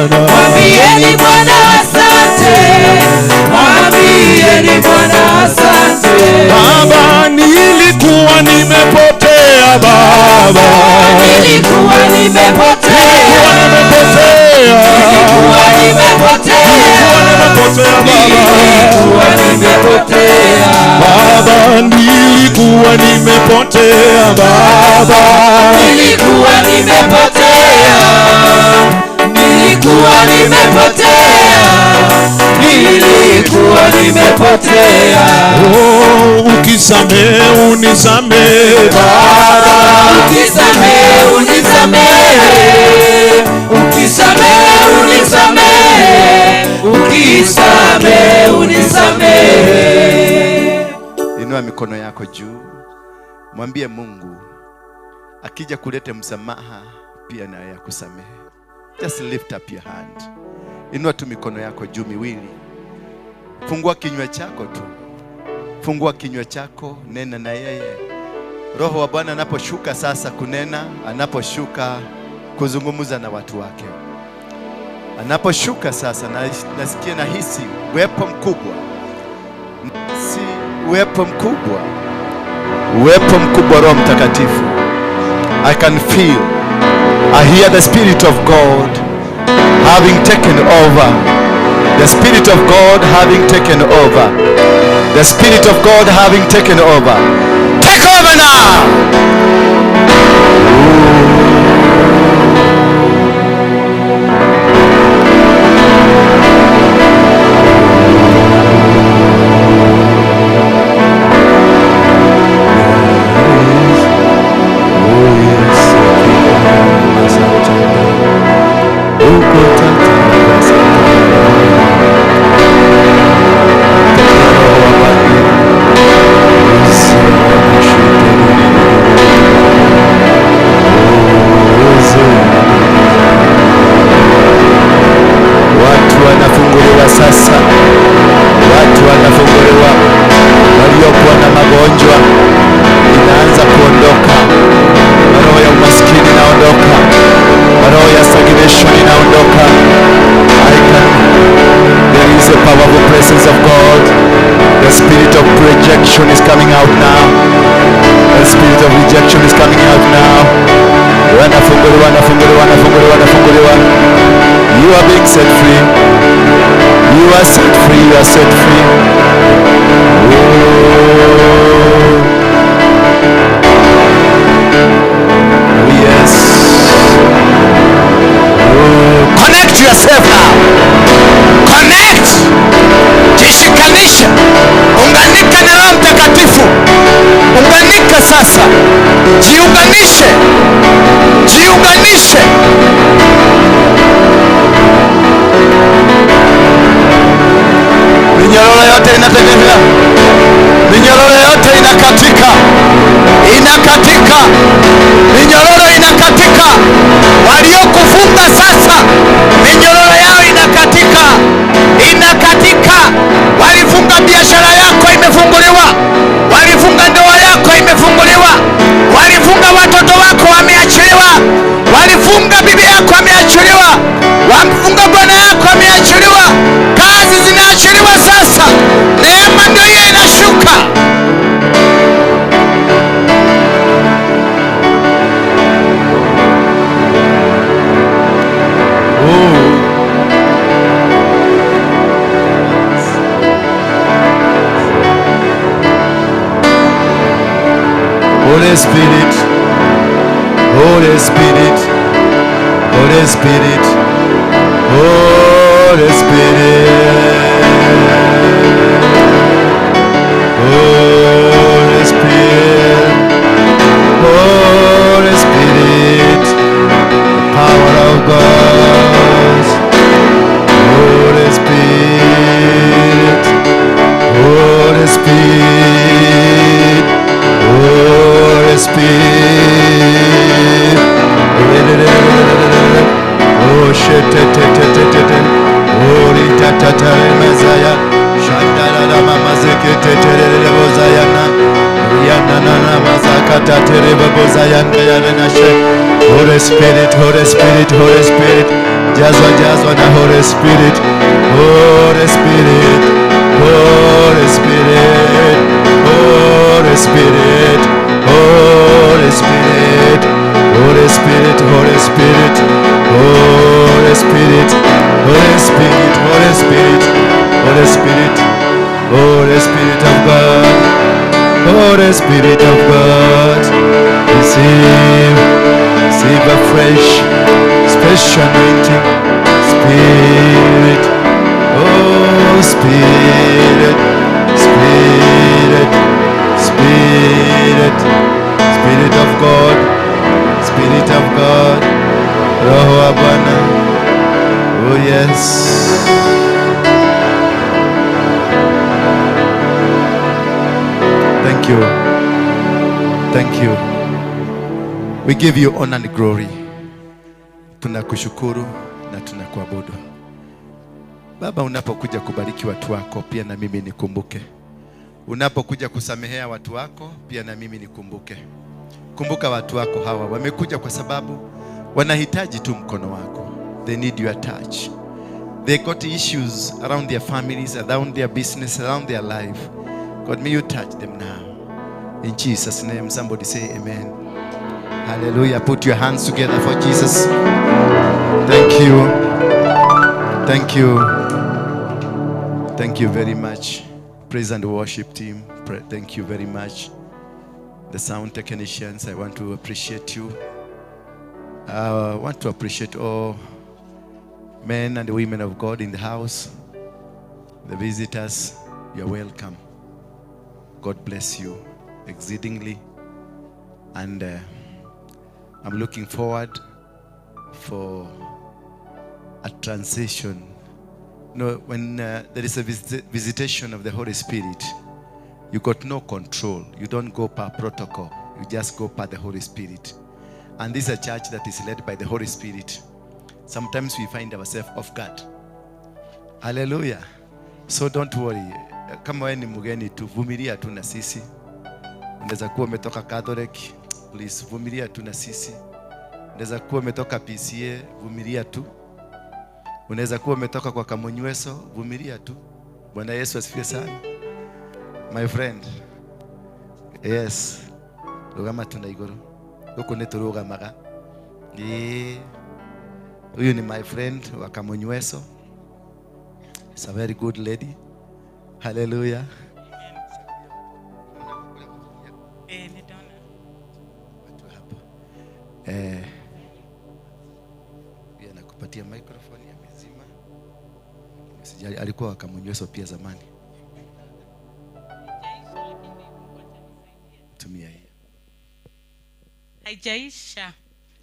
mwambieni Bwana asante, mwambieni Bwana asante. Baba, nilikuwa nimepotea Baba, nilikuwa nimepotea, nilikuwa nimepotea, nilikuwa nimepotea Baba, nilikuwa nimepotea Baba, nilikuwa nimepotea, nimepotea, nilikuwa nimepotea. Oh, ukisamehe unisamehe Baba, ukisamehe unisamehe, ukisamehe unisamehe, ukisamehe unisamehe. Inua mikono yako juu, mwambie Mungu akija kulete msamaha pia naye akusamehe. Just lift up your hand. Inua tu mikono yako juu miwili. Fungua kinywa chako tu. Fungua kinywa chako, nena na yeye. Roho wa Bwana anaposhuka sasa kunena, anaposhuka kuzungumza na watu wake. Anaposhuka sasa, nasikia nahisi uwepo mkubwa. Nahisi uwepo mkubwa. Uwepo mkubwa Roho Mtakatifu. I can feel, I hear the Spirit of God having taken over. The Spirit of God having taken over. The Spirit of God having taken over. Take over now! Is coming out now. The spirit of rejection is coming out now. You are being set free. You are set free. You are set free. Oh yes. Oh. Connect yourself now. Connect. Jishikanisha. Unganika na Roho Mtakatifu. Unganika sasa. Jiunganishe. Jiunganishe. Minyororo yote inategemea. Minyororo yote inakatika. Inakatika. Minyororo inakatika. Waliokufunga sasa, minyororo yao inakatika. Inakatika. Walifunga biashara yako, imefunguliwa. Walifunga ndoa yako, imefunguliwa. Walifunga watoto wako, wameachiliwa. Walifunga bibi yako, ameachiliwa. Wamfunga bwana yako, ameachiliwa. Kazi zinaachiliwa sasa. Neema ndio hiyo inashuka. Holy Spirit, Holy Spirit, Holy Spirit, Holy Spirit, Holy Spirit, Holy Spirit, the power of God, Holy Spirit, Holy Spirit, Holy Spirit. Oh shit, oh ta mezaya, shandala la mama zekete terere bozayana, yana na na mazakata terebe bozayana yana she. Holy Spirit, Holy Spirit, Holy Spirit, jazwa jazwa na Holy Spirit, Holy Spirit, Holy Spirit, Holy Spirit, Holy Spirit, Holy Spirit, Holy Spirit, Holy Spirit, Holy Spirit, Holy Spirit, Holy Spirit, Holy Spirit of God, Holy Spirit of God, receive, receive a fresh, special anointing, Spirit, oh Spirit, Spirit, Spirit, Spirit of God, Spirit of God, Roho wa Bwana. Oh yes. Thank you. Thank you. We give you honor and glory. Tunakushukuru na tunakuabudu. Baba, unapokuja kubariki watu wako, pia na mimi nikumbuke. Unapokuja kusamehea watu wako, pia na mimi nikumbuke. Kumbuka watu wako hawa, wamekuja kwa sababu wanahitaji tu mkono wako. They need your touch. They got issues around their families, around their business, around their life. God, may you touch them now. In Jesus' name, somebody say amen. Hallelujah. Put your hands together for Jesus. Thank you. Thank you. Thank you very much. Praise and worship team, thank you very much. The sound technicians, I want to appreciate you. I want to appreciate all men and women of God in the house. The visitors, you're welcome. God bless you exceedingly. And I'm looking forward for a transition. No, when there is a visitation of the Holy Spirit, you got no control. You don't go per protocol. You just go per the Holy Spirit. And this is a church that is led by the Holy Spirit. Sometimes we find ourselves off guard. Hallelujah. So don't worry. Kama wewe ni mgeni tu, vumilia tu na sisi. Unaweza kuwa umetoka Catholic, please vumilia tu na sisi. Unaweza kuwa umetoka PCA, vumilia tu. Unaweza kuwa umetoka kwa Kamunyweso, vumilia tu. Bwana Yesu asifiwe sana. My friend. Yes. Rugama tu na iguru. Huko ni turugamaga. Huyu ni my friend wa Kamunyweso. It's a very good lady. Hallelujah. Pia nakupatia microphone ya mizima. Sijali, alikuwa Kamunyweso pia zamani. Tumia hii. Haijaisha,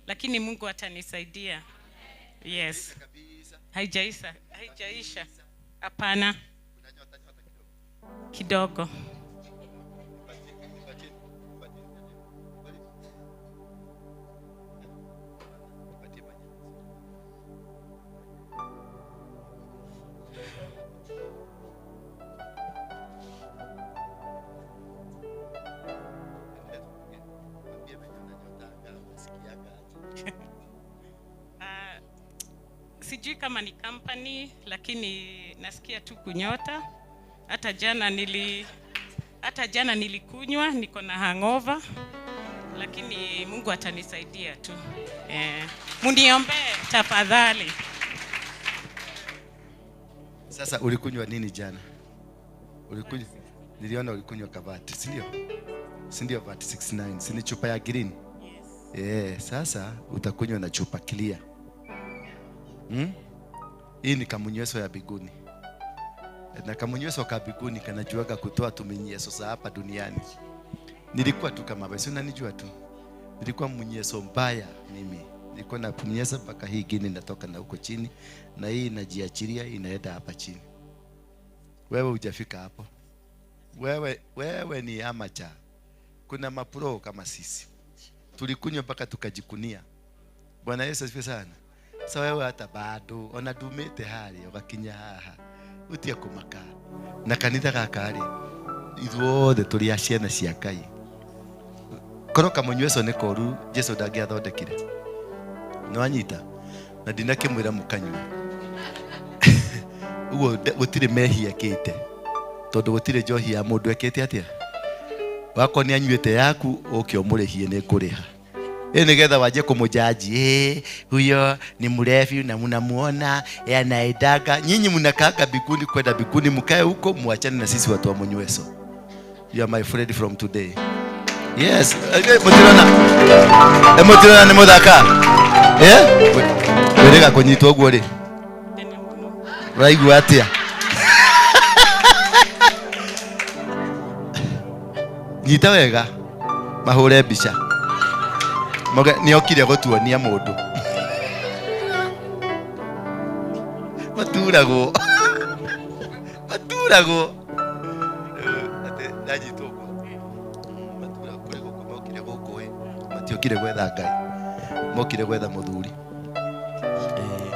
lakini Mungu atanisaidia. Yes. Haijaisha, haijaisha. Hapana. Kidogo. Sijui kama ni company, lakini nasikia tu kunyota. Hata jana nilikunywa, niko na hangover, lakini Mungu atanisaidia tu. Muniombee tafadhali. Sasa ulikunywa nini jana? Ulikunywa, niliona ulikunywa kavati, si ndio? Si ndio VAT 69, si ni chupa ya green? Yes. Sasa utakunywa na chupa clear. Hii ni kamunyweso ya biguni. Na kamunyweso ka biguni kanajuaga kutoa tuminyeso za hapa duniani. Nilikuwa tu kama wewe, si unanijua tu. Nilikuwa mnyeso mbaya mimi. Nilikuwa na punyesa mpaka hii gini inatoka na huko chini, na hii inajiachilia inaenda hapa chini. Wewe hujafika hapo. Wewe ni amateur. Kuna mapro kama sisi. Tulikunywa mpaka tukajikunia. Bwana Yesu asifiwe sana. Sasa wewe hata bado ona dumete hali ugakinya haha utie kumaka na kanitha gaka ri ithuothe turi a ciana cia Ngai. Korwo kamunyweso ni koru Jesu ndangĩathondekire. Nĩwanyita na ndinakĩmwĩra mũkanyue. Ũguo gũtirĩ mehia ekĩte, tondũ gũtirĩ njohi ya mũndũ ekĩte atĩa. Wako nĩ anyuĩte yaku ũke ũmũrĩhie nĩ kũrĩha. Nigetha waje kumujaji, huyo ni mrefi na mnamuona anaendaga. Nyinyi mnakaanga biguni kwenda biguni, mkae huko muachane na sisi watu wa Munyweso. You are my friend from today. Yes, mutirona. Mutirona ni muthaka. Werega kunyitwo guo ri. Ũraigua atĩa? Nyita wega mahũre mbica. Moge nĩokire gũtuonia mũndũ. Maturagwo. Maturagwo. Atĩ ndanyitwo ũguo. Maturagwo kũrĩ gũkũ mokire gũkũ ĩ. Matiokire gwetha Ngai. Mokire gwetha mũthuri.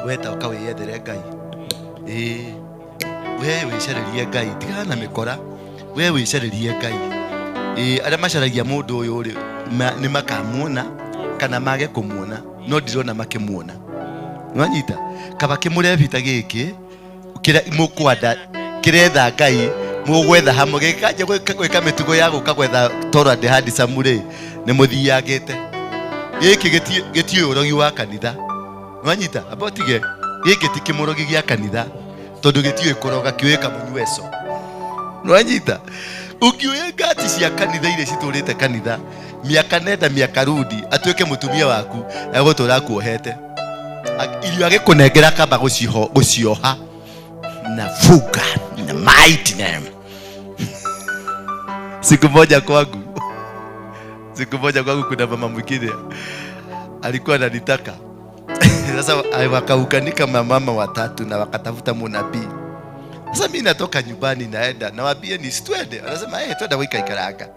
Weta ũka wĩyethere Ngai. We wĩcarĩrie Ngai. Tigana na mĩkora. We wĩcarĩrie Ngai. Arĩa macaragia mũndũ ũyũ rĩ, nĩ makamuona kana mage kũmuona, no ndirona makĩmuona. Nĩwanyita? Kaba kĩmũrebita gĩkĩ kĩrĩa mũkwanda kĩretha Ngai mũgwetha hamwe gĩkanjia gwĩka mĩtugo ya gũka gwetha Toro and Handsome rĩ, nĩ mũthiangĩte. Gĩkĩ gĩtiũĩ ũrogi wa kanitha. Nĩwanyita? Amba ũtige. Gĩkĩ ti kĩmũrogi gĩa kanitha tondũ gĩtiũĩ kũroga, kĩũĩ kamũnyueco. Nĩwanyita? Ũngĩoya ngati cia kanitha iria citũrĩte kanitha mĩaka nenda mĩaka rudi atuĩke mũtumia waku egũtũra akuohete. Irio agĩkũnengera kamba gũcioha na fuga in the mighty name. Siku moja kwangu kuna mama mwingine alikuwa ananitaka. Sasa wakaunganika mamama watatu na wakatafuta munabii. Sasa mimi natoka nyumbani naenda nawaambia ni twende, wanasema twende wika ikaranga.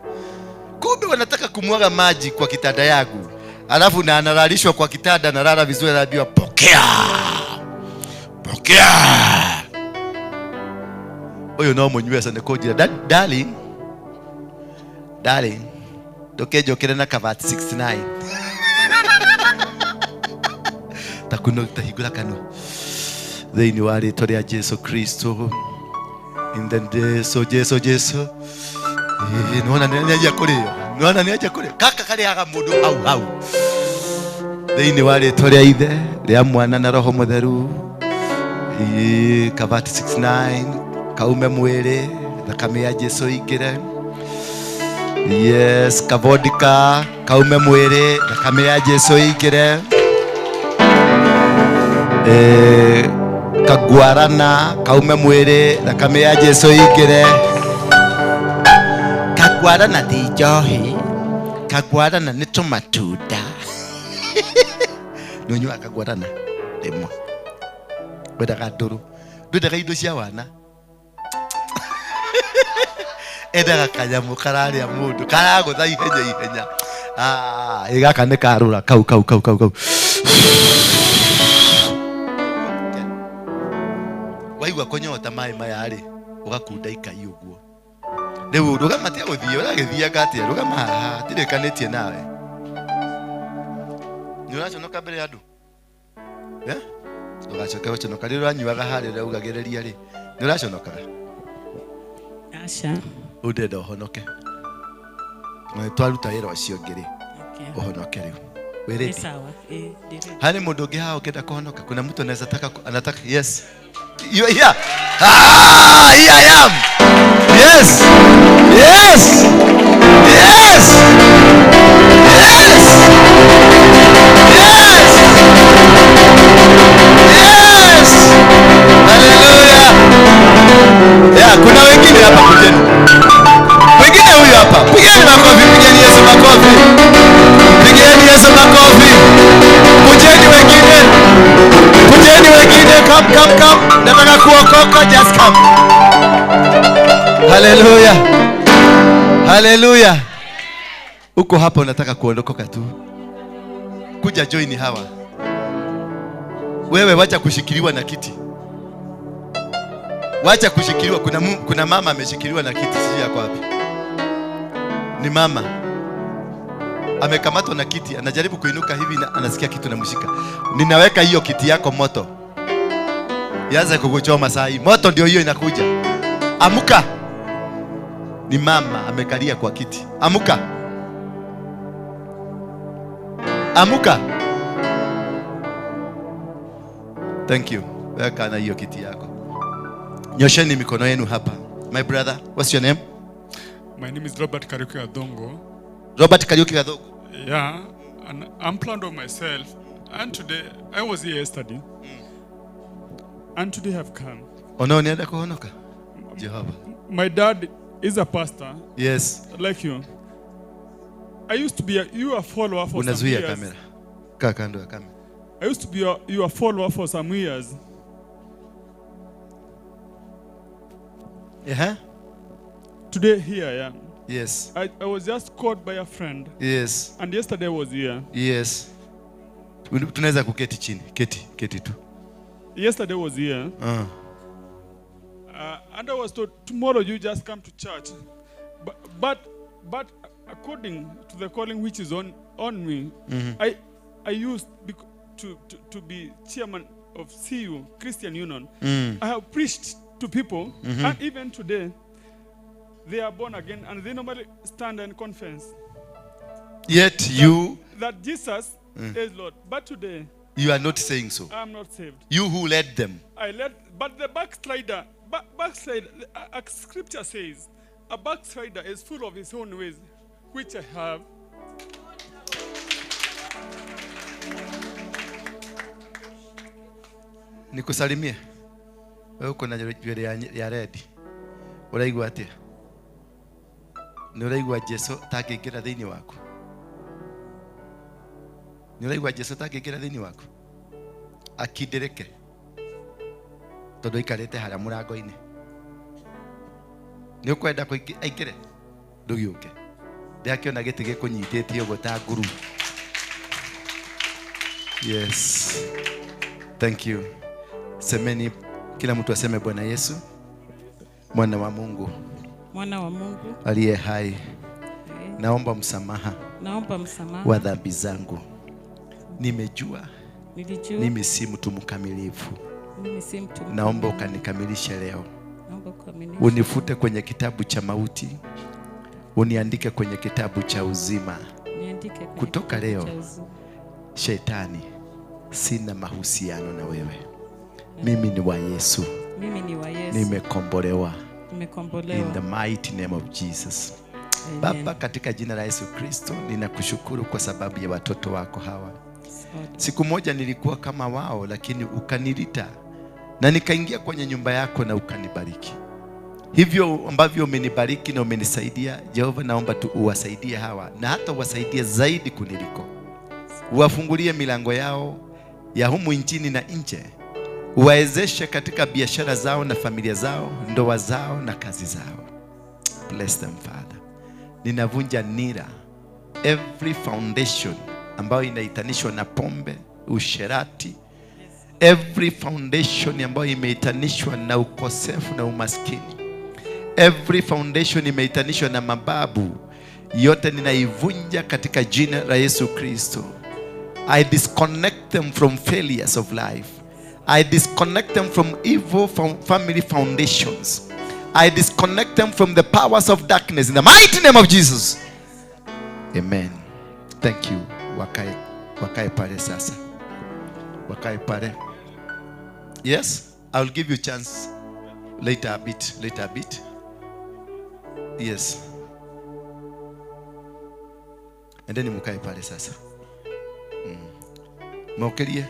Kumbe wanataka kumwaga maji kwa kitanda yangu. Alafu na analalishwa kwa kitanda, analala vizuri, anaambiwa pokea. Pokea. Huyo no munywe sana kojira. Darling. Darling. Ndukenjokere na kabati 69. Takuno tahingũra kanua. Thĩinĩ wa rĩtwa rĩa Jesu Kristo. In the Jesu Jesu Jesu. Nĩwona nĩanjia kũrĩo. Nĩwona nĩanjia kũrĩo. Kaka karĩaga mũndũ hau hau. Thĩinĩ wa rĩtwa rĩa Ithe, rĩa Mwana na Roho Mũtheru. Kabati 69 kaume mwĩrĩ, thakame ya Jesu ingĩre. Yes, kavodika kaume mwĩrĩ, thakame ya Jesu ingĩre. Kagwarana kaume mwĩrĩ, thakame ya Jesu ingĩre. Kagwarana ti njohi, kagwarana nĩ tũmatunda. Nĩ ũnyuaga kagwarana rĩmwe. Wendaga ndũrũ, ndwendaga indo cia wana. Endaga kanyamũ kararĩa mũndũ, karagũtha ihenya ihenya. Ĩ gaka nĩ karũra kau kau kau kau kau. Waigua kũnyota maĩ maya rĩ, ũgakunda ikai ũguo. Rĩu rũgama tia gũthiĩ, ũragĩthianga atĩa? Rũgama haha, ndirĩkanĩtie nawe. Nĩ ũraconoka mbere ya andũ? Ndũgacoke gũconoka. Rĩrĩa ũranyuaga harĩa ũrĩa ugagĩrĩria rĩ, nĩ ũraconokaga? Aca. Rĩu ndĩrenda ũhonoke. Na twaruta wĩra ũcio ũngĩ rĩ, ũhonoke rĩu. Wĩ ready? Sawa. Harĩ mũndũ ũngĩ haha ũngĩenda kũhonoka? Kuna mtu anaweza taka, anataka, yes. You are here. Ah, here I am. Yes. Yes. Yes. Yes. Yes. Yes. Hallelujah. Yeah, kuna wengine hapa kujeni. Wengine huyu hapa. Pigeni makofi, pigeni Yesu makofi. Pigeni Yesu makofi. Kujeni wengine. Kujeni wengine, come come come. Nataka kuokoka, just come. Hallelujah. Hallelujah. Uko hapa unataka kuondoka tu. Kuja join hawa. Wewe wacha kushikiliwa na kiti. Wacha kushikiliwa. Kuna mama ameshikiliwa na kiti, sijui yako wapi. Ni mama amekamatwa na kiti, anajaribu kuinuka hivi na anasikia kitu namshika. Ninaweka hiyo kiti yako moto. Ianze kukuchoma saa hii. Moto ndio hiyo inakuja. Amuka. Ni mama amekalia kwa kiti. Amuka. Amuka. Thank you. Weka na hiyo kiti yako. Nyosheni mikono yenu hapa. My brother, what's your name? My name is Robert Kariuki Adongo. Robert Kariuki Adongo. Yeah, and I'm proud of myself. And today, I was here yesterday. And today I've come. Ona nienda kuhonoka. Jehova. My dad is a pastor. Yes. Like you. I used to be a follower for some years. Unazuia kamera. Kaa kando ya kamera. I used to be your follower for some years. Yeah. Today here I am. Yes. I was just called by a friend. Yes. And yesterday I was here. Yes. Tunaweza kuketi chini. Keti tu. Yesterday was here. And I was told tomorrow you just come to church. But according to the calling which is on me, mm-hmm. I used to be chairman of CU, Christian Union. Mm. I have preached to people, mm-hmm. and even today, they are born again, and they normally stand and confess. Yet you... That Jesus is Lord. But today... You are not saying so. I am not saved. You who led them. I led, but the backslider, scripture says, a backslider is full of his own ways, which I have. Nikusalimie. Wewe uko na nywele ya red. Uraigua atia? Ni uraigua Jesu takingĩra thĩinĩ waku? Ni uraigua Jesu takingĩra thĩinĩ waku? Akindĩrĩke. Tondũ aikarĩte harĩa mũrango-inĩ. Nĩ ũkwenda aingĩre? Ndũgĩũke. Ndĩrakĩona gĩtĩ gĩkũnyitĩtie ũguo ta nguru. Yes. Thank you. Semeni, kila mtu aseme Bwana Yesu, Mwana wa Mungu. Mwana wa Mungu aliye hai. Naomba msamaha. Naomba msamaha wa dhambi zangu. Nimejua nilijua mimi si mtu mkamilifu. Mimi si mtu mkamilifu. Naomba ukanikamilishe leo. Naomba ukamilishe. Unifute kwenye kitabu cha mauti. Uniandike kwenye kitabu cha uzima. Niandike kwenye kutoka leo cha uzima. Shetani, sina mahusiano na wewe. Mimi ni wa Yesu. Mimi ni wa Yesu. Nimekombolewa. Nimekombolewa. In the mighty name of Jesus. Amen. Baba, katika jina la Yesu Kristo, ninakushukuru kwa sababu ya watoto wako hawa. Siku moja nilikuwa kama wao, lakini ukanilita na nikaingia kwenye nyumba yako na ukanibariki. Hivyo ambavyo umenibariki na umenisaidia, Jehova, naomba tu uwasaidie hawa na hata uwasaidie zaidi kuniliko. Uwafungulie milango yao ya humu nchini na nje. Uwaezeshe katika biashara zao na familia zao, ndoa zao na kazi zao. Bless them, Father. Ninavunja nira, every foundation ambayo inaitanishwa na pombe, usherati, every foundation ambayo imeitanishwa na ukosefu na umaskini, every foundation imeitanishwa na mababu, yote ninaivunja katika jina la Yesu Kristo. I disconnect them from failures of life. I disconnect them from evil family foundations. I disconnect them from the powers of darkness in the mighty name of Jesus. Amen. Thank you. Wakae pale sasa. Wakae pale. Yes, I will give you chance later a bit. Later a bit. Yes. And then mukae pale sasa. Mwokelie.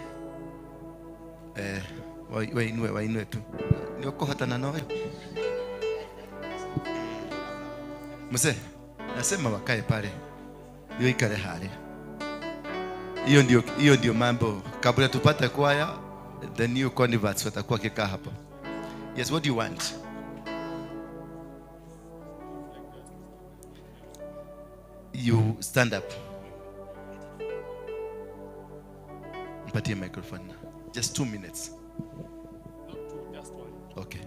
Wainue tu. Ni ukohotana nawe. Mzee, nasema wakae pale. Hiyo ikale hali. Hiyo ndio mambo. Kabla tupate kwaya, the new converts watakuwa kikaa hapo. Yes, what do you want? You stand up. Mpatie microphone. Just 2 minutes. Not two, just one. Okay.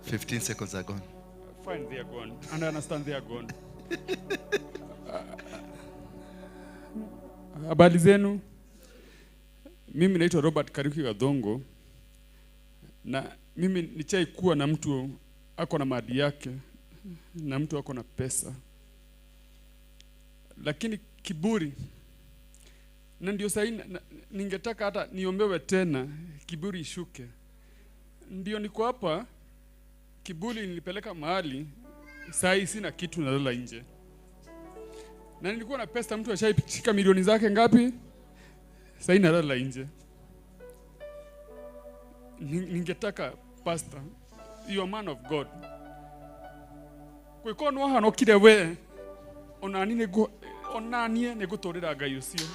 15 seconds are gone. Fine, they are gone. And I understand they are gone. Habari zenu. Mimi naitwa Robert Kariuki Gathongo. Na mimi nichai kuwa na mtu ako na mali yake na mtu ako na pesa. Lakini kiburi, na ndio sasa ningetaka hata niombewe tena kiburi ishuke. Ndio niko hapa, kiburi nilipeleka mahali, sasa sina kitu, nalala nje. Na nilikuwa na pesa, mtu ashaishika milioni zake ngapi? Sasa nalala nje. Ningetaka pastor, you are man of God. Kwiko no hanokire we onani niguo onanie niguturira Ngai ucio.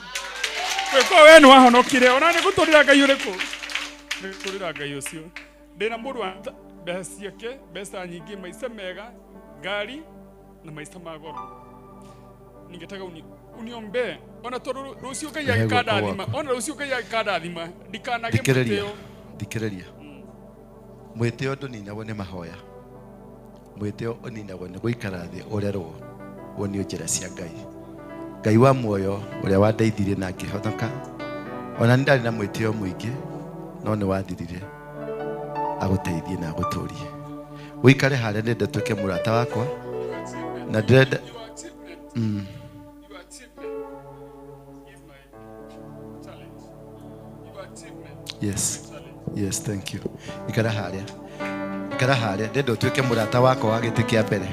Kwiko we no hanokire onani niguturira Ngai uriku? Niguturira Ngai ucio. Ndina mundu wa mbeca ciake, mbeca nyingi, maica mega, ngari na maica ma goro. Ningetaka uniombee ona tondu rucio Ngai agĩkandathima, ona rucio Ngai agĩkandathima ndikanage mwĩtĩo. Thikĩrĩria. Mwĩtĩo ndũninagwo nĩ mahoya. Mwĩtĩo ũninagwo nĩ gũikara thĩ ũrerwo wonio njĩra cia Ngai. Ngai wa muoyo ũrĩa wandeithirie na ngĩhonoka, ona nĩ ndarĩ na mwĩtĩo mũingĩ no nĩ wathirire, agũteithie na agũtũrie. Ũikare harĩa ndĩrenda tuĩke mũrata wakwa na ndĩrenda Yes. Yes, thank you. Ikara haria. Ikara haria ndĩrenda ũtuĩke mũrata wakwa wa gĩtĩ kĩa mbere.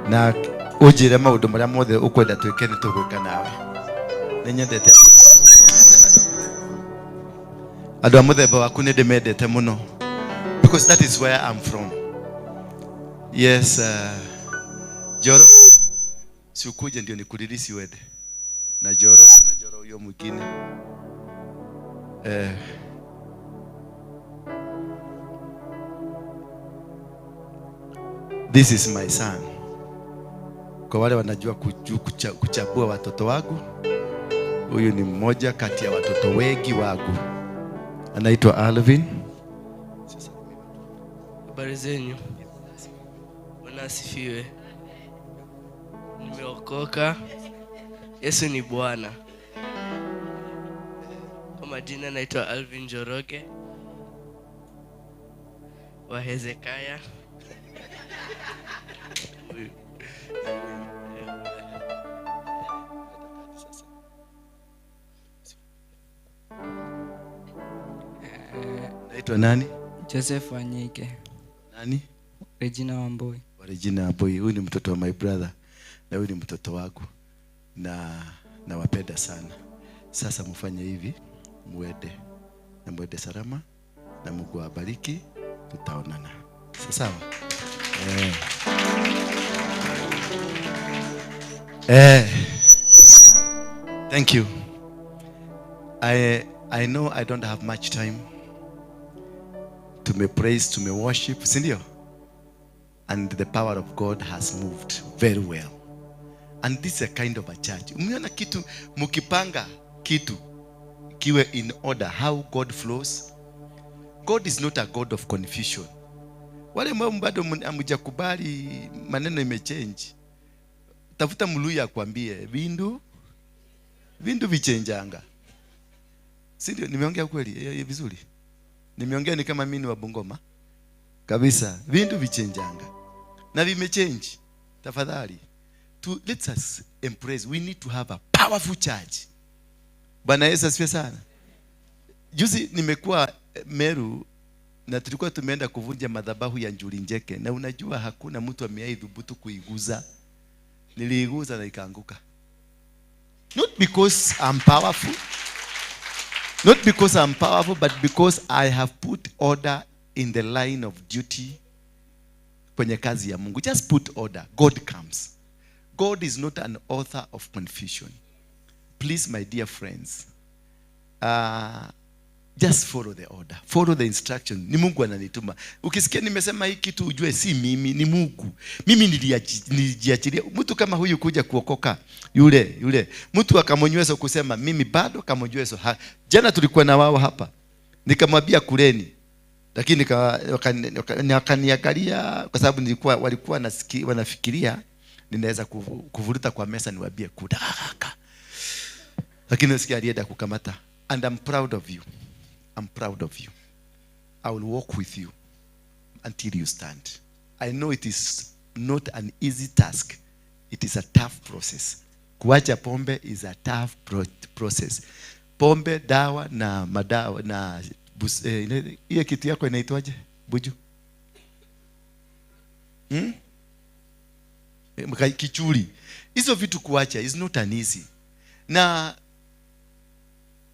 Na ũnjĩre maũndũ marĩa mothe ũkwenda twĩke nĩ tũgwĩka nawe. Nĩ nyendete andũ a mũthemba waku nĩ ndĩmendete mũno. Because that is where I'm from. Yes, Joro. Si ukuje ndio nikulilisi uende. Na Joro, na Joro huyo mwingine. This is my son. Kwa wale wanajua kuchagua watoto wangu, huyu ni mmoja kati ya watoto wengi wangu. Anaitwa Alvin. Habari zenyu. Bwana asifiwe. Nimeokoka. Yesu ni Bwana. Kwa majina naitwa Alvin Njoroge wa Hezekiah. Naitwa nani? Joseph Wanyike. Nani? Regina Wambui. Regina Wambui. Huyu ni mtoto wa my brother na huyu ni mtoto wangu na nawapenda sana. Sasa mfanye hivi, muende na muende salama na Mungu awabariki, tutaonana. Sawa? Thank you. I know I don't have much time to me praise, to me worship, si ndio? And the power of God has moved very well. And this is a kind of a church. Umeona kitu mukipanga kitu kiwe in order, how God flows. God is not a God of confusion. Wale ambao bado hamjakubali maneno imechange, tafuta Mluya akwambie vindu vichenjanga. Si ndio? Nimeongea kweli vizuri? Nimeongea ni kama mimi ni wa Bungoma kabisa. Vindu vichenjanga na vimechange. Tafadhali, let us embrace. We need to have a powerful church. Bwana Yesu asifiwe sana. Juzi nimekuwa Meru na tulikuwa tumeenda kuvunja madhabahu ya Njuri Njeke, na unajua hakuna mtu amewahi kuiguza. Niliiguza na ikaanguka. Not because I'm powerful. Not because I'm powerful, but because I have put order in the line of duty kwenye kazi ya Mungu. Just put order. God comes. God is not an author of confusion. Please, my dear friends, just follow the order. Follow the instruction. Ni Mungu ananituma. Ukisikia nimesema hii kitu ujue si mimi, ni Mungu. Mimi nilijiachilia. Mtu kama huyu kuja kuokoka, yule. Mtu akamonyweso kusema mimi bado kamonyweso. Jana tulikuwa na wao hapa. Nikamwambia kuleni. Lakini wakaniangalia kwa sababu walikuwa wanafikiria ninaweza kuvuruta kwa mesa niwaambie kudaka. Lakini nasikia alienda kukamata. And I'm proud of you. I'm proud of you. I will walk with you until you stand. I know it is not an easy task. It is a tough process. Kuacha pombe is a tough process. Pombe, dawa na madawa na ile kitu yako inaitwaje? Buju? Kichuri. Hizo vitu kuacha is not an easy. Na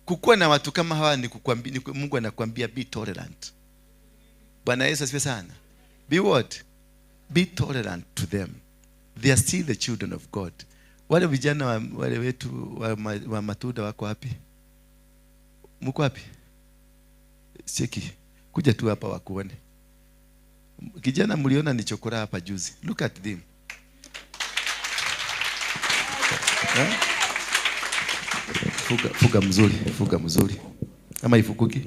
Kukuwa na watu kama hawa ni kukwambia, Mungu anakuambia be tolerant. Bwana Yesu asifiwe sana. Be what? Be tolerant to them. They are still the children of God. Wale vijana wale wetu wa Matuda wako wapi? Mko wapi? Cheki. Kuja tu hapa wakuone. Kijana mliona ni chokora hapa juzi. Look at them. Fuga, fuga mzuri, fuga mzuri. Kama ifukuki,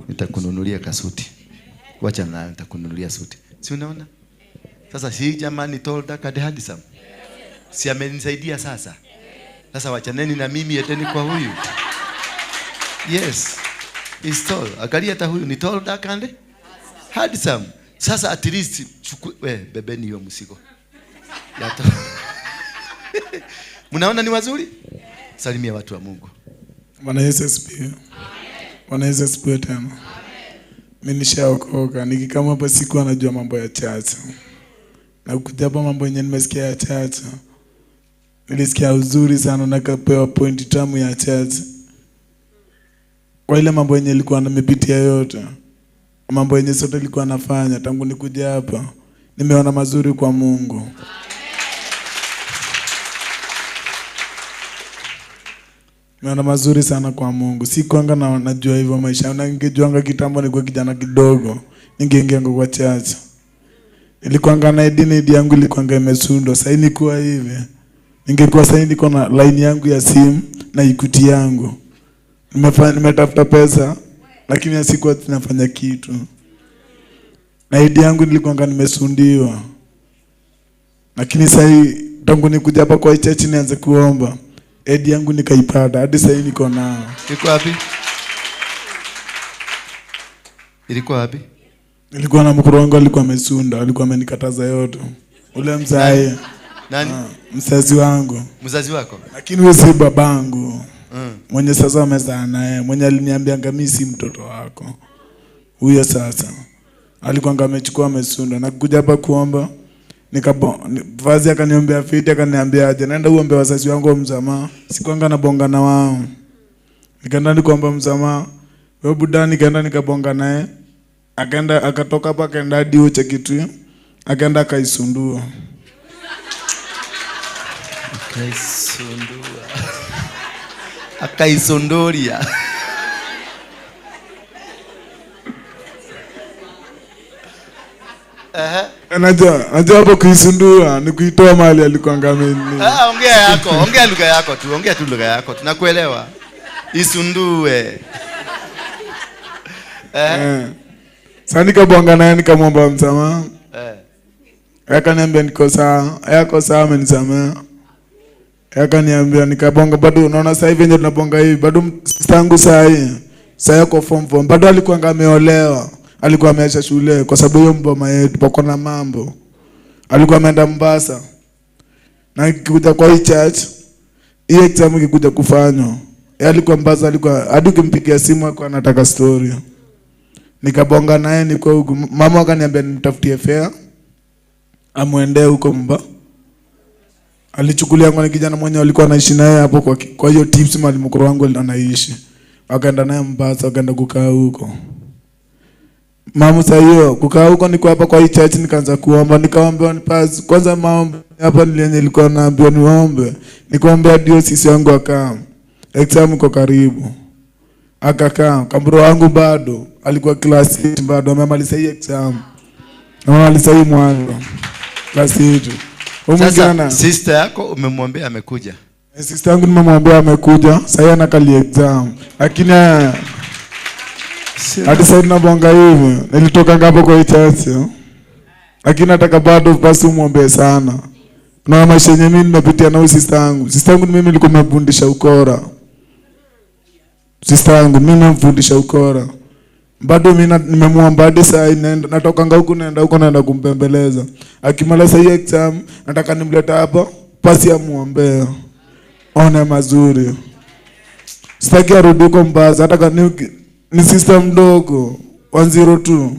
nitakununulia kasuti. Wacha na nitakununulia suti. Si unaona? Sasa si jamani tall dark and handsome. Si amenisaidia sasa. Sasa wachaneni na mimi, eteni kwa huyu. Yes. He's tall. Angalia hata huyu ni tall dark and handsome. Sasa at least bebeni hiyo mzigo. Mnaona ni wazuri? Salimia watu wa Mungu. Bwana Yesu asifiwe. Bwana Yesu asifiwe tena. Mimi nishaokoka. Nikikama hapa sikuwa najua mambo ya church. Na kuja hapa mambo yenyewe nimesikia ya church. Nilisikia uzuri sana na nikapewa point tamu ya church. Kwa ile mambo yenyewe nilikuwa nimepitia yote. Mambo yenyewe sote nilikuwa nafanya tangu nikuja hapa. Nimeona mazuri kwa Mungu. Nimeona mazuri sana kwa Mungu. Si kwanga na najua hivyo maisha. Na ningejuanga kitambo nilikuwa kijana kidogo. Ningeingia kwa church. Nilikuanga na ID yangu ilikuanga imesundwa. Sasa nilikuwa hivi. Ningekuwa sasa niko na line yangu ya simu na Equity yangu. Nimetafuta pesa lakini sikuwa ninafanya kitu. Na ID yangu nilikuanga nimesundiwa. Lakini sasa tangu nikuja hapa kwa church nianze kuomba, ID yangu nikaipata. Hadi sasa niko nao. Iko wapi? Ilikuwa wapi? Nilikuwa na mkuru wangu alikuwa amesunda, alikuwa amenikataza yote. Ule mzae. Nani? Mzazi wangu. Mzazi wako? Lakini wewe si babangu. Mwenye sasa amezaa naye, mwenye aliniambia mimi si mtoto wako. Huyo sasa alikuwa amechukua amesunda na kuja hapa kuomba. Vazi akaniombea fiti, akaniambia aje naenda uombe wazazi wangu msamaha. Sikuanga nabonga na wao. Nikaenda nikaomba msamaha. Wewe buda nikaenda nikabonga naye. Akaenda akatoka hapa akaenda hadi uche kitu. Akaenda akaisundua. Akaisundua. Akaisunduria. Najua hapo kuisundua ni kuitoa mali alikuwa ngameni. Ongea yako, ongea lugha yako tu, ongea tu lugha yako. Tunakuelewa. Isundue. Sasa nikabonga naye nikamwomba msamaha. Akaniambia niko sawa, yako sawa amenisamea. Akaniambia nikabonga bado unaona sasa hivi ndio tunabonga hivi bado sistangu saa hii. Sasa yako form 4 bado alikuwa ameolewa. Alikuwa ameacha shule kwa sababu hiyo mboma yetu pako na mambo. Alikuwa ameenda Mombasa. Na ikikuja kwa hii church, hii exam ikikuja kufanywa. Yeye alikuwa Mombasa, alikuwa hadi ukimpigia simu alikuwa anataka story. Nikabonga naye niko huku. Mama akaniambia nimtafutie fare amuendee huko Mba. Alichukulia kwa kijana mwenye alikuwa anaishi naye hapo kwa hiyo tips mwalimu wangu anaishi. Akaenda naye Mombasa, akaenda kukaa huko. Mama sasa hiyo kukaa huko niko hapa kwa hii church nikaanza kuomba, nikaomba nipass kwanza maombi hapa nilikuwa naambiwa niombe. Nikaomba diocese yangu akaa. Exam iko karibu. Akakaa, kambro wangu bado alikuwa class 8 bado amemaliza hii exam. Amemaliza hii mwanzo. Class 8. Sasa sister yako umemwambia amekuja? Sister yangu nimemwambia amekuja, sasa anakali exam. Lakini hadi sasa ninabonga hivi, nilitoka hapo kwa church. Lakini nataka bado basi umuombe sana. Na maisha yenyewe mimi nimepitia na sister yangu. Sister yangu mimi nilikuwa nimefundisha ukora. Sister yangu mimi nimemfundisha ukora. Bado mimi nimemuomba hadi sasa natoka huku naenda huko naenda kumpembeleza. Akimaliza hii exam nataka nimleta hapa pasi amuombe. One mazuri. Sitaki arudi huko Mombasa hata ni sister mdogo 102.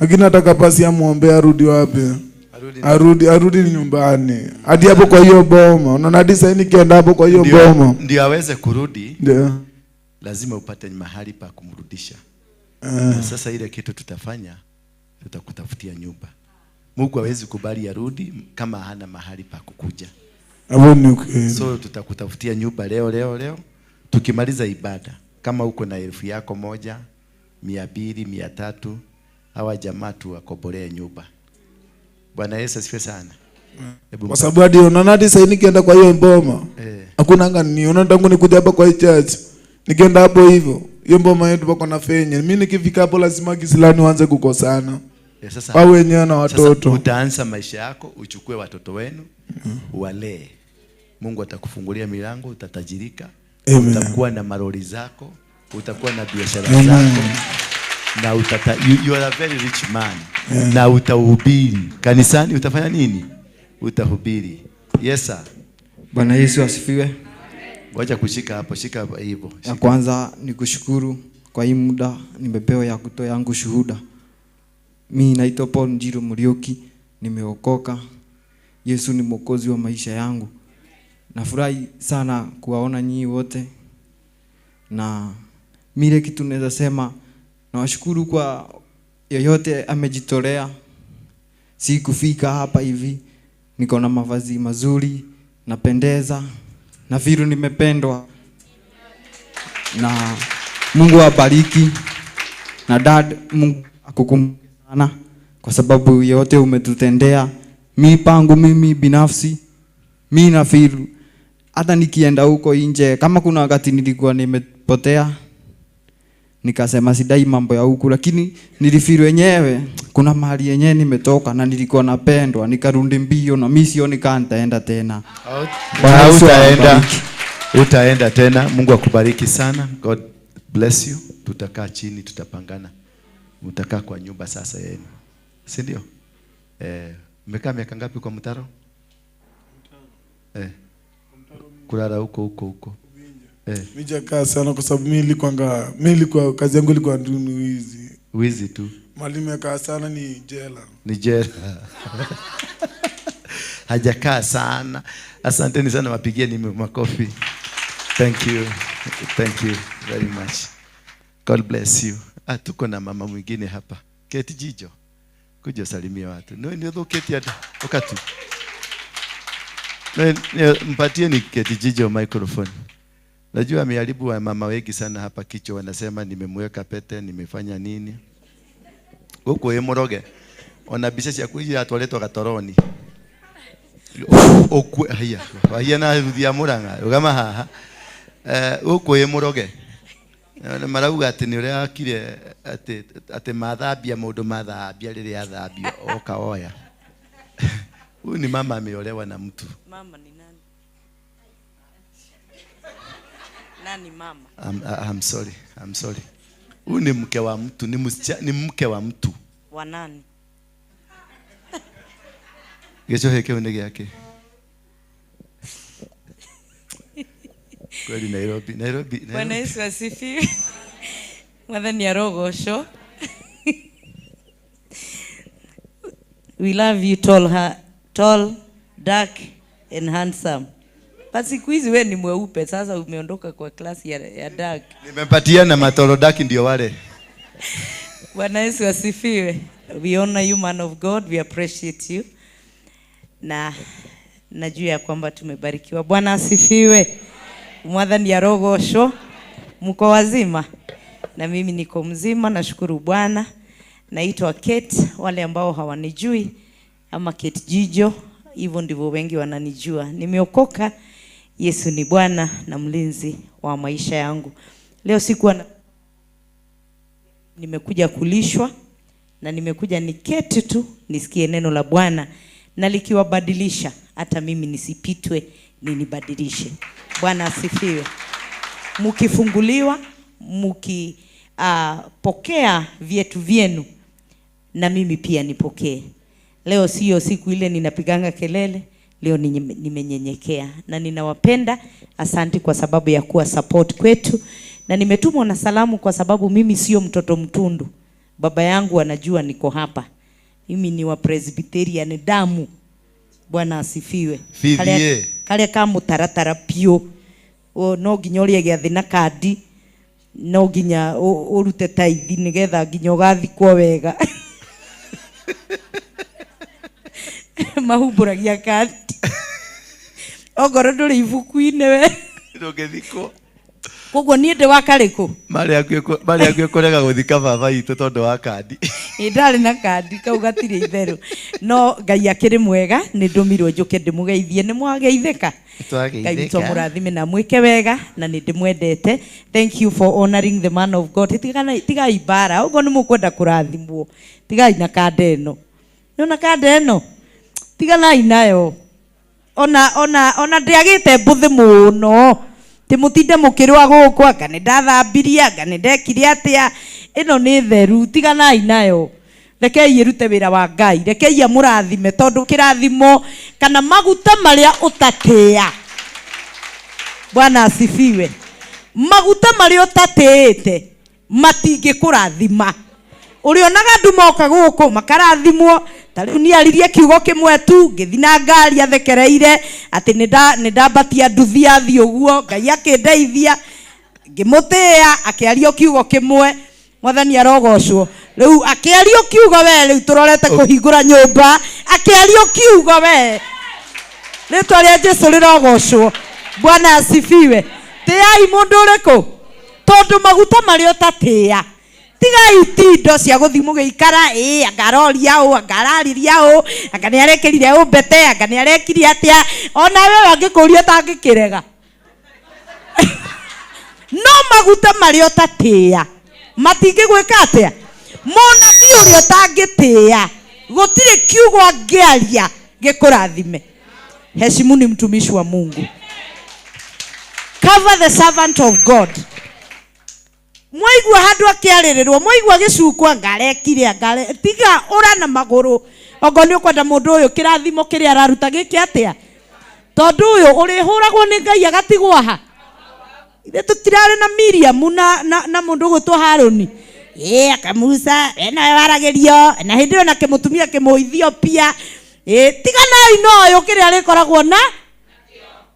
Lakini nataka pasi amuombe arudi wapi? Arudi nyumbani. Hadi hapo kwa hiyo boma. Unaona hadi sasa nikienda hapo kwa hiyo boma. Ndio aweze kurudi. Ndio. Lazima upate mahali pa kumrudisha. Na sasa ile kitu tutafanya, tutakutafutia nyumba. Mungu hawezi kubali arudi kama hana mahali pa kukuja. Hapo ni kweli. So tutakutafutia nyumba leo. Tukimaliza ibada, kama uko na 1,000 yako 1, 200, 300, hawa jamaa tu wakobolee nyumba. Bwana Yesu asifiwe sana. Kwa sababu hadi unaona hadi sasa nikienda kwa hiyo boma. Hakuna anga niona tangu nikuja hapa kwa hii church. Nikienda hapo hivyo, hiyo boma yetu pako na fenye. Mimi nikifika hapo lazima kisilani waanze kukosana. Sasa wao wenyewe na watoto. Sasa utaanza maisha yako, uchukue watoto wenu, uwalee. Mungu atakufungulia milango, utatajirika. Amen. Utakuwa na maroli zako, utakuwa na biashara zako. Na you are a very rich man. Yeah. Na utahubiri. Kanisani utafanya nini? Utahubiri. Yes sir. Bwana Yesu asifiwe. Wacha kushika hapo, shika hivyo. Ya kwanza ni kushukuru kwa hii muda nimepewa ya kutoa yangu shuhuda. Mimi naitwa Paul Njiro Muriuki, nimeokoka. Yesu ni mwokozi wa maisha yangu. Nafurahi sana kuwaona nyinyi wote. Na mile kitu naweza sema, nawashukuru kwa yoyote amejitolea. Si kufika hapa hivi, niko na mavazi mazuri, napendeza, na vile nimependwa. Na Mungu awabariki. Na dad, Mungu akukumbuke sana kwa sababu yote umetutendea. Mi pangu mimi binafsi, mi na feel hata nikienda huko nje, kama kuna wakati nilikuwa nimepotea nikasema sidai mambo ya huku, lakini nilifeel wenyewe kuna mahali yenyewe nimetoka na nilikuwa napendwa, nikarudi mbio na mimi sioni kama nitaenda tena. Utaenda tena. Mungu akubariki sana. God bless you. Tutakaa chini, tutapangana. Mtakaa kwa nyumba sasa yenu, si ndio? Mmekaa miaka ngapi kwa mtaro? Kulala huko. Mijakaa sana kwa sababu mimi nilikuwa kazi yangu ilikuwa ni wizi. Wizi tu. Mwalimu akaa sana ni jela. Ni jela. Hajakaa sana. Asanteni sana, wapigieni makofi. Thank you. Thank you very much. God bless you. Tuko na mama mwingine hapa. Keti Jijo. Kuja salimia watu. No keti hata. Wakati. Mpatie ni Keti Jijo microphone. Najua ameharibu wa mama wengi sana hapa kichwa, wanasema nimemweka pete, nimefanya nini. Huko yemoroge. Ona bisha cia kuja atwaretwo gatoroni. Okwe haya. Haya na ruthia muranga. Ugama haha. Huko yemoroge. Marauga ati ni uria akire ati mathambia mundu mathambia riria athambio oka oya. Huyu ni mama ameolewa na mtu. Mama ni nani? Nani mama? I'm sorry. I'm sorry. Huyu ni mke wa mtu, ni mke wa mtu. Wa nani? Gecho heke unege yake. Kweli Nairobi, Nairobi. Bwana Yesu asifiwe. Mwathani arogocwo. We love you tall, dark and handsome. But siku hizi wewe ni mweupe, sasa umeondoka kwa class ya dark. Nimepatia na matoro dark ndio wale. Bwana Yesu asifiwe. We honor you, man of God. We appreciate you. Na najua ya kwamba tumebarikiwa. Bwana asifiwe. Mwathani arogocwo. Mko wazima? Na mimi niko mzima, nashukuru Bwana. Naitwa Kate, wale ambao hawanijui ama Kate Jijo, hivyo ndivyo wengi wananijua. Nimeokoka, Yesu ni Bwana na mlinzi wa maisha yangu. Leo sikuwa nimekuja kulishwa na nimekuja niketi tu nisikie neno la Bwana na likiwabadilisha hata mimi nisipitwe, ninibadilishe. Bwana asifiwe. Mkifunguliwa, mkipokea vyetu vyenu, na mimi pia nipokee. Leo sio siku ile ninapiganga kelele, leo nimenyenyekea na ninawapenda. Asante kwa sababu ya kuwa support kwetu. Na nimetumwa na salamu kwa sababu mimi sio mtoto mtundu. Baba yangu anajua niko hapa. Mimi ni wa Presbyterian damu. Bwana asifiwe. Karia ka mutaratara piũ. No nginya ũrĩe gĩathĩ na kandi, no nginya ũrute taithi nĩgetha nginya ũgathikwo wega. Mahumbũragia kandi. Ongorwo ndũrĩ ibuku-inĩ we. Ndũngĩthikwo. Koguo niĩ ndĩ wa karĩkũ? Marĩ hakuhĩ kũrega gũthika baba itũ tondũ wa kandi. Ĩ ndarĩ na kandi kau gatirĩ itherũ. No Ngai akĩrĩ mwega, nĩ ndũmirwo njũke ndĩmũgeithie. Nĩ mwageithĩka? Ngai witũ amũrathime na mwĩke wega, na nĩ ndĩmwendete. Thank you for honoring the man of God. Tigai mbara, ũguo nĩ mũkwenda kũrathimwo. Tigai na kanda ĩno. Nĩwona kanda ĩno? Tiganai nayo. Ona ndĩagĩte mbũthĩ mũno. Ti mũtinde mũkĩrũa gũkũ, anga nĩ ndathambirie, anga nĩ ndekire atĩa. Ĩno nĩ theru, tiganai nayo. Rekei ĩrute wĩra wa Ngai, rekei amũrathime, tondũ kĩrathimo kana maguta marĩa ũtatĩĩa. Bwana asifiwe. Maguta marĩa ũtatĩĩte matingĩkũrathima. Ũrĩonaga andũ moka gũkũ makarathimwo. Ta rĩu nĩaririe kiugo kĩmwe tu, ngĩthiĩ na ngari athekereire atĩ nĩ ndambatia nduthi athiĩ ũguo, Ngai akĩndeithia, ngĩmũtĩĩa, akĩaria kiugo kĩmwe. Mwathani arogocwo. Rĩu akĩaria kiugo we, rĩu tũrorete kũhingũra nyũmba, akĩaria kiugo we. Rĩtwa rĩa Jesũ rĩrogocwo. Bwana asifiwe. Tĩai mũndũ ũrĩkũ? Tondũ maguta marĩa ũtatĩĩa. Tigai tindo cia gũthiĩ mũgĩikara, ĩ anga aroria ũũ, anga arariria ũũ, anga nĩ arekĩrire ũũ mbete, anga nĩ arekire atĩa. Ona we wangĩkũria ũtangĩkĩrega. No maguta marĩa ũtatĩĩa matingĩgwĩka atĩa? Mũnabii ũrĩa ũtangĩtĩĩa gũtirĩ kiugo angĩaria gĩkũrathime. Heshimuni mtumishi wa Mungu. Cover the servant of God. Mwaigua handũ akĩarĩrĩrwo, mwaigua gĩcukwa ngarekire, ngare tiga ũra na magũrũ. Okorwo nĩ ũkwenda mũndũ ũyũ kĩrathimo kĩrĩa araruta gĩke atĩa? Tondũ ũyũ ũrĩhũragwo nĩ Ngai agatigwo haha. Ithe tũtirarĩ na Miriam na mũndũ ũgwĩtwo Harũni. Ĩ aka Musa, we nawe waragĩrio, na hĩndĩ ĩyo nake mũtumia kĩmũ-Ethiopia. Ĩ tiganai na ũyũ kĩrĩa arĩkoragwo na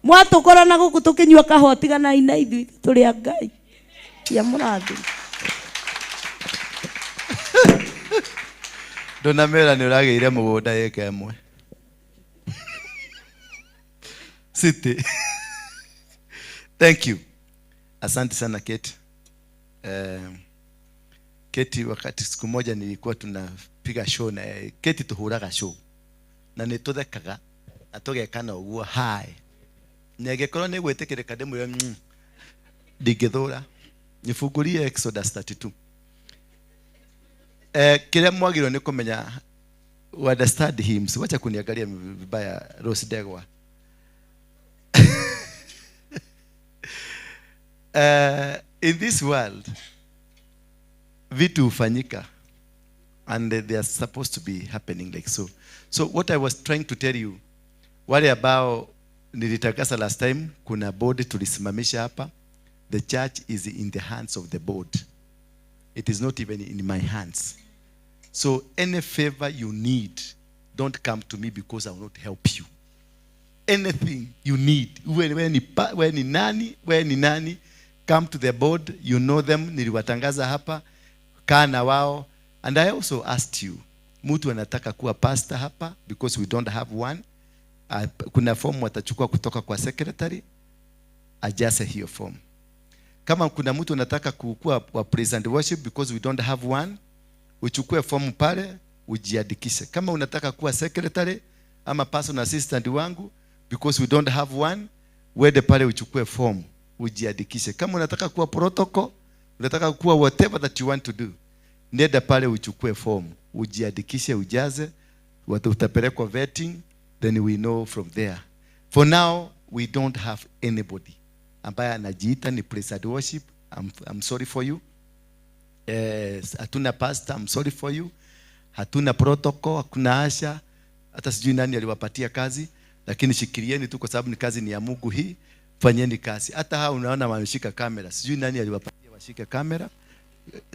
mwatũkora na gũkũ tũkĩnyua kahũa, tiganai na ithuĩ tũrĩ a Ngai. Ya mũrathime. Ndũnamera nĩ ũragĩire mũgũnda ĩka ĩmwe. City. Thank you. Asante sana Kate. Kate, wakati siku moja nilikuwa tunapiga show na Kate, tuhuraga show. Na nĩ tũthekaga na tũgekana ũguo hi. Nĩangĩkorwo nĩ gwĩtĩkĩrĩka ndĩmwĩre ndingĩthũra. Nifungulie Exodus 32. Kĩrĩa mwagĩrĩirwo nĩ kũmenya, understand him. Wacha kuniangalia vibaya, Rose Degwa. In this world, vitu hufanyika and they are supposed to be happening like so. So what I was trying to tell you, wale ambao nilitangaza last time, kuna board tulisimamisha hapa. The church is in the hands of the board. It is not even in my hands. So any favor you need, don't come to me because I will not help you. Anything you need, we ni nani, come to the board, you know them, niliwatangaza hapa, kaa na wao. And I also asked you, mtu anataka kuwa pastor hapa, because we don't have one. Kuna form watachukua kutoka kwa secretary, ajaze hiyo form. Kama kuna mtu anataka kuwa wa praise and worship, because we don't have one, uchukue form pale, ujiandikishe. Kama unataka kuwa secretary ama personal assistant wangu, because we don't have one, wende pale uchukue form, ujiandikishe. Kama unataka kuwa protocol, unataka kuwa whatever that you want to do, nenda pale uchukue form, ujiandikishe, ujaze, utapelekwa vetting, then we know from there. For now, we don't have anybody ambaye anajiita ni praise and worship. I'm sorry for you. Hatuna pastor, I'm sorry for you. Hatuna protocol, hakuna asha. Hata sijui nani aliwapatia kazi, lakini shikilieni tu kwa sababu ni kazi ni ya Mungu hii, fanyeni kazi. Hata hao unaona wameshika kamera, sijui nani aliwapatia washike kamera,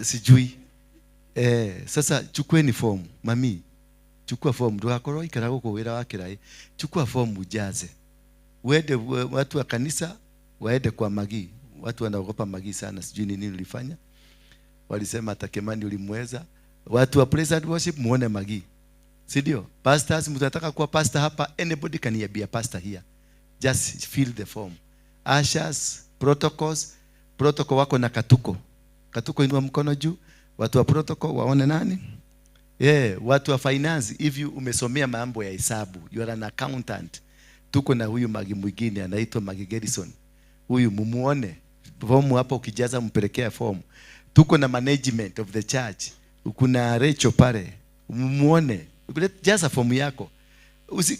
sijui. Sasa chukueni form, mami. Chukua form, ndugakorwo ikara guku wira wa kirai. Chukua form ujaze. Uende watu wa kanisa waende kwa Magi. Watu wanaogopa Magi sana, sijui nini nilifanya. Walisema hata Kimani ulimweza. Watu wa praise and worship muone Magi. Si ndio? Pastors, mtataka kuwa pastor hapa, anybody can be a pastor here. Just fill the form. Ushers, protocols, protocol wako na Katuko. Katuko inua mkono juu. Watu wa protocol waone nani? Yeah, watu wa finance, if you umesomea mambo ya hesabu, you are an accountant. Tuko na huyu Magi mwingine anaitwa Magi Garrison. Huyu mumuone. Fomu hapo ukijaza mpelekea fomu. Tuko na management of the church. Kuna Rachel pale. Mumuone. Jaza fomu yako.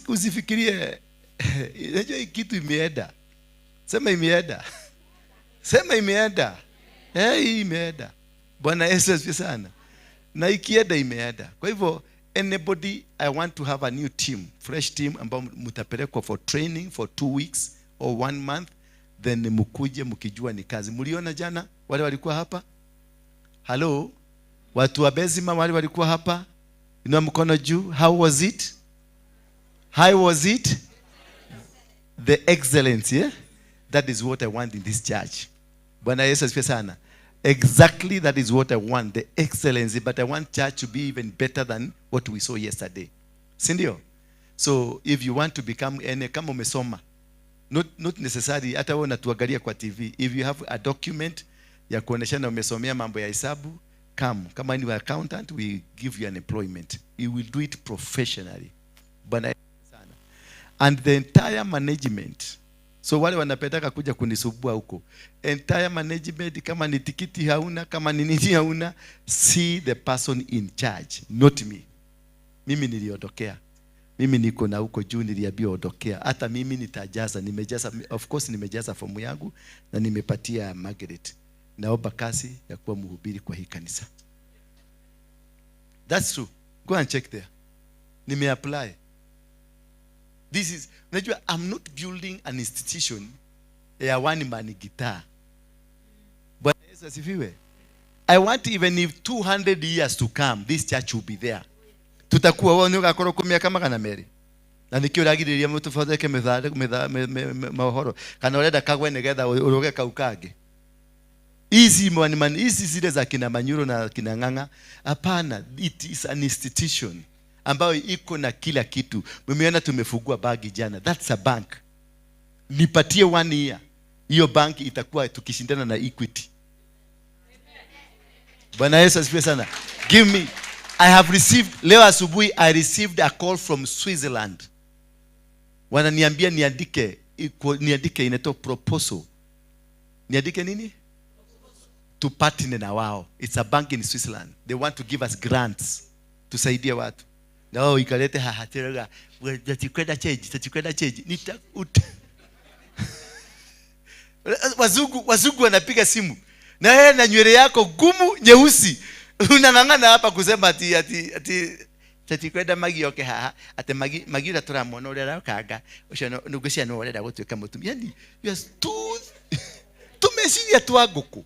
Usifikirie unajua hii kitu imeenda. Sema imeenda. Sema imeenda. Hii imeenda. Bwana Yesu asifiwe sana. Na ikienda imeenda. Kwa hivyo anybody, I want to have a new team, fresh team ambao mtapelekwa for training for 2 weeks or 1 month, then mkuje mkijua ni kazi. Mliona jana wale walikuwa hapa? Hello? Watu wa Bezima wale walikuwa hapa? Inua mkono juu. How was it? How was it? The excellence, yeah? That is what I want in this church. Bwana Yesu asifiwe sana. Exactly, that is what I want, the excellency, but I want church to be even better than what we saw yesterday. Si ndio? So if you want to become any, kama umesoma, not necessary, hata wewe unatuangalia kwa TV, if you have a document ya kuoneshana umesomea mambo ya hesabu, come. Kama ni accountant, we give you an employment. We will do it professionally. Bwana sana. And the entire management. So wale wanapendaka kuja kunisubua huko. Entire management, kama ni tikiti hauna, kama ni nini hauna, see the person in charge, not me. Mimi niliondokea. Mimi niko na huko juu niliambiwa ondokea. Hata mimi nitajaza, nimejaza, of course nimejaza fomu yangu na nimepatia Margaret. Naomba kazi ya kuwa mhubiri kwa hii kanisa. That's true. Go and check there. Nimeapply. This is, unajua, I'm not building an institution ya one man guitar. Bwana Yesu asifiwe. I want even if 200 years to come, this church will be there. Tutakuwa wao nyoka koro kumia kama kana Mary. Na nikio ragiriria mutubatheke methare mahoro. Kana urenda kagwe nigetha uruge kaukage. Hizi one man, hizi zile za kina Manyuro na kina Ng'ang'a. Hapana, it is an institution ambayo iko na kila kitu. Mmeona tumefungua bagi jana. That's a bank. Nipatie 1 year. Hiyo bank itakuwa tukishindana na Equity. Bwana Yesu asifiwe sana. Give me. I have received, leo asubuhi I received a call from Switzerland. Wananiambia niandike inaitwa proposal. Niandike nini? To partner na wao. It's a bank in Switzerland. They want to give us grants. Tusaidie watu. Na wao ikalete hahateraga. Tutakwenda change, Nita Wazungu wanapiga simu. Na yeye na nywele yako gumu nyeusi. Unang'ang'ana hapa kusema ati tatikwenda Magi oke haha, ati Magi ura turamuona uria arakanga, ucio ngwiciria no urenda gutuika mutumia. Yani you are too tumeciria twa nguku.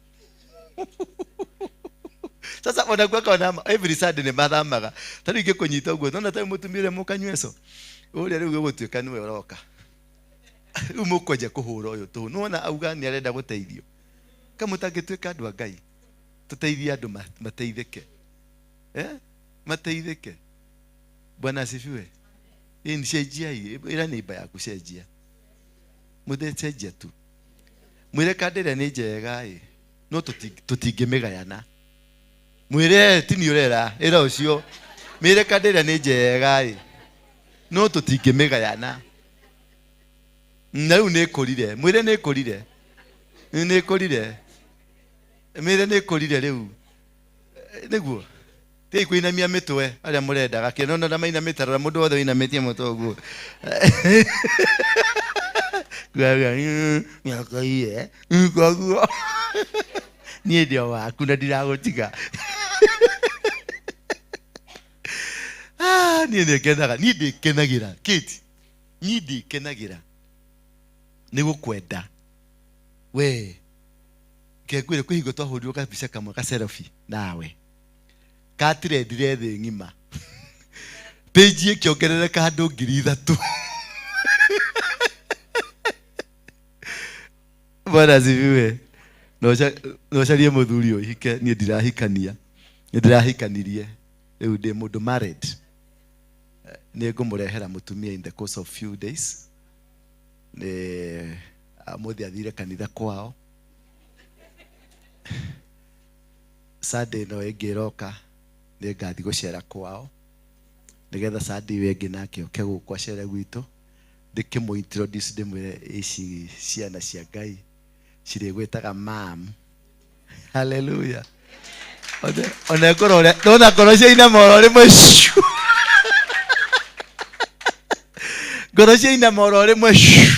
Sasa wanakuwa wana every Sunday ni mathamaga. Tari ingikunyita uguo nona tari mutumia uria mukanyweco. Uria riu gugutuika niwe uroka. Riu mukwenja kuhura uyu tu. Nona auga ni arenda guteithio. Kama mutangituika andu a Ngai, tuteithie andu mateithike. Mateithike. Bwana asifiwe. Hii ni cenjia hii, ira neighbor yaku cenjia. Muthecenjia tu. Mwire kandire ni njega ĩ, no tutingĩmĩgayana. Mwire ti ni ũrera, ĩra ũcio. Mwire kandire ni njega ĩ, no tutingĩmĩgayana. Na rĩu nĩ ĩkũrire, mwire nĩ ĩkũrire. Nĩ ĩkũrire. Mwire nĩ ĩkũrire rĩu. Nĩguo. Tei kuinamia mitwe aria murendaga kinono na mainamite rora mundu wothe winamitie mutwe uguo. Miaka iye koguo nie ndio waku na ndiragutiga. Ah, nie ngenaga, nie ndikenagira Kate, nie ndikenagira ni gukwenda we kekwire kwihingo twahurirwo kabica kamwe ka selfie nawe katirendire thĩ ng'ima. Page ĩkĩongerereka handũ 3,000. Bwana asifiwe. No ũcarie mũthuri ũhike, niĩ ndirahikania. Nĩ ndĩrahikanirie. Rĩu ndĩ mũndũ married. Nĩ ngũmũrehera mũtumia in the course of few days. Nĩ mũthĩ athire kanitha kwao. Sunday no ĩngĩ ĩroka nĩ ngathiĩ gũcera kwao. Nĩgetha Sunday ĩyo ĩngĩ nake oke gũkũ acere gwitũ. Ndĩkĩmũ introduce ndĩmwĩre ici ciana cia Ngai cirĩgwĩtaga mam. Hallelujah. Ona ngoro ũrĩa ndona ngoro ciainama oro rĩmwe shoo. Ngoro ciainama oro rĩmwe shoo.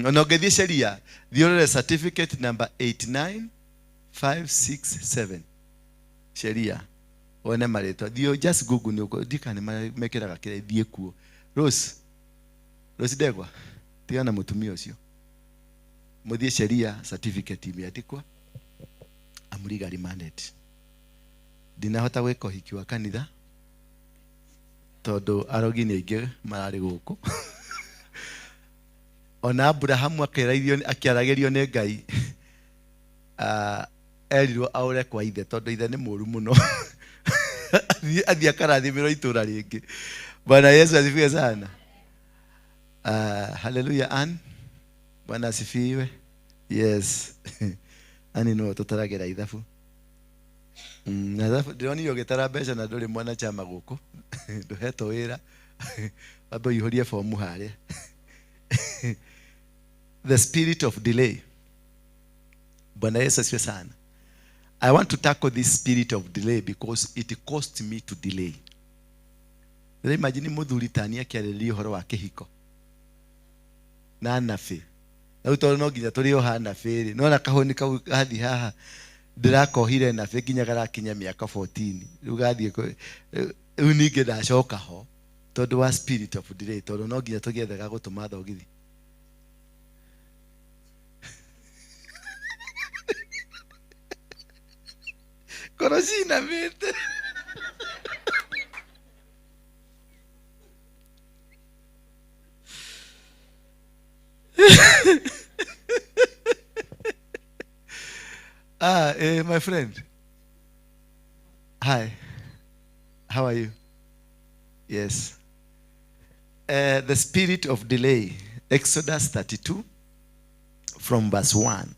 Ona ũngĩthiĩ sheria thiĩ ũrore certificate number 89567 sheria wone marĩtwa. Thiĩ just google nĩ ũkũ ndikana mekĩraga kĩrĩa thiĩ kuo. Rose Rose Ndegwa tigana mũtumia ũcio mũthiĩ sheria certificate imeandĩkwa I'm legally married. Ndinahota gwĩka ũhiki wa kanitha tondũ arogi nĩ aingĩ mararĩ gũkũ. Ona Abrahamu akĩaragĩrio nĩ Ngai erirwo aũre kwa ithe tondũ ithe nĩ mũũru mũno. Athiĩ akarathimĩrwo itũũra rĩngĩ. Bwana Yesu asifiwe sana. Hallelujah Ann. Bwana asifiwe. Yes. Ani no tũtaragĩra ithabu. Na ithabu ndĩronire ũgĩtara mbeca na ndũrĩ mwana chama gũkũ. Ndũhetwo wĩra. Wambe ũihũrie fomu harĩa. The spirit of delay. Bwana Yesu asifiwe sana. I want to tackle this spirit of delay because it cost me to delay. Rĩu imagine mũthuri tani akĩarĩrĩria ũhoro wa kĩhiko na nabi. Rĩu tondũ no nginya tũrĩoha nabi rĩ, nona kahũni kau gathiĩ haha ndĩrakohire nabi nginya garakinya mĩaka 14. Rĩu gathiĩ rĩu ningĩ ndacoka ho tondũ wa spirit of delay, tondũ no nginya tũgĩethe ga gũtũma thogithi. Ngoro cinamĩte. My friend. Hi. How are you? Yes. The spirit of delay. Exodus 32 from verse 1.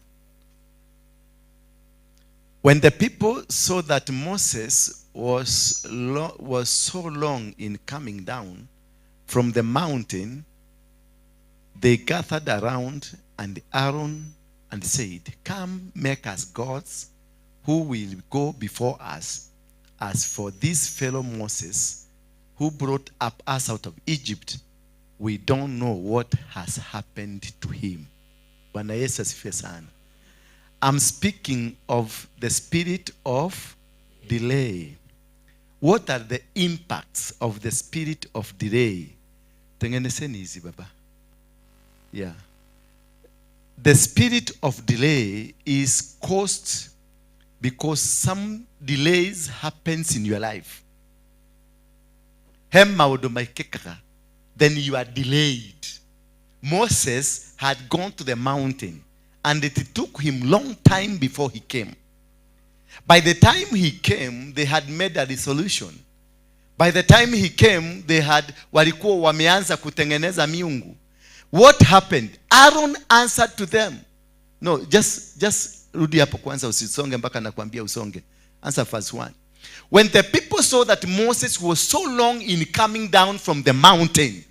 When the people saw that Moses was so long in coming down from the mountain, they gathered around and Aaron and said, "Come, make us gods who will go before us. As for this fellow Moses, who brought up us out of Egypt, we don't know what has happened to him." Bwana Yesu asifiwe sana. I'm speaking of the spirit of delay. What are the impacts of the spirit of delay? Tengeneseni hizi baba. Yeah. The spirit of delay is caused because some delays happens in your life. Then you are delayed. Moses had gone to the mountain and it took him long time before he came. By the time he came, they had made a resolution. By the time he came, they had walikuwa wameanza kutengeneza miungu. What happened? Aaron answered to them. No, just rudi hapo kwanza, usisonge mpaka nakwambia usonge. Answer verse 1. When the people saw that Moses was so long in coming down from the mountain,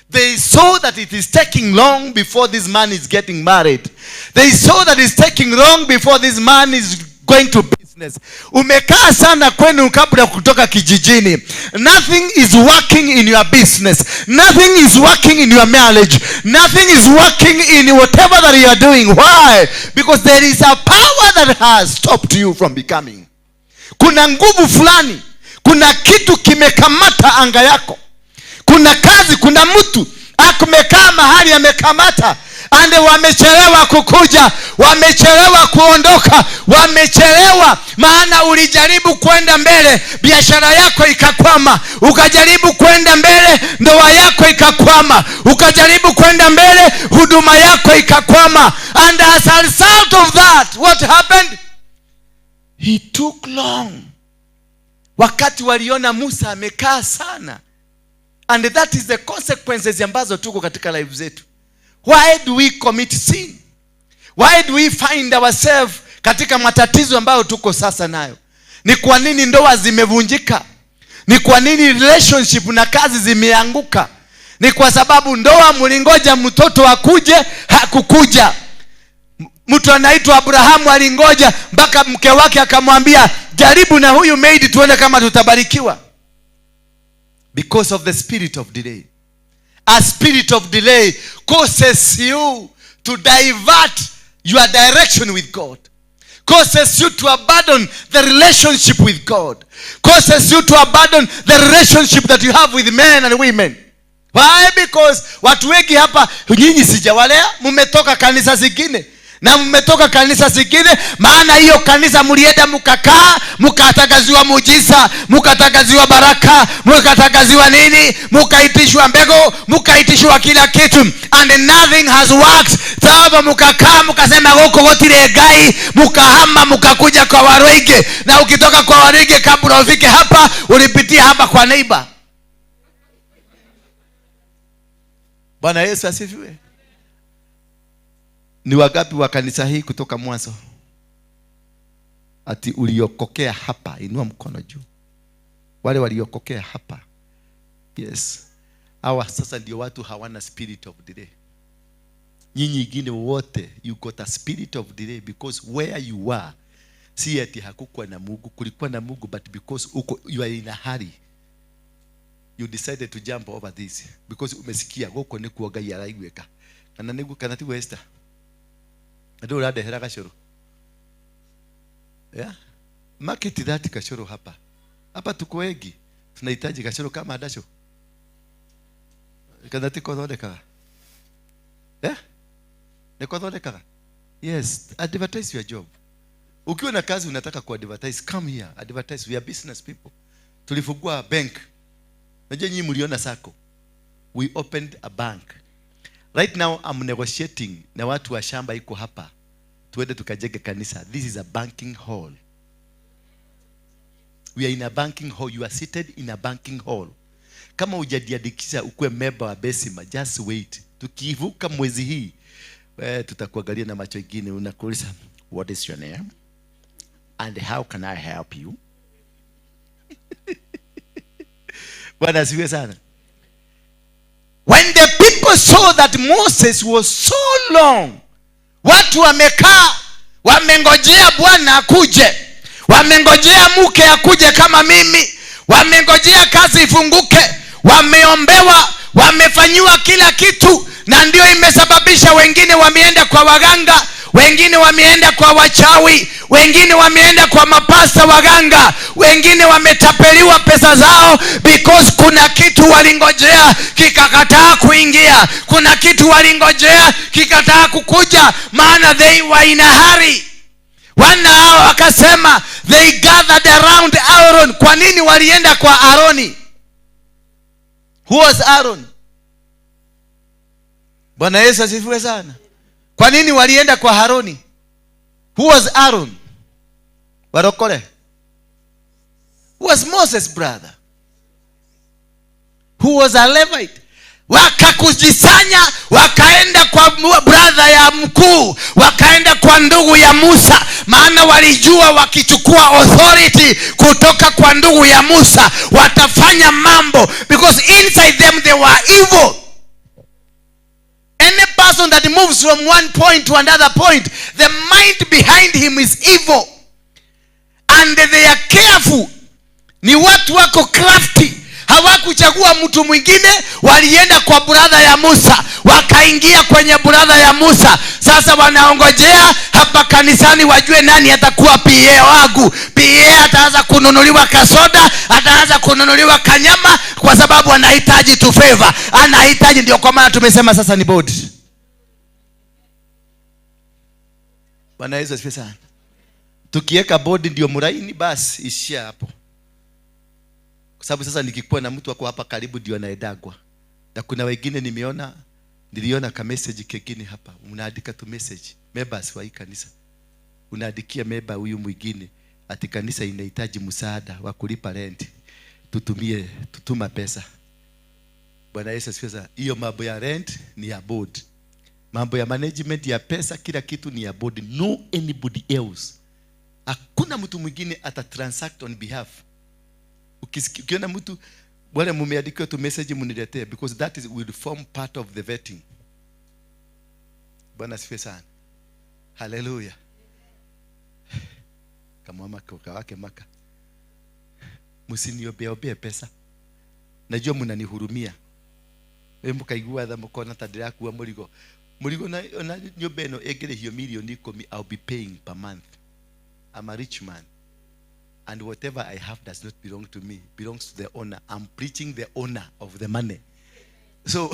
they saw that it is taking long before this man is getting married. They saw that it's taking long before this man is going to business. Umekaa sana kwenu kabla kutoka kijijini. Nothing is working in your business. Nothing is working in your marriage. Nothing is working in whatever that you are doing. Why? Because there is a power that has stopped you from becoming. Kuna nguvu fulani. Kuna kitu kimekamata anga yako. Kuna kazi, kuna mtu akumekaa mahali amekamata. And wamechelewa kukuja, wamechelewa kuondoka, wamechelewa. Maana ulijaribu kwenda mbele, biashara yako ikakwama. Ukajaribu kwenda mbele, ndoa yako ikakwama. Ukajaribu kwenda mbele, huduma yako ikakwama. And as a result of that, what happened? He took long. Wakati waliona Musa amekaa sana. And that is the consequences ambazo tuko katika life zetu. Why do we commit sin? Why do we find ourselves katika matatizo ambayo tuko sasa nayo? Ni kwa nini ndoa zimevunjika? Ni kwa nini relationship na kazi zimeanguka? Ni kwa sababu ndoa mlingoja mtoto akuje, hakukuja. Mtu anaitwa Abrahamu alingoja mpaka mke wake akamwambia, jaribu na huyu maid tuone kama tutabarikiwa. Because of the spirit of delay. A spirit of delay causes you to divert your direction with God. Causes you to abandon the relationship with God. Causes you to abandon the relationship that you have with men and women. Why? Because watu wengi hapa, nyinyi sijawalea, mmetoka kanisa zingine. Na mmetoka kanisa zingine, maana hiyo kanisa mlienda mkakaa, mkatagaziwa muujiza, mkatagaziwa baraka, mkatagaziwa nini, mkaitishwa mbegu, mkaitishwa kila kitu, and nothing has worked. Sababu mkakaa mkasema huko gotire Ngai, mkahama mkakuja kwa Waruige. Na ukitoka kwa Waruige kabla ufike hapa, ulipitia hapa kwa neighbor. Bwana Yesu asifiwe. Ni wangapi wa kanisa hii kutoka mwanzo? Ati uliokokea hapa, inua mkono juu. Wale waliokokea hapa. Yes. Hawa sasa ndio watu hawana spirit of delay. Nyinyi ingine wote, you got a spirit of delay because where you are, si ati hakukuwa na Mungu, kulikuwa na Mungu, but because uko, you are in a hurry. You decided to jump over this because umesikia goko ni kuoga yaraigweka. Kana nigu kana ti Wester. Ndio uradehera kachoro. Yeah? Market that kachoro hapa. Hapa tuko wengi. Tunahitaji kachoro kama adasho. Kana ti kothondekaga. Yeah? Ni kothondekaga. Yes, advertise your job. Ukiwa na kazi unataka ku advertise, come here, advertise. We are business people. Tulifungua bank. Najua nyinyi mliona sako. We opened a bank. Right now I'm negotiating na watu wa shamba iko hapa. Tuende tukajenge kanisa. This is a banking hall. We are in a banking hall. You are seated in a banking hall. Kama hujajiandikisha ukuwe member wa Besima, just wait. Tukivuka mwezi hii, tutakuangalia na macho mengine, unakuuliza, what is your name? And how can I help you? Bwana asifiwe sana. When the people saw that Moses was so long, watu wamekaa, wamengojea Bwana akuje, wamengojea mke akuje kama mimi, wamengojea kazi ifunguke, wameombewa, wamefanyiwa kila kitu, na ndio imesababisha wengine wameenda kwa waganga, wengine wameenda kwa wachawi, wengine wameenda kwa mapasta waganga, wengine wametapeliwa pesa zao because kuna kitu walingojea kikakataa kuingia, kuna kitu walingojea kikataa kukuja, maana they were in a hurry. Wana hao wakasema, they gathered around Aaron. Kwa nini walienda kwa Aaroni? Who was Aaron? Bwana Yesu asifiwe sana. Kwa nini walienda kwa Haroni? Who was Aaron? Warokole. Who was Moses' brother? Who was a Levite? Wakakujisanya, wakaenda kwa brother ya mkuu, wakaenda kwa ndugu ya Musa, maana walijua wakichukua authority kutoka kwa ndugu ya Musa watafanya mambo, because inside them they were evil. Any person that moves from one point to another point, the mind behind him is evil. And they are careful. Ni watu wako crafty. Hawakuchagua mtu mwingine, walienda kwa brother ya Musa, wakaingia kwenye brother ya Musa. Sasa wanaongojea hapa kanisani wajue nani atakuwa PA wangu. PA ataanza kununuliwa kasoda, ataanza kununuliwa kanyama, kwa sababu anahitaji tu favor. Anahitaji, ndio kwa maana tumesema sasa ni board. Bwana Yesu asifiwe sana. Tukiweka board ndio muraini, basi ishia hapo. Kwa sababu sasa nikikuwa na mtu wako hapa karibu ndio anaedagwa. Na kuna wengine nimeona, niliona ka message kengine hapa. Unaandika tu message, members wa hii kanisa. Unaandikia member huyu mwingine ati kanisa inahitaji msaada wa kulipa rent. Tutumie, tutuma pesa. Bwana Yesu asifiwe sana. Hiyo mambo ya rent ni ya board. Mambo ya management ya pesa, kila kitu ni ya board. No anybody else. Hakuna mtu mwingine ata transact on behalf. Ukiona mtu wale mumeandikiwa tu message muniletee, because that is will form part of the vetting. Bwana asifiwe sana. Hallelujah. Kama mama wake maka. Msiniobee pesa. Najua mnanihurumia. Wewe mkaigua tha mukona ta ndirakuwa murigo. Murigo na nyumba ino ĩngĩrĩhio milioni 10, I'll be paying per month. I'm a rich man. And whatever I have does not belong to me, belongs to the owner. I'm preaching the owner of the money. So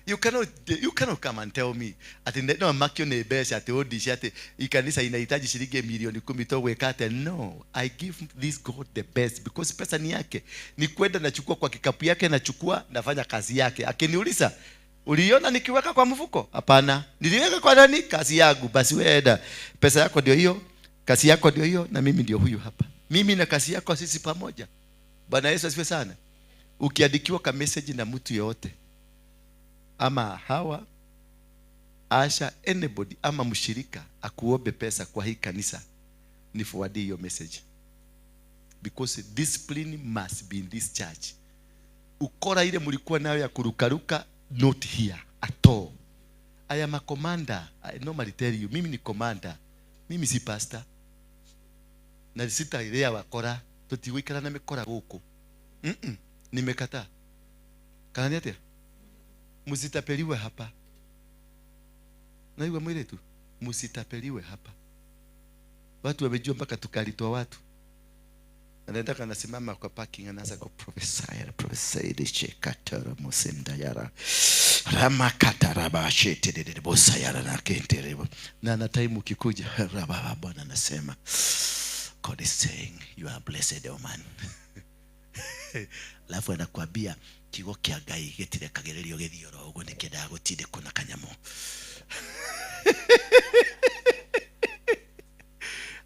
you cannot come and tell me ati no makio ne mbeca ati odici ati ikanisa inahitaji shilingi milioni 10 to wekate. No, I give this God the best because pesa ni yake. Ni kwenda nachukua kwa kikapu yake, nachukua nafanya kazi yake. Akiniuliza, uliona nikiweka kwa mfuko? Hapana. Niliweka kwa nani? Kazi yangu. Basi wewe enda. Pesa yako ndio hiyo, kazi yako ndio hiyo, na mimi ndio huyu hapa. Mimi na kazi yako sisi pamoja. Bwana Yesu asifiwe sana. Ukiandikiwa ka message na mtu yote, ama hawa Asha, anybody, ama mshirika akuombe pesa kwa hii kanisa, ni forward hiyo message. Because discipline must be in this church. Ukora ile mlikuwa nayo ya kurukaruka, not here at all. I am a commander. I normally tell you, mimi ni commander. Mimi si pastor. Na sitailea wakora, tutiwikara na mikora huko. Nimekataa. Kana ni atia? Msitapeliwe hapa. Na iwe mwile tu. Msitapeliwe hapa. Watu wamejua mpaka tukalitoa watu. Anaenda anasimama kwa parking anaanza ku prophesy, prophesy shekatara musindayara. Ramakatara shete bosayara na kentere. Na na time ukikuja rababa Bwana anasema, God is saying you are blessed, oh man. Alafu anakuambia kigo kia Ngai gĩtirekagererio gĩthiĩ oro ũguo nĩkĩendaga gũtindĩkwo na kanyamũ.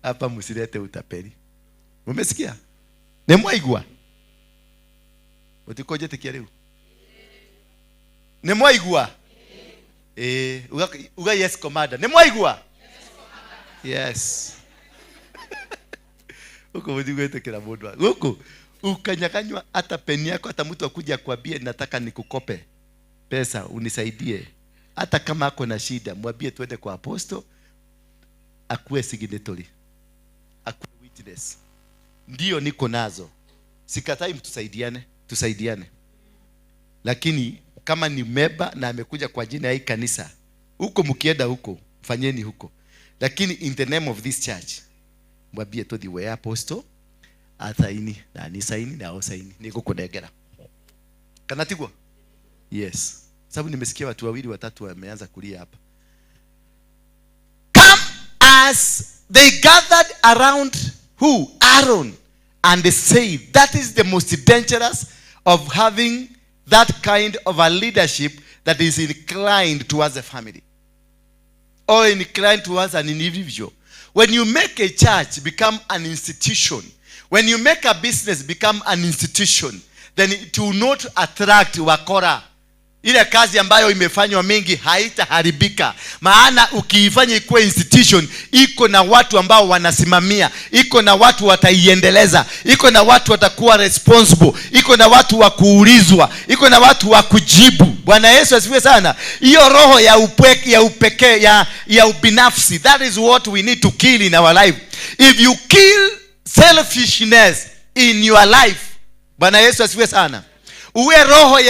Hapa msilete utapeli. Umesikia? Nĩ mwaigua? Ũtikũnjĩtĩkia rĩu? Nĩ mwaigua? Uga yes commander. Nĩ mwaigua? Yes. Huko mũtigwĩtĩkĩra mũndũ. Huko ukanyang'anywa hata peni yako, hata mtu akuja akwambie nataka nikukope pesa unisaidie, hata kama ako na shida mwambie twende kwa apostle akuwe signatory, akuwe witness. Ndio niko nazo, sikatai, mtusaidiane, tusaidiane. Lakini kama ni member na amekuja kwa jina ya hii kanisa, huko mkienda huko fanyeni huko, lakini in the name of this church mwambie to the way apostle athaini na ni saini na osaini nikukunengera. Kana tigwa? Yes. Sababu nimesikia watu wawili watatu wameanza kulia hapa. Come as they gathered around who? Aaron, and they said that is the most dangerous of having that kind of a leadership that is inclined towards the family or inclined towards an individual. When you make a church become an institution, when you make a business become an institution, then it will not attract wakora. Ile kazi ambayo imefanywa mingi haitaharibika. Maana ukiifanya ikuwe institution, iko na watu ambao wanasimamia, iko na watu wataiendeleza, iko na watu watakuwa responsible, iko na watu wa kuulizwa, iko na watu wa kujibu. Bwana Yesu asifiwe sana. Hiyo roho ya upweke, ya upekee, ya ubinafsi, that is what we need to kill in our life. If you kill selfishness in your life, Bwana Yesu asifiwe sana, uwe roho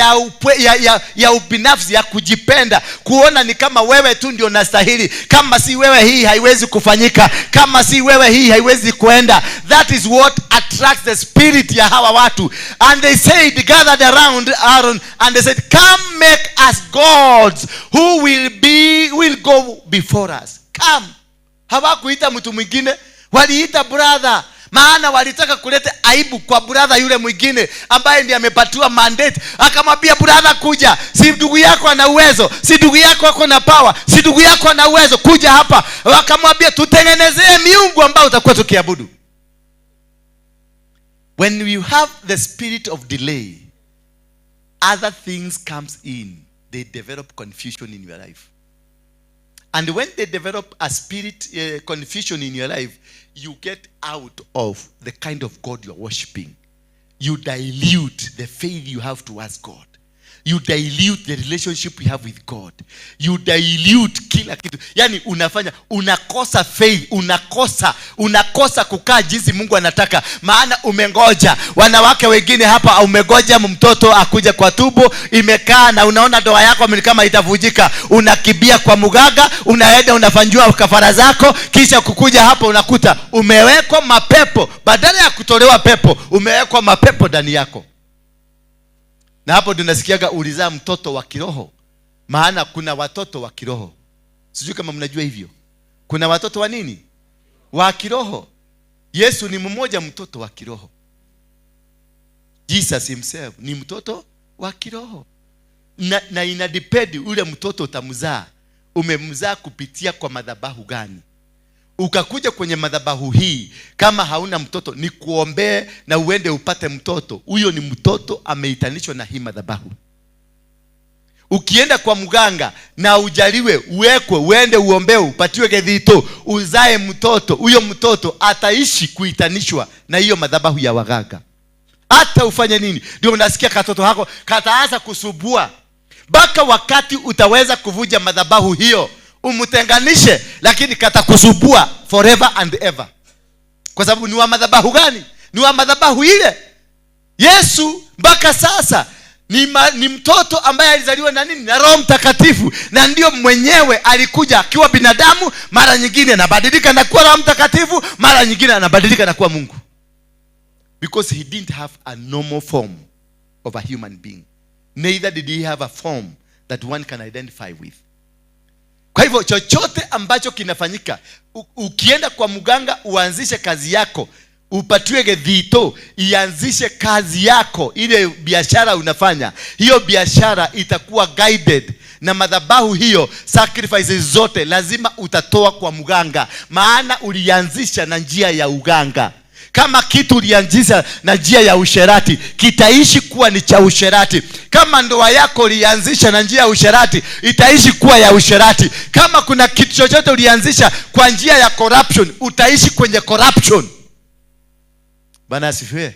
ya ubinafsi, ya kujipenda, kuona ni kama wewe tu ndio unastahili, kama si wewe hii haiwezi kufanyika, kama si wewe hii haiwezi kuenda. That is what attracts the spirit ya hawa watu. And they said, gathered around Aaron, and they said, come make us gods who will go before us. Come Hawakuita mtu mwingine, waliita brother. Maana walitaka kuleta aibu kwa brother yule mwingine ambaye ndiye amepatiwa mandate. Akamwambia brother, kuja, si ndugu yako ana uwezo, si ndugu yako ako na power, si ndugu yako ana uwezo, kuja hapa. Wakamwambia tutengenezee miungu ambayo utakuwa tukiabudu. When you have the spirit of delay, other things comes in. They develop confusion in your life. And when they develop a spirit confusion in your life, you get out of the kind of God you are worshiping. You dilute the faith you have towards God. You dilute the relationship you have with God. You dilute kila kitu. Yani unafanya, unakosa faith, unakosa kukaa jinsi Mungu anataka. Maana umengoja. Wanawake wengine hapa umengoja mtoto akuja kwa tumbo, imekaa na unaona ndoa yako ni kama itavujika. Unakibia kwa mugaga, unaenda unafanyiwa kafara zako, kisha kukuja hapa unakuta umewekwa mapepo. Badala ya kutolewa pepo, umewekwa mapepo ndani yako. Na hapo tunasikiaga ulizaa mtoto wa kiroho. Maana kuna watoto wa kiroho. Sijui kama mnajua hivyo. Kuna watoto wa nini? Wa kiroho. Yesu ni mmoja mtoto wa kiroho. Jesus himself ni mtoto wa kiroho. Na inadepend ule mtoto utamzaa. Umemzaa kupitia kwa madhabahu gani? Ukakuja kwenye madhabahu hii, kama hauna mtoto, ni kuombee na uende upate mtoto. Huyo ni mtoto ameitanishwa na hii madhabahu. Ukienda kwa mganga na ujaliwe, uwekwe, uende uombewe, upatiwe gedhito, uzae mtoto, huyo mtoto ataishi kuitanishwa na hiyo madhabahu ya waganga. Hata ufanye nini? Ndio unasikia katoto hako kataanza kusubua. Mpaka wakati utaweza kuvuja madhabahu hiyo, umutenganishe, lakini katakusubua forever and ever. Kwa sababu ni wa madhabahu gani? Ni wa madhabahu ile. Yesu mpaka sasa ni mtoto ambaye alizaliwa na nini? Na Roho Mtakatifu. Na ndio mwenyewe alikuja akiwa binadamu, mara nyingine anabadilika na kuwa Roho Mtakatifu, mara nyingine anabadilika na kuwa Mungu. Because he didn't have a normal form of a human being. Neither did he have a form that one can identify with. Kwa hivyo chochote ambacho kinafanyika, ukienda kwa mganga uanzishe kazi yako, upatiwe gedhito, ianzishe kazi yako, ile biashara unafanya, hiyo biashara itakuwa guided na madhabahu hiyo. Sacrifices zote lazima utatoa kwa mganga, maana ulianzisha na njia ya uganga. Kama kitu ulianzisha na njia ya usherati, kitaishi kuwa ni cha usherati. Kama ndoa yako ulianzisha na njia ya usherati, itaishi kuwa ya usherati. Kama kuna kitu chochote ulianzisha kwa njia ya corruption, utaishi kwenye corruption. Bwana asifiwe.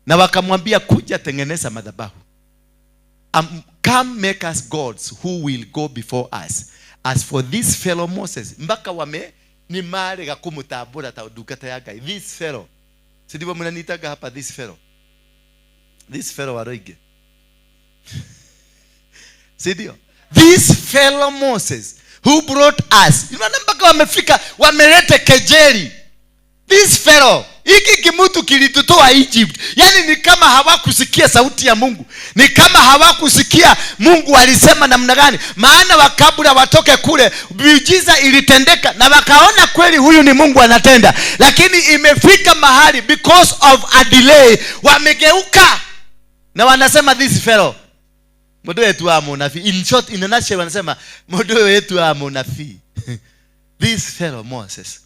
Na wakamwambia kuja tengeneza madhabahu. Come make us gods who will go before us. As for this fellow Moses, mpaka wame ni mare gakumutambura ta ndungata ya Ngai. This fellow. Si ndivyo mnaniitaga hapa this fellow? This fellow waroige. Si ndio? This fellow Moses who brought us. Unaona mpaka wamefika wameleta kejeli. This fellow, hiki kimutu kilitutoa Egypt. Yani ni kama hawakusikia sauti ya Mungu. Ni kama hawakusikia Mungu alisema namna gani. Maana wakabla watoke kule, miujiza ilitendeka na wakaona kweli huyu ni Mungu anatenda. Lakini imefika mahali because of a delay wamegeuka na wanasema this fellow, mundu wetu wa munafi. In short, in a nutshell wanasema mundu wetu wa munafi. This fellow Moses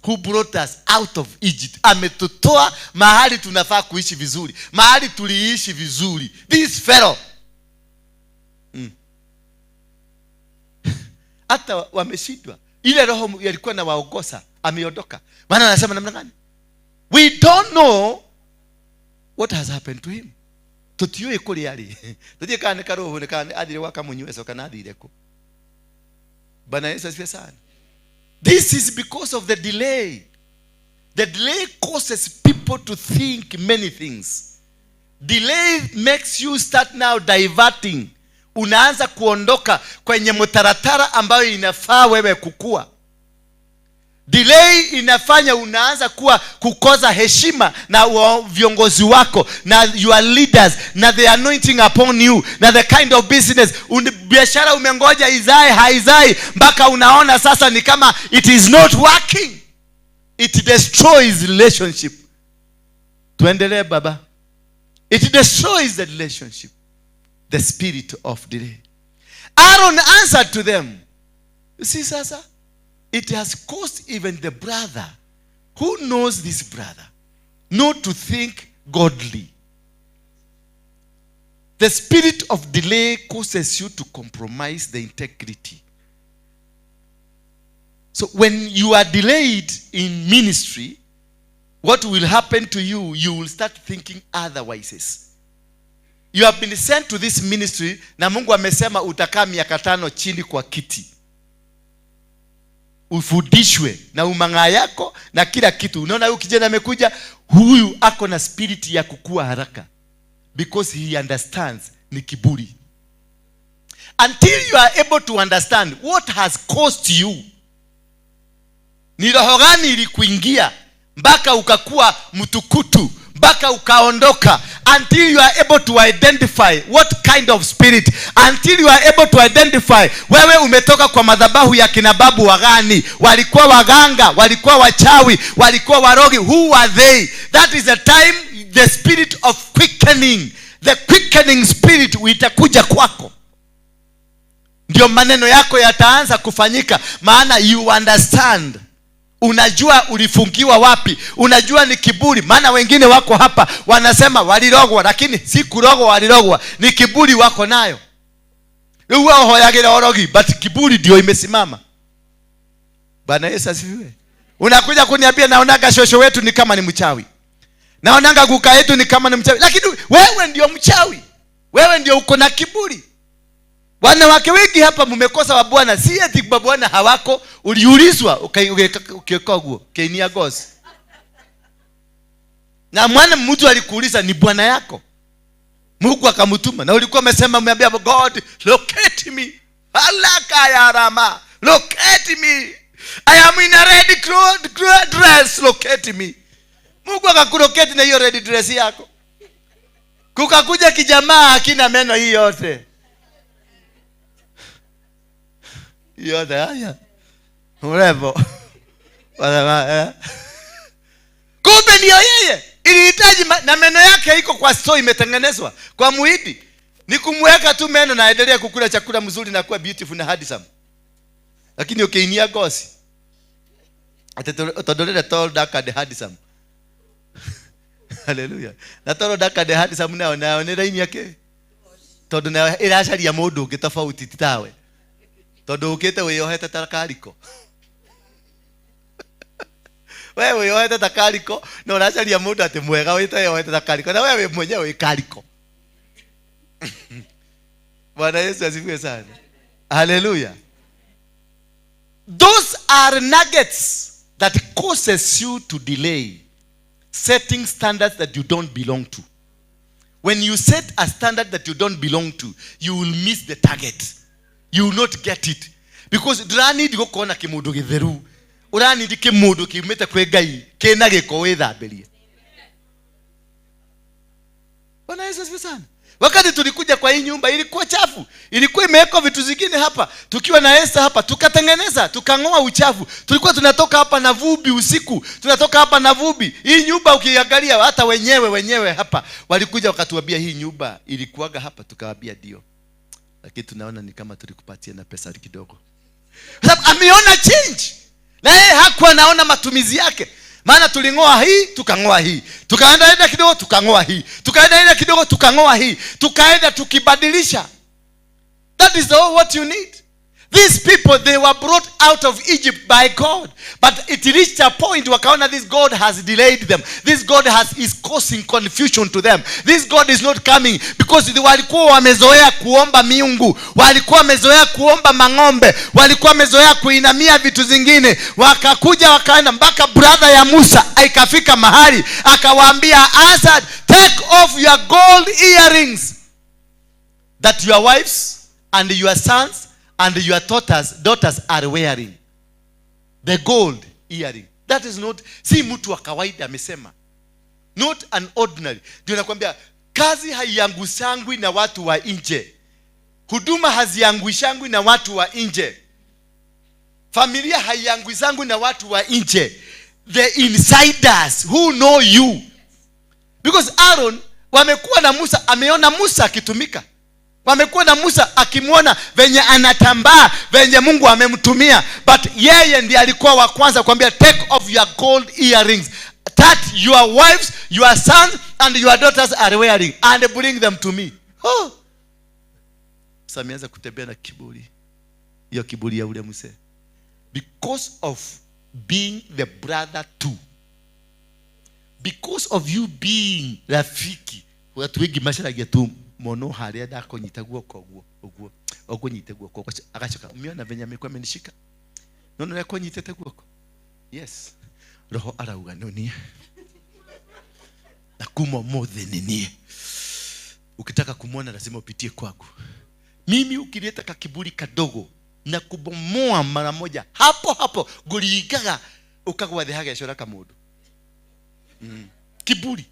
who brought us out of Egypt, ametutoa mahali tunafaa kuishi vizuri, mahali tuliishi vizuri. This fellow. Hata wameshindwa. Ile roho yalikuwa na waongoza ameondoka. Maana anasema namna gani? We don't know what has happened to him. Tutiwe kule ali. Tutiwe kana karoho ne kana adire wakamunyweso kana adire ko. Bwana Yesu asifiwe sana. This is because of the delay. The delay causes people to think many things. Delay makes you start now diverting. Unaanza kuondoka kwenye mtaratara ambayo inafaa wewe kukua. Delay inafanya unaanza kuwa kukosa heshima na viongozi wako na your leaders na the anointing upon you na the kind of business. Biashara umengoja izae, haizai, mpaka unaona sasa ni kama it is not working. It destroys relationship. Tuendelee baba. It destroys the relationship. The spirit of delay. Aaron answered to them. You see sasa? It has caused even the brother who knows this brother not to think godly. The spirit of delay causes you to compromise the integrity. So when you are delayed in ministry, what will happen to you? You will start thinking otherwise. You have been sent to this ministry na Mungu amesema utakaa miaka 5 chini kwa kiti. Ufundishwe na umang'aa yako na kila kitu. Unaona huyu kijana amekuja, huyu ako na spirit ya kukua haraka because he understands ni kiburi. Until you are able to understand what has caused you, ni roho gani ilikuingia mpaka ukakuwa mtukutu, mpaka ukaondoka. Until you are able to identify what kind of spirit, until you are able to identify wewe umetoka kwa madhabahu ya kina babu wagani, walikuwa waganga, walikuwa wachawi, walikuwa warogi, who are they? That is the time the spirit of quickening, the quickening spirit itakuja kwako. Ndio maneno yako yataanza kufanyika, maana you understand. Unajua ulifungiwa wapi, unajua ni kiburi. Maana wengine wako hapa wanasema walirogwa, lakini si kurogwa, walirogwa, ni kiburi wako nayo. Wao hoyagira orogi, but kiburi ndio imesimama. Bwana Yesu asifiwe. Unakuja kuniambia naonaga shosho wetu ni kama ni mchawi, naonaga guka yetu ni kama ni mchawi, lakini wewe ndio mchawi, wewe ndio uko na kiburi. Wanawake wengi hapa mmekosa wabwana, si eti bwana hawako, uliulizwa ukaikogwo kenia gosi. Na mwana mtu alikuuliza ni bwana yako, Mungu akamtuma, na ulikuwa umesema umeambia God locate me. Alaka ya rama, locate me. I am in a red dress, locate me. Mungu akakulocate na hiyo red dress yako. Kukakuja kijamaa akina meno hii yote. Yote haya. Mrembo. Kumbe ndio yeye. Ilihitaji na meno yake iko kwa store imetengenezwa kwa muhindi. Ni kumweka tu meno na aendelee kukula chakula mzuri na kuwa beautiful na handsome. Lakini ukiinia gosi. Atadolele tall dark and handsome. Hallelujah. Na tall dark and handsome nao na ni raini yake. Tondu nayo iracaria mundu ungi tofauti ti tawe. Tondu ukite wiyohete ta kariko. Wewe wiyohete ta kariko na uracaria mundu ati mwega witeyohete ta kariko na wewe mwenyewe wi kariko. Bwana Yesu asifiwe sana. Hallelujah. Those are nuggets that causes you to delay setting standards that you don't belong to. When you set a standard that you don't belong to, you will miss the target. You will not get it. Because ndũranidi gũkona kĩmũndũ gĩtheru, ũranidi kĩmũndũ kiumĩte kwĩ Ngai kĩna gĩko wĩthambĩrie. Bwana Yesu asifiwe sana. Wakati tulikuja kwa hii nyumba ilikuwa chafu, ilikuwa imewekwa vitu zingine hapa. Tukiwa na Esther hapa tukatengeneza, tukang'oa uchafu. Tulikuwa tunatoka hapa na vumbi usiku, tunatoka hapa na vumbi. Hii nyumba ukiangalia hata wenyewe hapa walikuja wakatuambia hii nyumba ilikuwaga hapa, tukawaambia ndio. Lakini tunaona ni kama tulikupatia na pesa kidogo. Sababu ameona change. Na yeye hakuwa anaona matumizi yake. Maana tuling'oa hii, tukang'oa hii. Tukaenda enda kidogo, tukang'oa hii. Tukaenda enda kidogo, tukang'oa hii. Tukaenda tukibadilisha. That is all what you need. These people, they were brought out of Egypt by God. But it reached a point wakaona this God has delayed them. This God is causing confusion to them. This God is not coming. Because walikuwa wamezoea kuomba miungu. Walikuwa wamezoea kuomba mang'ombe. Walikuwa wamezoea kuinamia vitu zingine. Wakakuja wakaenda mpaka brother ya Musa ikafika mahali akawaambia, Asad, take off your gold earrings that your wives and your sons and your daughters are wearing. The gold earring. That is not, si mtu wa kawaida amesema, not an ordinary. Ndio nakwambia kazi haiangushangwi na watu wa nje, huduma haziangushangwi na watu wa nje, familia haiangushangwi na watu wa nje. The insiders who know you. Because Aaron wamekuwa na Musa, ameona Musa akitumika, wamekuwa na Musa akimwona venye anatambaa, venye Mungu amemtumia, but yeye ndiye alikuwa wa kwanza kuambia, take off your gold earrings that your wives, your sons and your daughters are wearing and bring them to me. Oh. Sasa ameanza kutembea na kiburi, hiyo kiburi ya ule mzee, because of being the brother too, because of you being rafiki. Watu wengi macaragia tu mono haria ndakũnyita guoko guo ũguo ũkũnyite guoko, agacoka umeona venye amekuwa amenishika, nona ũrĩa kũnyitĩte guoko. Yes, roho arauga no niĩ na kuma ũmũthĩ nĩ niĩ. Ukitaka kumwona lazima upitie kwangu mimi. Ukileta kakiburi kadogo na kubomoa mara moja hapo hapo, ngũringaga ukagwa thĩ hagecora kamũndũ. Kiburi,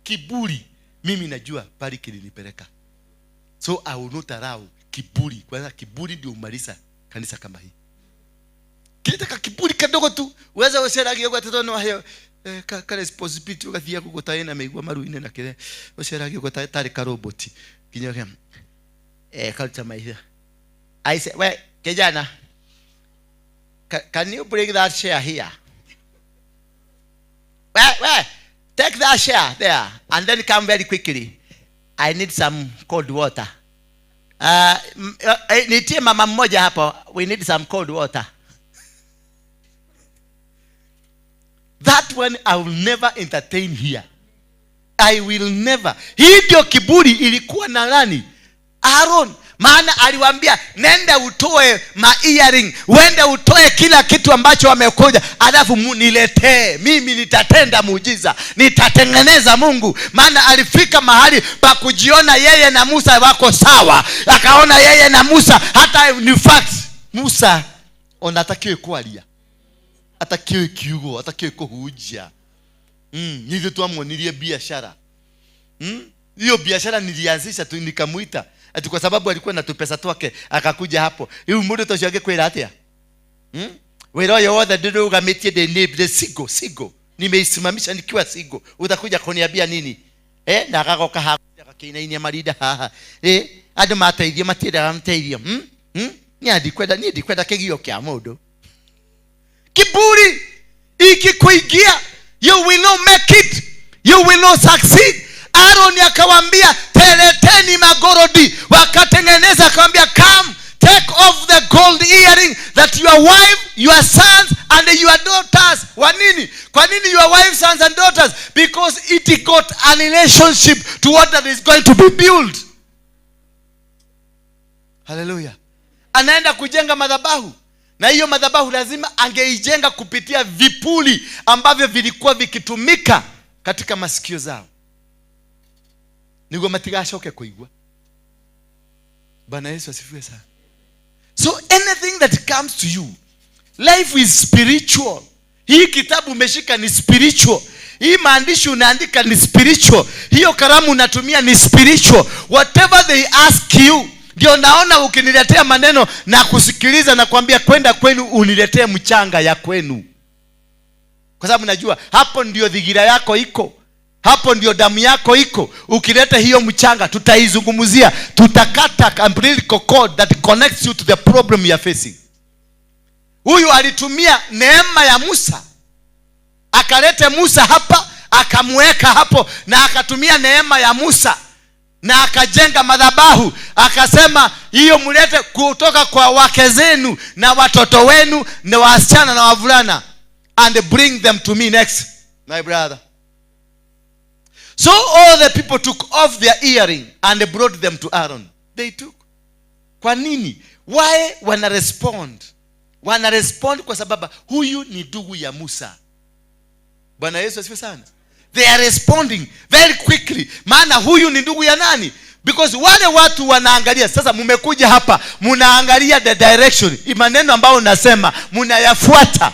kiburi mimi najua pali kilinipeleka, so I will not allow kiburi. Kwanza kiburi ndio umalisa kanisa kama hii. Kilitaka kiburi kadogo tu uweza uceragia gwatĩtwo no heo ka responsibility ugathia gũgũtaĩ na mĩigua maru-inĩ na kĩrĩa ũceragia ũguo tarĩ karoboti nginya karuta maitho. I say, we kijana, can you bring that chair here? We take that chair there and then come very quickly. I need some cold water. Nitie mama mmoja hapo. We need some cold water. That one I will never entertain here. I will never. Hii ndio kiburi ilikuwa na nani? Aaron. Maana aliwaambia nenda utoe ma earring, wende utoe kila kitu ambacho wamekuja, alafu niletee mimi, nitatenda muujiza, nitatengeneza Mungu. Maana alifika mahali pa kujiona yeye na Musa wako sawa, akaona yeye na Musa hata in fact Musa onatakiwe kwaria, atakiwe kiugo, atakiwe kuhujia. Nithuĩ twamwonirie biashara. Hiyo biashara nilianzisha tu nikamuita ati kwa sababu alikuwa na tupesa twake akakuja hapo. Hiyo mundu tocio angikwira atia? Wira uyu wothe ndirugamĩtie ndĩ single single. Nimeisimamisha nikiwa single. Utakuja kuniambia nini? Na agagoka haha agakĩinainia marinda haha. Andũ mateithio matiendaga mateithio. Niĩ ndikwenda, niĩ ndikwenda kĩgio kĩa mũndũ. Kiburi ikikuingia, you will not make it. You will not succeed. Aaron akawambia teleteni magorodi, wakatengeneza. Akawambia come take off the gold earring that your wife, your sons and your daughters. Kwa nini? Kwa nini your wife, sons and daughters? Because it got a relationship to what that is going to be built. Hallelujah. Anaenda kujenga madhabahu, na hiyo madhabahu lazima angeijenga kupitia vipuli ambavyo vilikuwa vikitumika katika masikio zao, niguo matigacoke kuigua. Bwana Yesu asifiwe sana. So anything that comes to you, life is spiritual. Hii kitabu umeshika ni spiritual. Hii maandishi unaandika ni spiritual. Hiyo kalamu unatumia ni spiritual. Whatever they ask you, ndio naona ukiniletea maneno na kusikiliza na kuambia kwenda kwenu uniletee mchanga ya kwenu. Kwa sababu najua hapo ndio dhigira yako iko. Hapo ndio damu yako iko. Ukileta hiyo mchanga tutaizungumzia, tutakata umbilical cord that connects you to the problem you are facing. Huyu alitumia neema ya Musa. Akalete Musa hapa, akamweka hapo, na akatumia neema ya Musa na akajenga madhabahu. Akasema hiyo mlete kutoka kwa wake zenu na watoto wenu na wasichana na wavulana, and bring them to me next, my brother. So all the people took off their earring and brought them to Aaron. They took. Kwa nini? Why wana respond? Wana respond kwa sababu huyu ni ndugu ya Musa. Bwana Yesu asifiwe sana. They are responding very quickly. Maana huyu ni ndugu ya nani? Because wale watu wanaangalia. Sasa mmekuja hapa, mnaangalia the direction. Maneno ambayo nasema mnayafuata.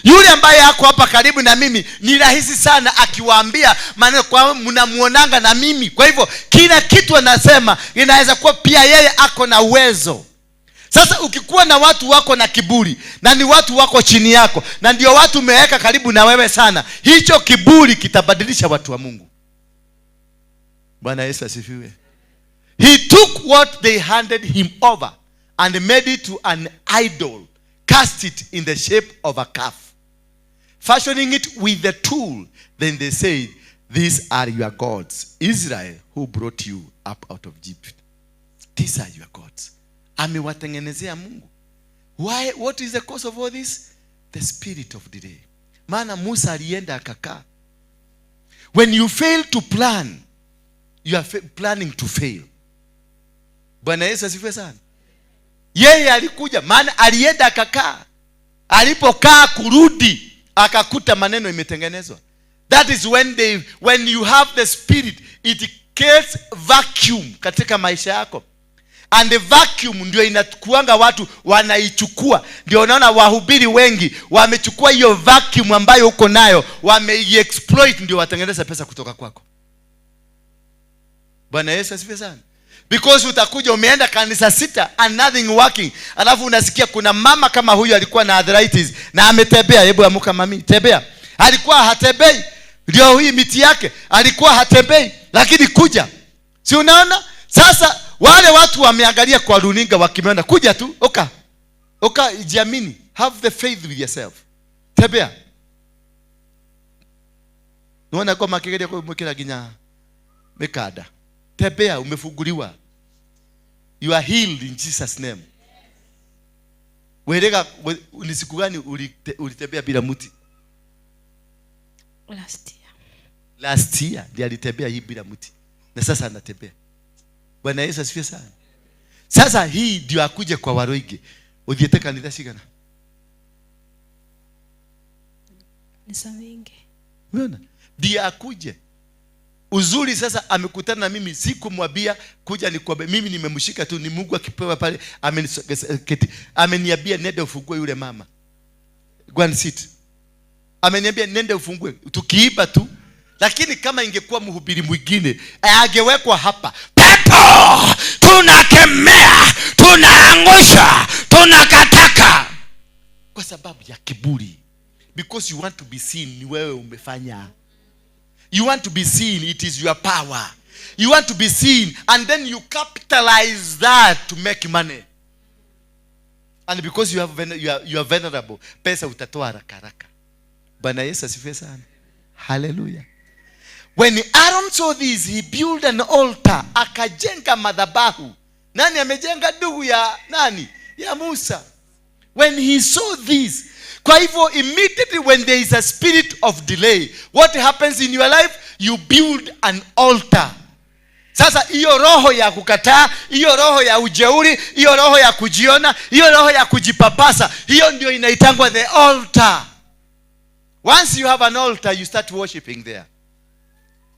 Yule ambaye ako hapa karibu na mimi ni rahisi sana akiwaambia maneno, kwa mnamuonanga na mimi. Kwa hivyo kila kitu anasema inaweza kuwa pia yeye ako na uwezo. Sasa ukikuwa na watu wako na kiburi na ni watu wako chini yako na ndio watu umeweka karibu na wewe sana, hicho kiburi kitabadilisha watu wa Mungu. Bwana Yesu asifiwe. He took what they handed him over and made it to an idol, cast it in the shape of a calf, fashioning it with the tool. Then they said, these are your gods, Israel, who brought you up out of Egypt. These are your gods. Amewatengenezea Mungu. Why? What is the cause of all this? The spirit of the day. Maana Musa alienda akakaa. When you fail to plan, you are planning to fail. Bwana Yesu asifiwe sana. Yeye alikuja, maana alienda akakaa. Alipokaa kurudi, akakuta maneno imetengenezwa. That is when you have the spirit, it creates vacuum katika maisha yako. And the vacuum ndio inakuanga watu wanaichukua. Ndio unaona wahubiri wengi wamechukua hiyo vacuum ambayo uko nayo, wameiexploit ndio watengeneza pesa kutoka kwako. Bwana Yesu asifiwe sana. Because utakuja umeenda kanisa 6 and nothing working. Alafu unasikia kuna mama kama huyu alikuwa na arthritis na ametembea. Hebu amuka mami, tembea. Alikuwa hatembei. Ndio hii miti yake, alikuwa hatembei lakini kuja. Si unaona? Sasa wale watu wameangalia kwa runinga wakimeona, kuja tu, oka. Oka, jiamini. Have the faith with yourself. Tembea. Unaona kwa makigeria kwa mwekera ginya mekada. Tembea, umefunguliwa. You are healed in Jesus name. Werega, ni siku gani ulitembea bila muti? Last year. Last year ndiye alitembea hii bila muti. Na sasa anatembea. Bwana Yesu asifiwe sana. Sasa hii ndio akuje kwa Waroige. Uthiete kanitha cigana? Ni mingi. Unaona? Ndiye akuje. Uzuri sasa amekutana na mimi, sikumwambia kuja nikwambie, mimi nimemshika tu, ni Mungu akipewa pale ameniambia nenda ufungue yule mama. Go and sit. Ameniambia nenda ufungue. Tukiiba tu. Lakini kama ingekuwa mhubiri mwingine, angewekwa hapa. Pepo tunakemea, tunaangusha, tunakataka. Kwa sababu ya kiburi. Because you want to be seen, ni wewe umefanya. You want to be seen, it is your power. You want to be seen, and then you capitalize that to make money. And because you are vulnerable, pesa utatoa haraka haraka. Bwana Yesu asifiwe sana. Hallelujah. When Aaron saw this, he built an altar. Akajenga madhabahu. Nani amejenga? Ndugu ya nani? Ya Musa. When he saw this, kwa hivyo immediately when there is a spirit of delay, what happens in your life? You build an altar. Sasa hiyo roho ya kukataa, hiyo roho ya ujeuri, hiyo roho ya kujiona, hiyo roho ya kujipapasa, hiyo ndio inaitangwa the altar. Once you have an altar, you start worshiping there.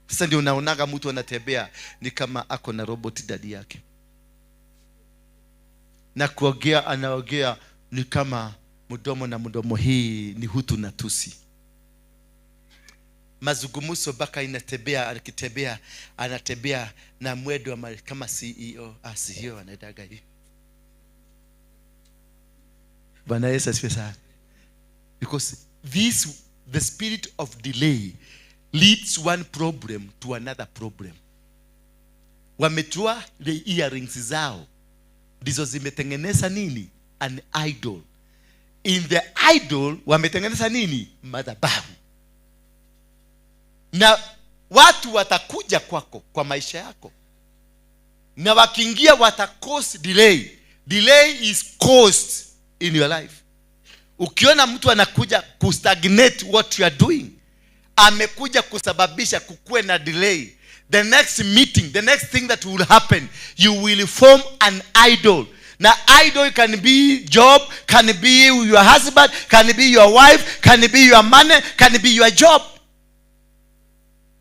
Sasa ndio unaonaga mtu anatembea ni kama ako na robot dadi yake. Na kuongea anaongea ni kama mdomo na mdomo, hii ni hutu na tusi. Mazungumzo baka inatembea, akitembea anatembea na mwendo kama CEO, CEO anaendaga hivi. Bwana Yesu asifiwe sana. Because this, the spirit of delay leads one problem to another problem. Wametoa the earrings zao, ndizo zimetengeneza nini? An idol. In the idol wametengeneza nini? Madhabahu. Na watu watakuja kwako kwa maisha yako, na wakiingia wata cause delay. Delay is caused in your life. Ukiona mtu anakuja kustagnate what you are doing, amekuja kusababisha kukue na delay. The next meeting, the next thing that will happen, you will form an idol. Now idol can be job, can be your husband, can be your wife, can be your money, can be your job.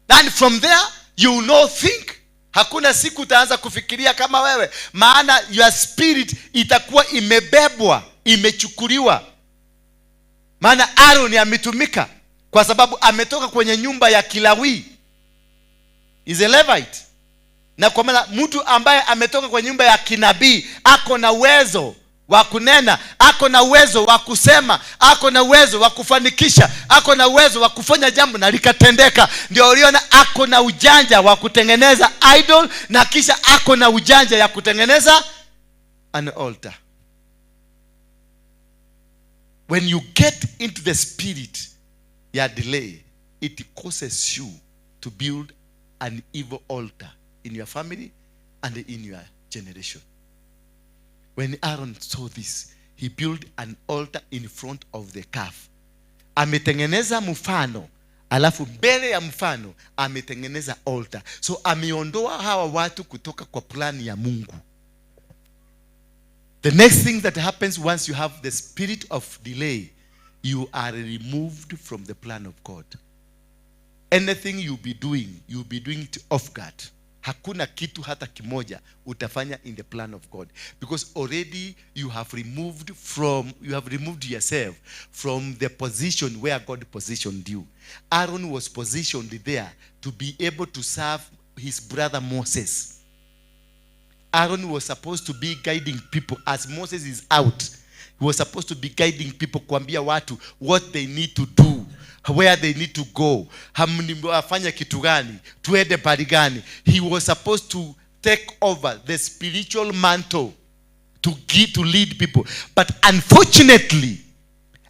And from there you will not think. Hakuna siku utaanza kufikiria kama wewe, maana your spirit itakuwa imebebwa, imechukuliwa. Maana Aaron ametumika kwa sababu ametoka kwenye nyumba ya Kilawi. Is a Levite. Na kwa maana mtu ambaye ametoka kwenye nyumba ya kinabii ako na uwezo wa kunena, ako na uwezo wa kusema, ako na uwezo wa kufanikisha, ako na uwezo wa kufanya jambo na likatendeka. Ndio uliona ako na ujanja wa kutengeneza idol, na kisha ako na ujanja ya kutengeneza an altar. When you get into the spirit ya delay, it causes you to build an evil altar in your family and in your generation. When Aaron saw this, he built an altar in front of the calf. Ametengeneza mfano, alafu mbele ya mfano ametengeneza altar. So ameondoa hawa watu kutoka kwa plani ya Mungu. The next thing that happens once you have the spirit of delay, you are removed from the plan of God. Anything you'll be doing, you'll be doing it off guard. Hakuna kitu hata kimoja utafanya in the plan of God, because already you have removed yourself from the position where God positioned you. Aaron was positioned there to be able to serve his brother Moses. Aaron was supposed to be guiding people as Moses is out. He was supposed to be guiding people, kuambia watu what they need to do, where they need to go, wafanye kitu gani, tuende pali gani. He was supposed to take over the spiritual mantle to lead people. But unfortunately,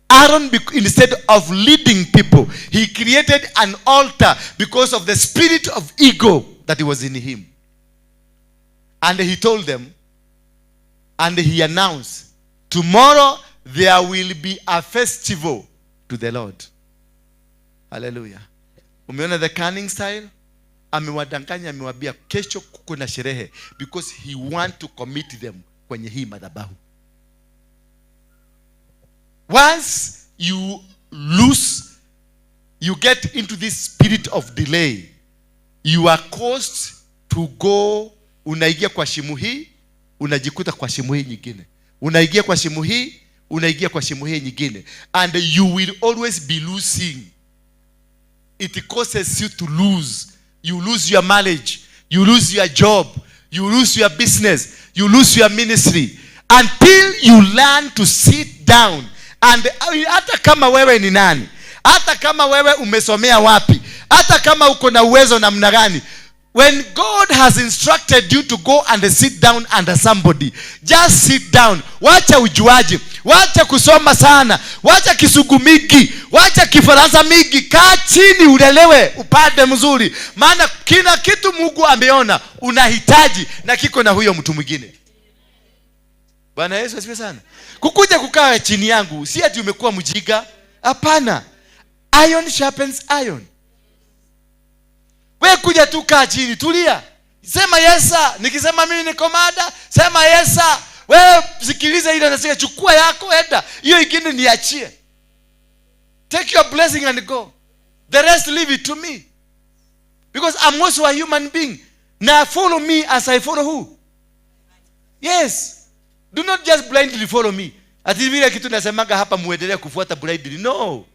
Aaron, instead of leading people, he created an altar because of the spirit of ego that was in him. And he told them, and he announced, tomorrow there will be a festival to the Lord. Hallelujah. Umeona the cunning style? Amewadanganya, amewaambia kesho kuko na sherehe, because he want to commit them kwenye hii madhabahu. Once you lose, you get into this spirit of delay, you are caused to go. Unaingia kwa shimo hii, unajikuta kwa shimo hii nyingine. Unaingia kwa shimo hii, unaingia kwa shimo hii nyingine. And you will always be losing. It causes you to lose. You lose your marriage, you lose your job, you lose your business, you lose your ministry. Until you learn to sit down. And hata kama wewe ni nani, hata kama wewe umesomea wapi, hata kama uko na uwezo namna gani, when God has instructed you to go and sit down under somebody, just sit down. Wacha ujuaji, wacha kusoma sana, wacha kisugu mingi, wacha kifaransa mingi. Kaa chini ulelewe, upande mzuri. Maana kila kitu Mungu ameona unahitaji na kiko na huyo mtu mwingine. Bwana Yesu asifiwe sana. Kukuja kukaa chini yangu, si ati umekuwa mjiga. Hapana. Iron sharpens iron. Wewe kuja tu kaa chini, tulia. Sema yesa, nikisema mimi niko mada, sema yesa. Wewe sikiliza ile nasema, chukua yako enda. Hiyo ingine niachie. Take your blessing and go. The rest leave it to me. Because I'm also a human being. Now follow me as I follow who? Yes. Do not just blindly follow me. Ati vile kitu nasemaga hapa muendelee kufuata blindly. No.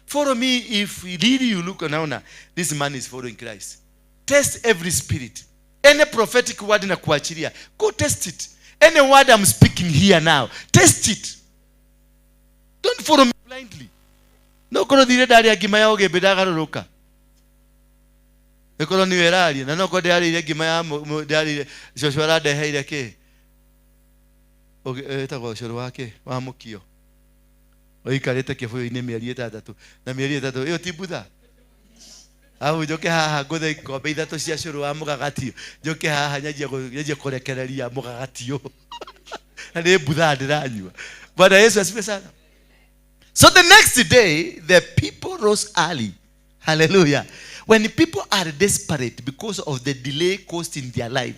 Follow me if really you look naona this man is following Christ. Test every spirit. Any prophetic word na kuachilia, go test it. Any word I'm speaking here now, test it. Don't follow me blindly. No kono thire ndaria ngima ya ugembe ndagaruruka. Ĩkorwo niwe ĩraria na no korwo ndĩrarĩire ngima ya ndĩrarĩire cũcũ arandeheire kĩ? Ĩtagwo ũcũrũ wa kĩ? Wa mũkio. Ũikarĩte kĩbũyũ-inĩ mĩeri 6 na mĩeri 3 ĩyo ti mbutha. Au njoke haha ngũthe ikombe 3 cia cũrũ wa mũgagatio, njoke haha nyanjie kũrekereria mũgagatio na nĩ mbutha ndĩranyua. Bwana Yesu asifiwe sana. So the next day the people rose early. Hallelujah. When people are desperate because of the delay caused in their life,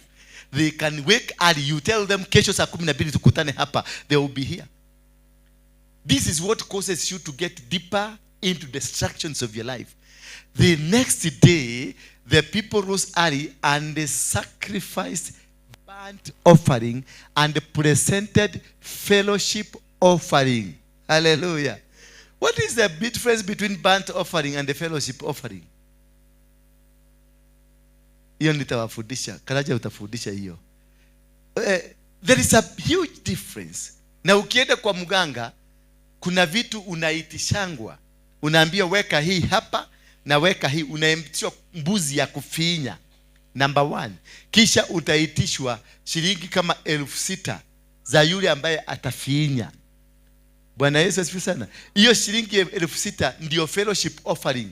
they can wake early. You tell them kesho saa 12 tukutane hapa, they will be here. This is what causes you to get deeper into destructions of your life. The next day, the people rose early and they sacrificed burnt offering and presented fellowship offering. Hallelujah. What is the difference between burnt offering and the fellowship offering? Hiyo nitawafundisha. Karaja utafundisha hiyo. There is a huge difference. Na ukienda kwa mganga, kuna vitu unaitishangwa. Unaambia weka hii hapa na weka hii. Unaitishwa mbuzi ya kufinya. Number 1. Kisha utaitishwa shilingi kama 6,000 za yule ambaye atafinya. Bwana Yesu asifiwe sana. Hiyo shilingi 6,000 ndio fellowship offering.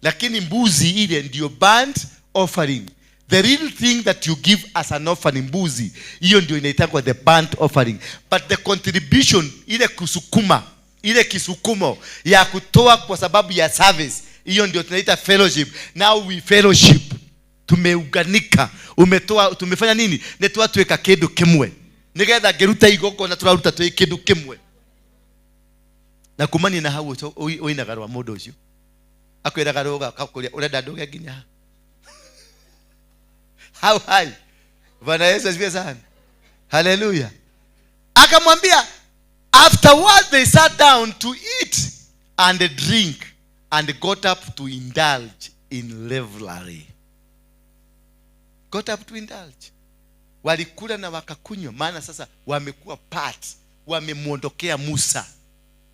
Lakini mbuzi ile ndio burnt offering. The real thing that you give as an offering, mbuzi, hiyo ndio inaitwa the burnt offering. But the contribution, ile kusukuma, ile kisukumo ya kutoa kwa sababu ya service, hiyo ndio tunaita fellowship. Now we fellowship. Tumeunganika. Umetoa, tumefanya nini? Netoa tuweka kindu kimwe. Nigetha ngeruta igongona turaruta twi kindu kimwe. Na kumania na hau oinaga rwa mundu ucio. Akwiraga ruga akakuria urenda nduge nginya. How high? Bwana Yesu asifiwe sana. Hallelujah. Akamwambia, afterward they sat down to eat and drink and got up to indulge in revelry. Got up to indulge. Walikula na wakakunywa, maana sasa wamekuwa part, wamemuondokea Musa.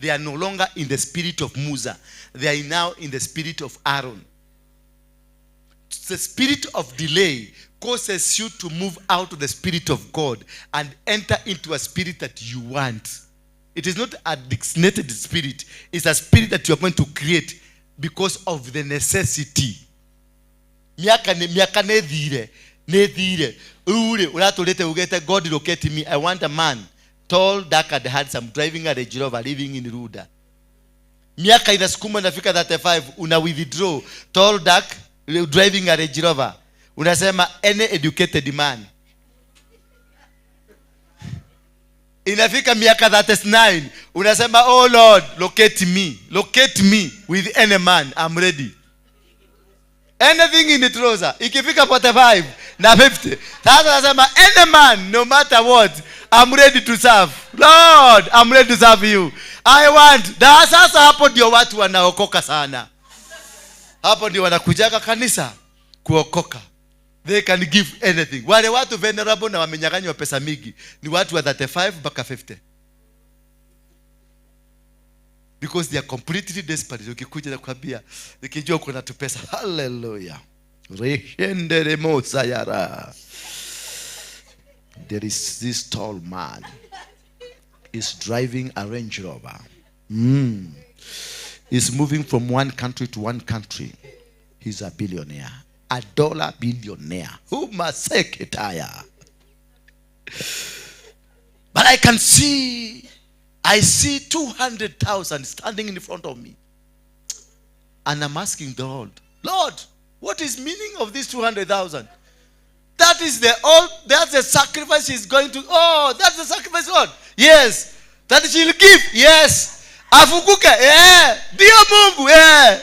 They are no longer in the spirit of Musa. They are now in the spirit of Aaron. The spirit of delay causes you to move out of the spirit of God and enter into a spirit that you want. It is not a designated spirit. It's a spirit that you are going to create because of the necessity. Miaka nethire, nethire. Ure, uratulete ugete, God locate me. I want a man tall, dark and handsome, driving a Range Rover, living in Ruda. Miaka inasukuma inafika 35, una withdraw. Tall, dark, driving a Range Rover. Unasema any educated man. Inafika miaka 39, unasema oh Lord, locate me. Locate me with any man, I'm ready. Anything in the trouser. Ikifika 45 na 50. Sasa nasema any man, no matter what, I'm ready to serve. Lord, I'm ready to serve you. I want. Na sasa hapo ndio watu wanaokoka sana. Hapo ndio wanakujaga kanisa kuokoka. They can give anything. Wale watu venerable na wamenyang'anywa pesa mingi ni watu wa 35 mpaka 50. Because they are completely desperate. Ukikuja na kuambia, nikijua kuna tu pesa. Hallelujah. There is this tall man is driving a Range Rover. He's moving from one country to one country. He's a billionaire. A dollar billionaire. Who must take it? But I can see, I see 200,000 standing in front of me. And I'm asking the Lord, Lord, what is meaning of this 200,000? That is the all, that's the sacrifice she's going to, oh, that's the sacrifice, Lord. Yes. That she'll give. Yes. Afukuke. Yeah. Dio Mungu. Yeah.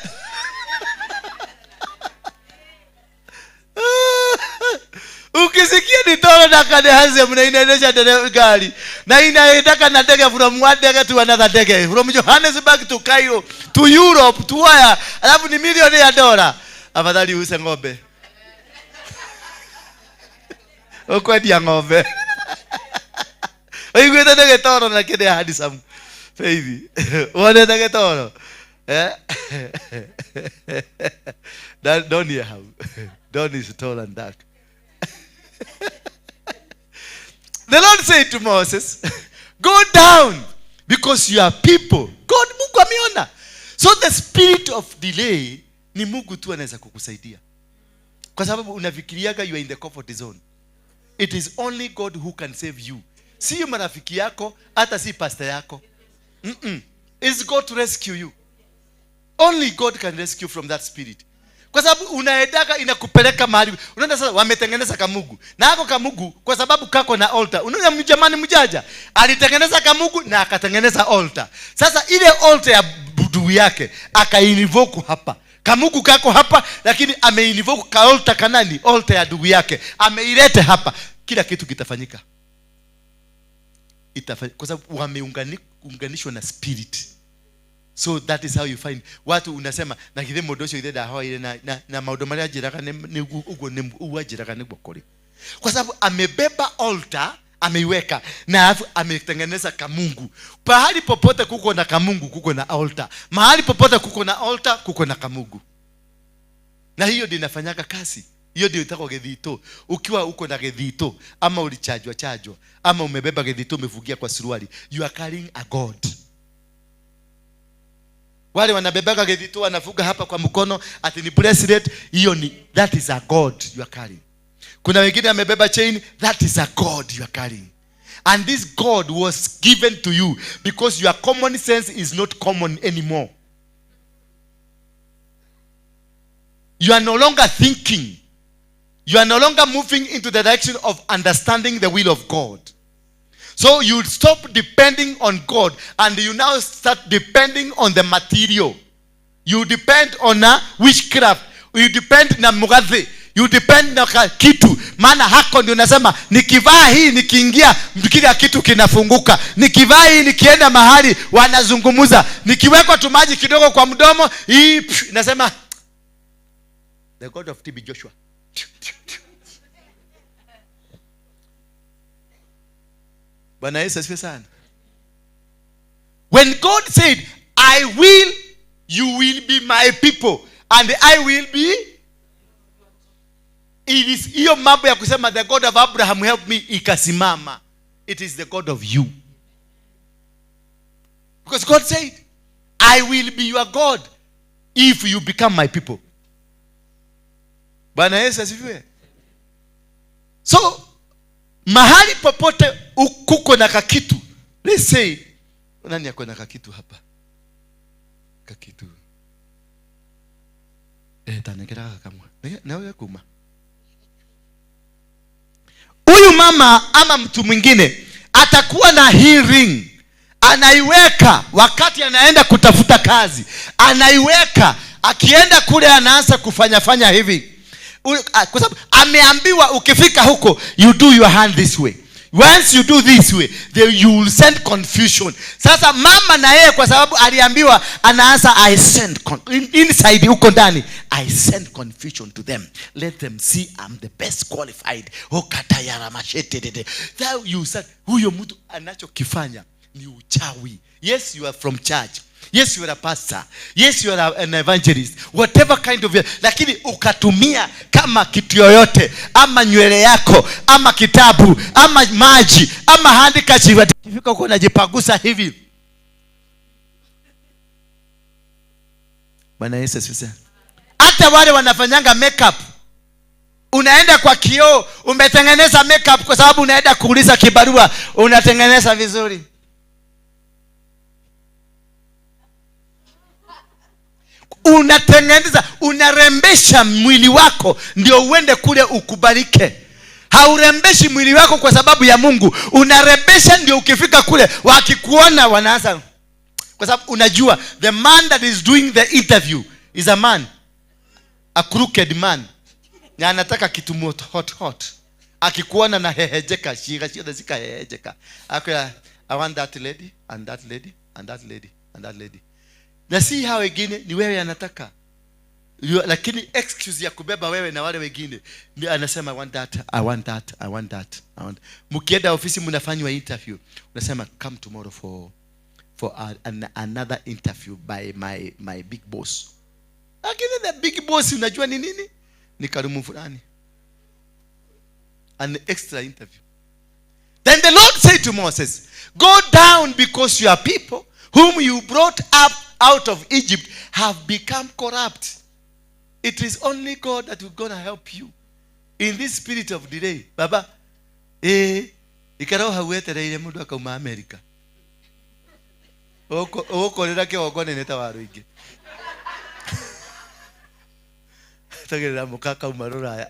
Ukisikia ni tolo na kadehaze mnainaendesha gari na inaendaka na ndege from one ndege to another ndege, from Johannesburg to Cairo to Europe to where, alafu ni milioni ya dola. Afadhali use ng'ombe. Ukwendia ng'ombe. Oiguĩte ndege toro na kĩndĩ handsome. Baby. Wonete gĩtoro. Eh? Don't hear how. Don is tall and dark. The Lord said to Moses, go down because you are people. God, Mungu ameona. So the spirit of delay ni Mungu tu anaweza kukusaidia. Kwa sababu unafikiriaga you are in the comfort zone. It is only God who can save you. Si marafiki yako, hata si pastor yako. It's God to rescue you. Only God can rescue from that spirit. Kwa sababu unaendaka inakupeleka mahali. Unaona sasa wametengeneza kamugu. Na hako kamugu kwa sababu kako na altar. Unaona mjamani mjaja alitengeneza kamugu na akatengeneza altar. Sasa ile altar ya budu yake akainvoke hapa. Kamugu kako hapa lakini ameinvoke ka altar kanani, altar ya ndugu yake. Ameilete hapa. Kila kitu kitafanyika. Itafanyika kwa sababu wameunganishwa na spirit. So that is how you find watu unasema na githe mundu ucio ithe ndahoire na maundu maria njiraga ni uguo ni uguo njiraga niguo kuri. Kwa sababu amebeba altar, ameiweka na alafu ametengeneza kamungu. Pahali popote kuko na kamungu kuko na altar. Mahali popote kuko na altar kuko na kamungu. Na hiyo ndio inafanyaga kazi. Hiyo ndio itakuwa gethito. Ukiwa uko na gethito ama ulichajwa chajwa ama umebeba gethito umefungia kwa suruali, you are carrying a god. Wale wanabebaga gethito wanafunga hapa kwa mkono ati ni bracelet, hiyo ni that is a god you are carrying. Kuna wengine amebeba chain, that is a god you are carrying. And this god was given to you because your common sense is not common anymore. You are no longer thinking. You are no longer moving into the direction of understanding the will of God. So you stop depending on God and you now start depending on the material. You depend on a witchcraft. You depend na mugathi. You depend na kitu. Maana hako ndio unasema nikivaa hii nikiingia kila kitu kinafunguka. Nikivaa hii nikienda mahali wanazungumuza. Nikiwekwa tu maji kidogo kwa mdomo hii nasema the God of TB Joshua. Bwana Yesu asifiwe sana. When God said, I will, you will be my people and I will be. It is hiyo mambo ya kusema the God of Abraham help me ikasimama. It is the God of you. Because God said, I will be your God if you become my people. Bwana Yesu asifiwe. So mahali popote kuko na kakitu. Let's say nani yako na kakitu hapa? Kakitu. Tanekera kamwa. Na wewe kuma. Huyu mama ama mtu mwingine atakuwa na hii ring. Anaiweka wakati anaenda kutafuta kazi. Anaiweka akienda kule anaanza kufanya fanya hivi. Kwa sababu ameambiwa ukifika huko you do your hand this way. Once you do this way, then you will send confusion. Sasa mama na yeye kwa sababu aliambiwa anaanza I send inside huko ndani I send confusion to them. Let them see I'm the best qualified. That you said huyo mtu anachokifanya ni uchawi. Yes, you are from church. Yes, you are a pastor. Yes, you are an evangelist. Whatever kind of, lakini ukatumia kama kitu yoyote, ama nywele yako, ama kitabu, ama maji, ama handkerchief, ukifika huko unajipagusa hivi. Bwana Yesu asifiwe. Hata wale wanafanyanga makeup, unaenda kwa kioo, umetengeneza makeup kwa sababu unaenda kuuliza kibarua, unatengeneza vizuri. Unatengeneza, unarembesha mwili wako ndio uende kule ukubalike. Haurembeshi mwili wako kwa sababu ya Mungu. Unarembesha ndio ukifika kule wakikuona wanaanza. Kwa sababu unajua the man that is doing the interview is a man, a crooked man. Na anataka kitu moto hot hot. Akikuona na hehejeka, shika shika zika hehejeka. Akwela, I want that lady and that lady and that lady and that lady. Na si hao wengine ni wewe anataka. Lakini excuse ya kubeba wewe na wale wengine ni anasema I want that, I want that, I want that, I want. Mkienda ofisi mnafanywa interview. Unasema come tomorrow for another interview by my big boss. Lakini the big boss unajua ni nini? Ni karumu fulani. An extra interview. Then the Lord said to Moses, go down because your people whom you brought up out of Egypt have become corrupt. It is only God that will gonna help you in this spirit of delay. Baba, ikaro hawetereire mundu akauma America. Okorera kĩhongo nĩ ta waru ingĩ. Tagĩrĩra mũka akauma rũraya.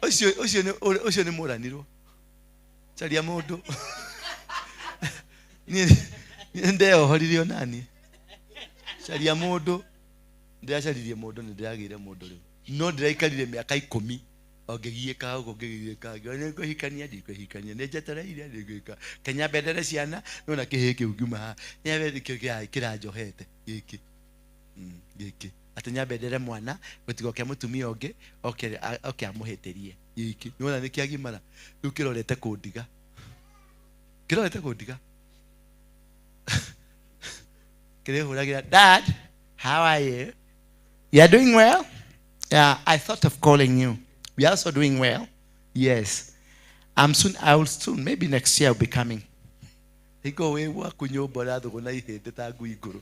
Ũcio nĩ mũranirwo. Caria mũndũ. Niĩ ndeohoririe onaniĩ. Caria mũndũ. Ndĩracaririe mũndũ nĩ ndĩragĩire mũndũ rĩu. No ndĩraikarire mĩaka 10 Ongegiĩka ũguo ngĩgiĩka ngĩona nĩngũhikania ndikũhikania nĩ njetereire nĩngwĩka Kenya mbendere ciana nona kĩhĩ kĩu ngiuma haha nyambe nĩkĩo kĩranjohete gĩkĩ gĩkĩ atĩ nyambendere mwana gũtigoke mũtumia ũngĩ oke amũhĩtĩrie gĩkĩ nĩwona nĩ kĩagimara rĩu kĩrorete kũndiga kĩrorete kũndiga kĩrĩhũragĩra dad how are you you are doing well yeah I thought of calling you. We are also doing well. Yes. I will soon, maybe next year I'll be coming. Iko wewa kunyomba rathuguna ihĩndĩ ta ngui ngũrũ.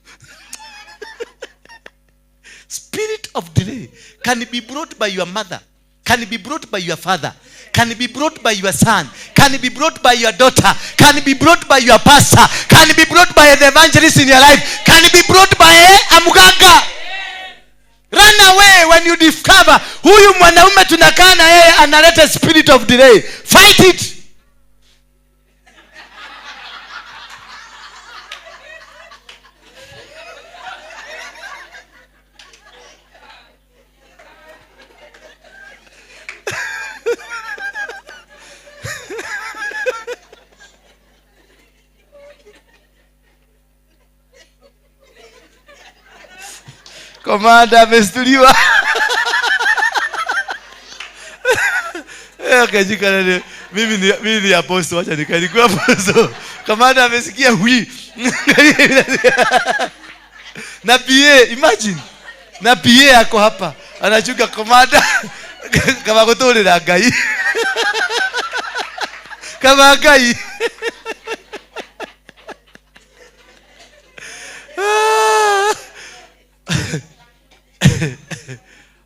Spirit of delay can be brought by your mother, can be brought by your father, can be brought by your son, can be brought by your daughter, can be brought by your pastor, can be brought by the evangelist in your life, can be brought by a muganga. Run away when you discover huyu mwanaume tunakaa na yeye analeta spirit of delay. Fight it. Komanda amestuliwa. Akajikana mimi ni apostle, acha nikaikuwa apostle. Komanda amesikia hui. Na PA, imagine. Na PA ako hapa. Anachuka komanda kama gutulira Ngai. Kama Ngai.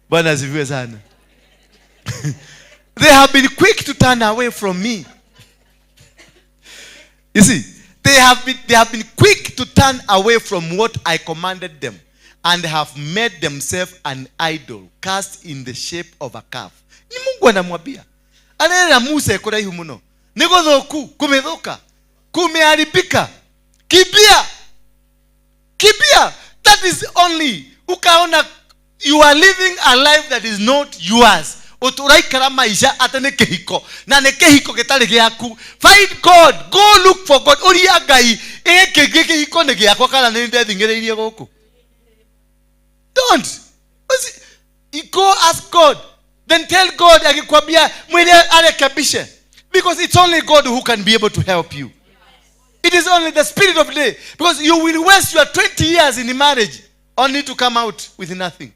Bwana asifiwe sana. They have been quick to turn away from me. You see, they have been quick to turn away from what I commanded them and have made themselves an idol cast in the shape of a calf. Ni Mungu anamwambia. Anena Musa kuraihu muno. Nigothoku kumethoka. Kumeharibika. Kibia. Kibia. That is only ukaona you are living a life that is not yours. Uturaikara maisha ate nĩ kĩhiko na nĩ kĩhiko gĩtarĩ gĩaku. Find God, go look for God. Ũria Ngai gĩkĩ kĩhiko nĩ gĩakwa kana nĩ ndething'ĩrĩirie gũkũ. Don't. Go ask God. Then tell God akikwambia mwile arekebishe. Because it's only God who can be able to help you. It is only the spirit of delay. Because you will waste your 20 years in marriage only to come out with nothing.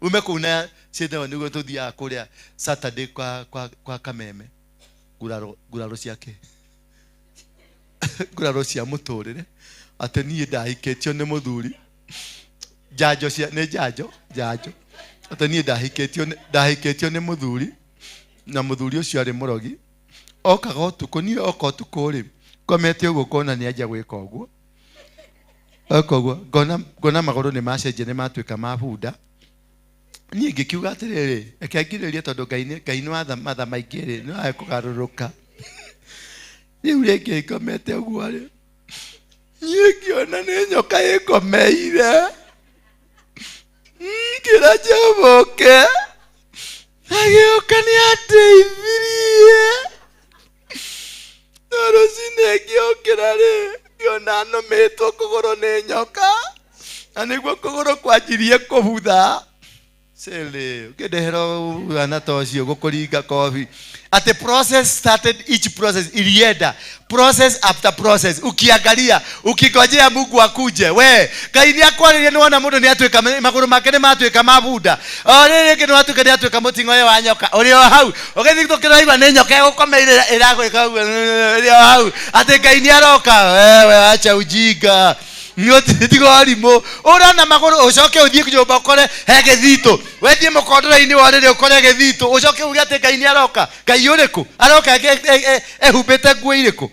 Umekuna cienda niguo tuthiaga kuria Saturday kwa Kameme nguraro ciake nguraro cia muturire ati nie ndahikĩtio nĩ mũthuri njanjo cia nĩ njanjo ati nie ndahikĩtio nĩ mũthuri na mũthuri ũcio arĩ mũrogi okaga ũtukũ niĩ oka ũtukũ rĩ ngomete ũguo kona nĩ anjia gwĩka ũguo oka ũguo ngona magũrũ nĩ macenjia nĩ matuĩka ma bunda. Niĩ ngĩkiuga atĩrĩrĩ reke ngirĩrĩrie tondũ Ngai nĩ wa matha maingĩ rĩ no ekũgarũrũka. Rĩu rĩngĩ ngomete ũguo rĩ niĩ ngĩona nĩ nyoka ĩngomeire ngĩra Jehova oke agĩũka nĩ andeithirie no rũcinĩ ngĩũkĩra rĩ ngĩona nũmĩtwo kũgũrũ nĩ nyoka na nĩguo kũgũrũ kwanjirie kũbutha. Sele, ukidehera ana tocio gukuringa kobi. At the process started, each process ilienda process after process. Ukiangalia, ukigojea Mungu akuje. We, Ngai ni akwaririe ni wona mundu ni atuika maguru make ni matuika mabuda. O riri kindu atuika ni atuika muting'oe wa nyoka. Uri o hau. Ugithi tukiraigua ni nyoka igukomeire iragwika uguo. Uri o hau. Ati Ngai ni aroka. Wewe acha ujinga. Tiga warimũ ũrona magũrũ ũcoke ũthiĩ nyũmba ũkore he gĩthitũ wethiĩ mũkondoro-inĩ wa rĩrĩ ũkore gĩthitũ ũcoke uge atĩ Ngai nĩ aroka. Ngai ũrĩkũ aroka ehumbĩte nguo irĩkũ?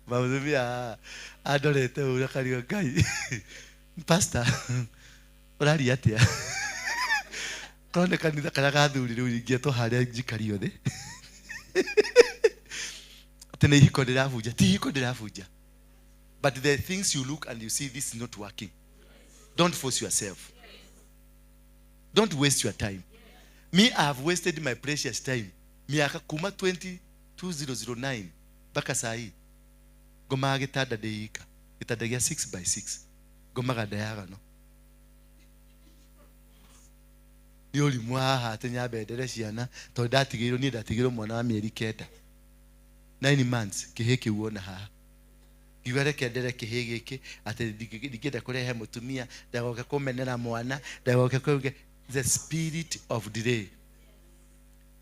Maũthumia andorete ũguo akariga Ngai pastor ũraria atĩa? Korwo nĩ kanitha karĩa gathuri rĩu ingĩetwo harĩa njikario thĩ atĩ nĩ ihiko ndĩrabunja. Ti ihiko ndĩrabunja. But there are things you look and you see this is not working. Don't force yourself. Don't waste your time. Me, I have wasted my precious time. Miaka kuma 2009 mpaka saa hii. Ngomaga gitanda ndĩika. Gitanda gĩa 6 by 6. Ngomaga diagonal. Nĩ ũrimũ haha atĩ nyambe ndere ciana tondũ ndatigĩirwo niĩ ndatigĩirwo mwana wa mĩeri 9. 9 months kĩhĩ kĩu ona haha. Ngiuga reke ndere kĩhĩ gĩkĩ atĩ ndingĩenda kũrehe mũtumia ndagoke kũmenera mwana ndagoke kũge. The spirit of delay.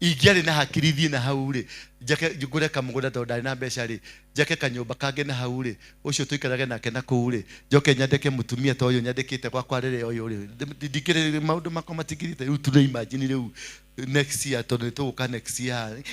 Ingĩarĩ na hakiri thiĩ na hau rĩ, njake ngũre kamũgũnda tondũ ndarĩ na mbeca rĩ, njake kanyũmba kangĩ na hau rĩ, ũcio tũikarage nake na kũu rĩ, njoke nyandĩke mũtumia ta ũyũ nyandĩkĩte gwakwa rĩrĩa ũyũ rĩ, ndingĩrĩ maũndũ makwa matingirĩte. Rĩu tũrĩ imagine rĩu next year tondũ nĩtũgũka next year.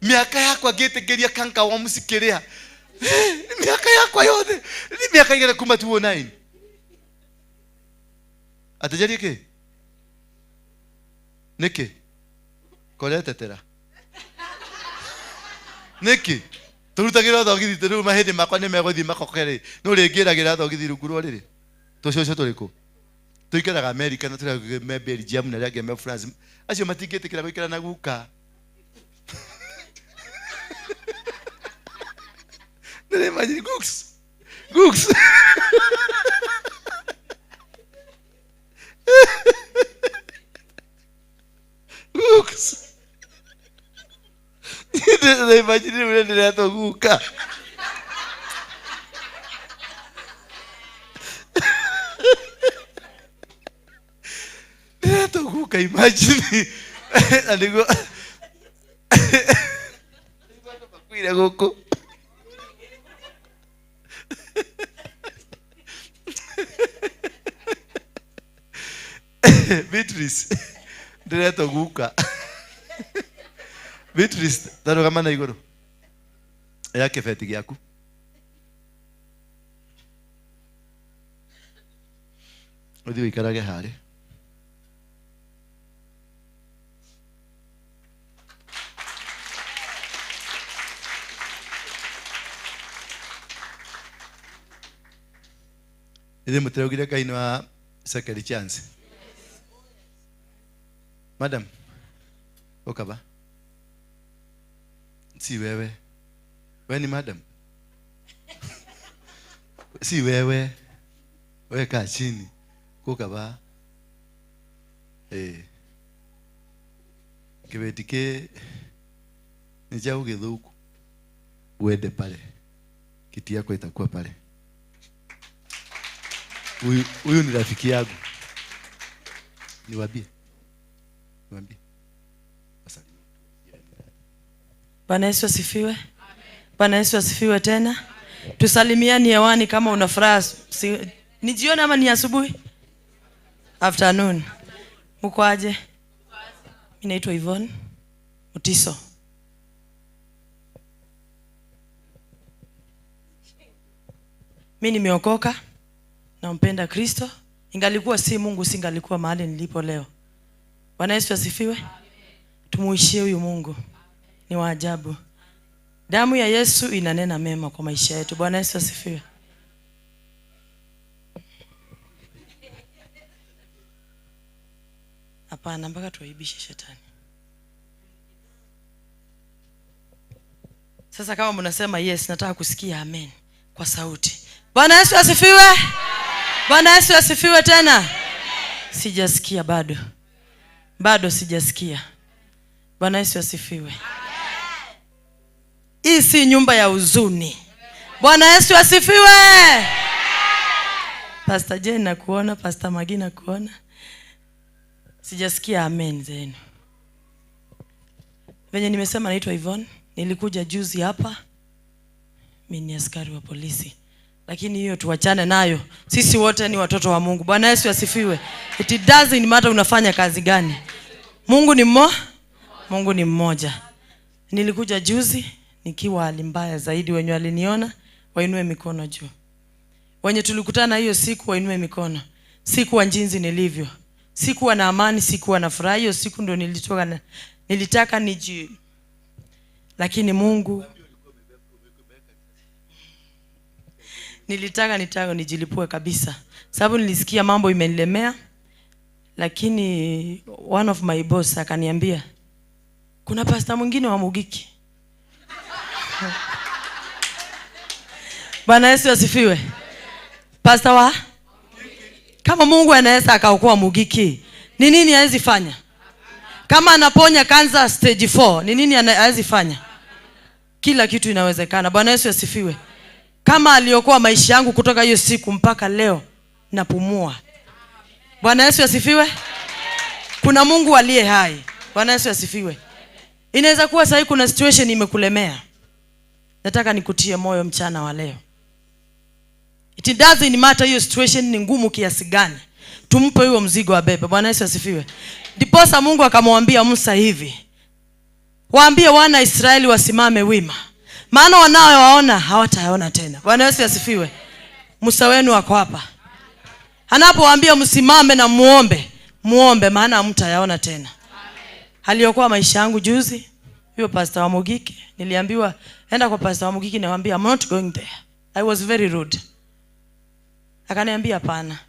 Miaka yakwa ngĩtĩkĩria kanka wa mũcikĩrĩa. Miaka yakwa yothe ni miaka igana kuma 209. Atĩjarie kĩ? Nĩkĩ? Koretetera. Nĩkĩ? Tũrutagĩra thogithi rĩu mahĩndĩ makwa nĩ megũthiĩ makoke rĩ. No rĩngĩragĩra thogithi rungu rwa rĩrĩ. Tũcũcũ tũrĩkũ? Tũikaraga America na tũrĩa me Belgium na arĩa angĩ me France. Acio matingĩtĩkĩra gũikara na guka. Imagine Gooks. Gooks. Gooks. Imagine ndĩretwo guka. Ndĩretwo guka, imagine. Na nĩguo makuire gũkũ. Beatrice, ndĩretwo guka. Beatrice, tarũgama na igũrũ ya kĩbeti gĩaku. Ũthiĩ ũikarage harĩ. Ithuĩ mũtiraugire Ngai nĩ wa second chance. Madam, ukaba. Si wewe. Wewe ni madam. Si wewe. Wewe kaa chini. Kukaba. Kibeti ke ni cha ugithuku. Uende pale. Kiti yako itakuwa pale. Huyu ni rafiki yangu. Niwaambie. Niwaambie. Bwana Yesu asifiwe. Bwana Yesu asifiwe tena. Tusalimiani hewani kama una furaha. Ni jioni ama ni asubuhi? Afternoon. Mko aje? Mimi naitwa Yvonne Mutiso. Mimi nimeokoka. Nampenda Kristo. Ingalikuwa si Mungu singalikuwa mahali nilipo leo. Bwana Yesu asifiwe. Tumuishie huyu Mungu. Ni wa ajabu. Damu ya Yesu inanena mema kwa maisha yetu. Bwana Yesu asifiwe. Hapana, mpaka tuaibishe shetani. Sasa kama mnasema yes, nataka kusikia amen kwa sauti. Bwana Yesu asifiwe. Bwana Yesu asifiwe tena. Sijasikia bado. Bado sijasikia. Bwana Yesu asifiwe. Hii si nyumba ya huzuni. Bwana Yesu asifiwe. Pastor Jane nakuona, Pastor Magi nakuona. Sijasikia amen zenu. Venye nimesema naitwa Yvonne, nilikuja juzi hapa. Mimi ni askari wa polisi. Lakini hiyo tuachane nayo. Sisi wote ni watoto wa Mungu. Bwana Yesu asifiwe. It doesn't matter unafanya kazi gani. Mungu ni mmoja. Mungu ni mmoja. Nilikuja juzi nikiwa hali mbaya zaidi, wenye waliniona wainue mikono juu. Wenye tulikutana hiyo siku wainue mikono. Sikuwa jinsi nilivyo. Sikuwa na amani, sikuwa na furaha. Hiyo siku ndio nilitoka na, nilitaka niji, lakini Mungu, nilitaka nijilipue kabisa. Sababu nilisikia mambo imenilemea, lakini one of my boss akaniambia kuna pastor mwingine wa Mugiki. Bwana Yesu asifiwe. Pastor wa? Kama Mungu anaweza akaokoa Mugiki, ni nini hawezi fanya? Kama anaponya cancer stage 4, ni nini hawezi fanya? Kila kitu inawezekana. Bwana Yesu asifiwe. Kama aliokoa maisha yangu kutoka hiyo siku mpaka leo napumua. Bwana Yesu asifiwe. Kuna Mungu aliye hai. Bwana Yesu asifiwe. Inaweza kuwa sasa kuna situation imekulemea. Nataka nikutie moyo mchana wa leo. It doesn't matter hiyo situation ni ngumu kiasi gani. Tumpe huo mzigo abebe. Bwana Yesu asifiwe. Ndiposa Mungu akamwambia Musa hivi: waambie wana Israeli wasimame wima, maana wanaowaona hawatayaona tena. Bwana Yesu asifiwe. Musa wenu ako hapa. Anapowaambia msimame na muombe, muombe maana hamtayaona tena. Aliokoa maisha yangu juzi, huyo pastor wa Mugiki, niliambiwa enda kwa pastor wa Mugiki, nikamwambia I'm not going there. I was very rude. Akaniambia hapana,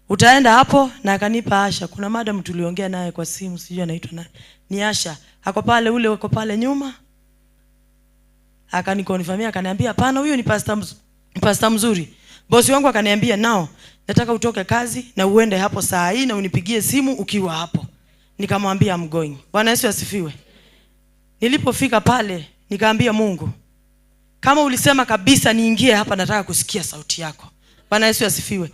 utaenda hapo, na akanipa Asha. Kuna madam tuliongea naye kwa simu, sijui anaitwa nani. Ni Asha. Ako pale, ule uko pale nyuma. Akanikonfirmia, akaniambia hapana, huyo ni pastor mzuri. Bosi wangu akaniambia nao, nataka utoke kazi na uende hapo saa hii na unipigie simu ukiwa hapo. Nikamwambia I'm going. Bwana Yesu asifiwe. Nilipofika pale nikaambia Mungu, kama ulisema kabisa niingie hapa, nataka kusikia sauti yako. Bwana Yesu asifiwe.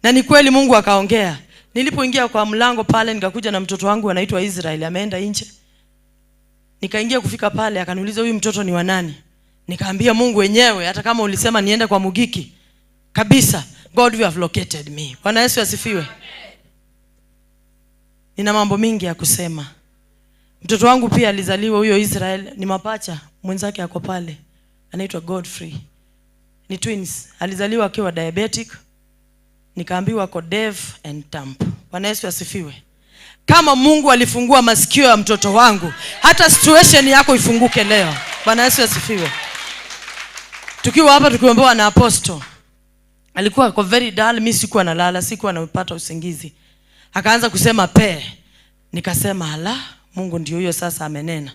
Na ni kweli Mungu akaongea. Nilipoingia kwa mlango pale nikakuja na mtoto wangu anaitwa Israel, ameenda nje. Nikaingia kufika pale akaniuliza huyu mtoto ni wa nani? Nikaambia Mungu wenyewe, hata kama ulisema niende kwa Mugiki kabisa, God you have located me. Bwana Yesu asifiwe. Nina mambo mingi ya kusema. Mtoto wangu pia alizaliwa huyo Israel, ni mapacha, mwenzake ako pale. Anaitwa Godfrey. Ni twins. Alizaliwa akiwa diabetic. Nikaambiwa ako deaf and dumb. Bwana Yesu asifiwe. Kama Mungu alifungua masikio ya mtoto wangu, hata situation yako ifunguke leo. Bwana Yesu asifiwe. Tukiwa hapa tukiombewa na apostle, alikuwa ako very dull, mimi sikuwa nalala, sikuwa napata usingizi. Akaanza kusema pe. Nikasema ala, Mungu ndio huyo sasa amenena.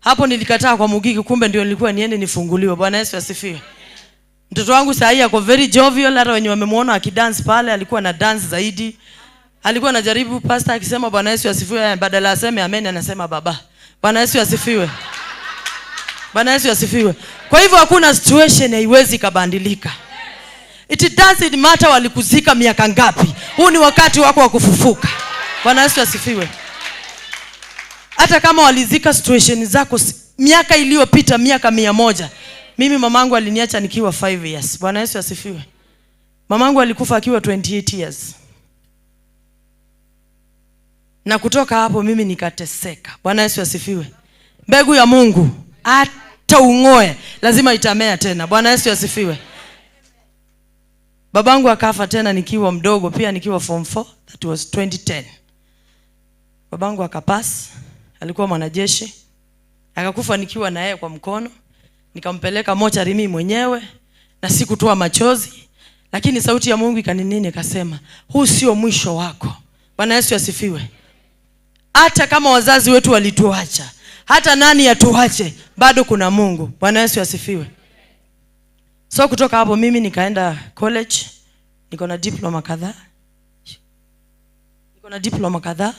Hapo nilikataa kwa Mugiki, kumbe ndio nilikuwa niende nifunguliwe. Bwana Yesu asifiwe. Mtoto wangu saa hii ako very jovial, hata wenye wamemuona akidance pale, alikuwa na dance zaidi. Alikuwa anajaribu, pastor akisema Bwana Yesu asifiwe, badala aseme amen anasema baba. Bwana Yesu asifiwe. Bwana Yesu asifiwe. Kwa hivyo hakuna situation haiwezi kabadilika. It doesn't matter walikuzika miaka ngapi. Huu ni wakati wako wa kufufuka. Bwana Yesu asifiwe. Hata kama walizika situation zako miaka iliyopita, miaka 100. Mimi mamangu aliniacha nikiwa 5 years. Bwana Yesu asifiwe. Mamangu alikufa akiwa 28 years. Na kutoka hapo mimi nikateseka. Bwana Yesu asifiwe. Mbegu ya Mungu hata ungoe lazima itamea tena. Bwana Yesu asifiwe. Babangu akafa tena nikiwa mdogo pia, nikiwa form 4, that was 2010. Babangu akapass, alikuwa mwanajeshi. Akakufa nikiwa na yeye kwa mkono. Nikampeleka mochari mimi mwenyewe na sikutoa machozi, lakini sauti ya Mungu ikaninini ikasema, huu sio mwisho wako. Bwana Yesu asifiwe. Hata kama wazazi wetu walituacha, hata nani atuache, bado kuna Mungu. Bwana Yesu asifiwe. So kutoka hapo mimi nikaenda college, niko na diploma kadhaa. Niko na diploma kadhaa,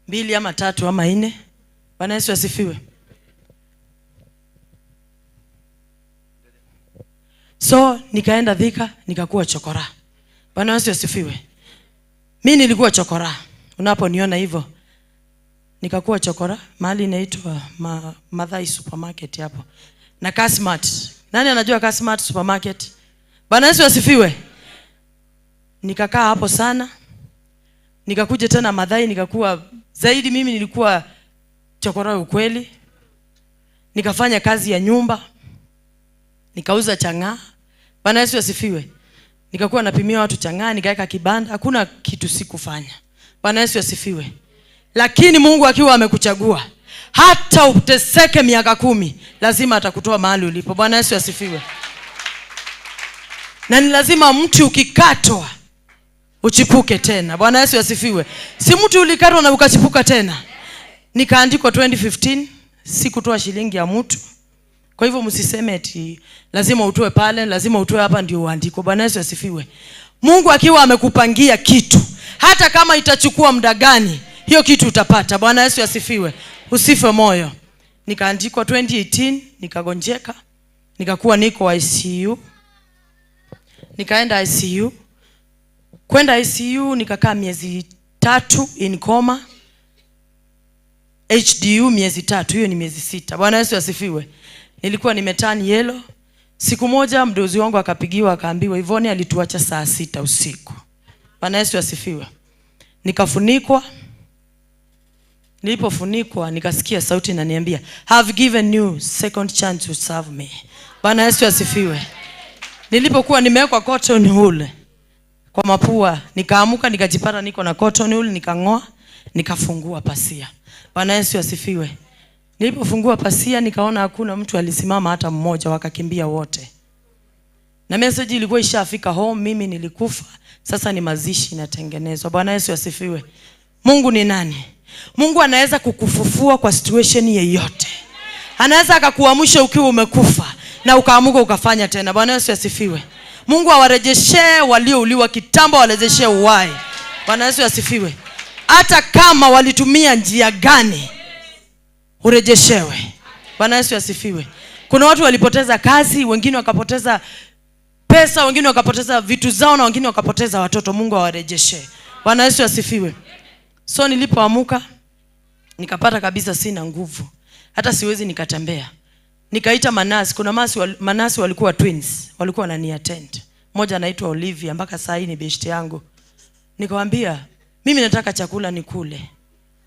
2 ama 3 ama 4. Bwana Yesu asifiwe. So nikaenda Thika, nikakuwa chokora. Bwana Yesu asifiwe. Mimi nilikuwa chokora. Unaponiona hivyo, nikakuwa chokora mahali inaitwa Mathai supermarket hapo. Na Kasmart. Nani anajua Kasmart supermarket? Bwana Yesu asifiwe. Nikakaa hapo sana. Nikakuja tena Mathai, nikakuwa zaidi, mimi nilikuwa chokora ukweli. Nikafanya kazi ya nyumba. Nikauza chang'aa. Bwana Yesu asifiwe. Nikakuwa napimia watu chang'aa, nikaweka kibanda, hakuna kitu sikufanya. Bwana Yesu asifiwe. Lakini Mungu akiwa amekuchagua, hata uteseke miaka 10, lazima atakutoa mahali ulipo. Bwana Yesu asifiwe. Na ni lazima mti ukikatwa uchipuke tena. Bwana Yesu asifiwe. Si mti ulikatwa na ukachipuka tena. Nikaandikwa 2015, sikutoa shilingi ya mtu. Kwa hivyo msiseme eti lazima utoe pale, lazima utoe hapa ndio uandikwe. Bwana Yesu asifiwe. Mungu akiwa amekupangia kitu, hata kama itachukua muda gani, hiyo kitu utapata. Bwana Yesu asifiwe. Usife moyo. Nikaandikwa 2018, nikagonjeka. Nikakuwa niko ICU. Nikaenda ICU. Kwenda ICU nikakaa miezi 3 in coma. HDU miezi 3, hiyo ni miezi 6. Bwana Yesu asifiwe. Nilikuwa nimeturn yellow. Siku moja mdozi wangu akapigiwa akaambiwa Yvonne alituacha saa 6 usiku. Bwana Yesu asifiwe. Nikafunikwa. Nilipofunikwa nikasikia sauti inaniambia, have given you second chance to serve me. Bwana Yesu asifiwe. Nilipokuwa nimewekwa cotton wool kwa mapua, nikaamuka nikajipata niko na cotton wool, nikangoa, nikafungua pasia. Bwana Yesu asifiwe. Nilipofungua pasia nikaona hakuna mtu alisimama hata mmoja, wakakimbia wote. Na message ilikuwa ishafika home, mimi nilikufa, sasa ni mazishi inatengenezwa. Bwana Yesu asifiwe. Mungu ni nani? Mungu anaweza kukufufua kwa situation yeyote. Anaweza akakuamsha ukiwa umekufa na ukaamuka ukafanya tena. Bwana Yesu asifiwe. Mungu awarejeshe waliouliwa kitambo, awarejeshe uhai. Bwana Yesu asifiwe. Hata kama walitumia njia gani, urejeshewe. Bwana Yesu asifiwe. Kuna watu walipoteza kazi, wengine wakapoteza pesa, wengine wakapoteza vitu zao na wengine wakapoteza watoto. Mungu awarejeshe. Bwana Yesu asifiwe. So nilipoamuka nikapata kabisa sina nguvu. Hata siwezi nikatembea. Nikaita manasi, kuna manasi walikuwa twins, walikuwa wananiattend. Mmoja anaitwa Olivia, mpaka saa hii ni best yangu. Nikamwambia, mimi nataka chakula nikule.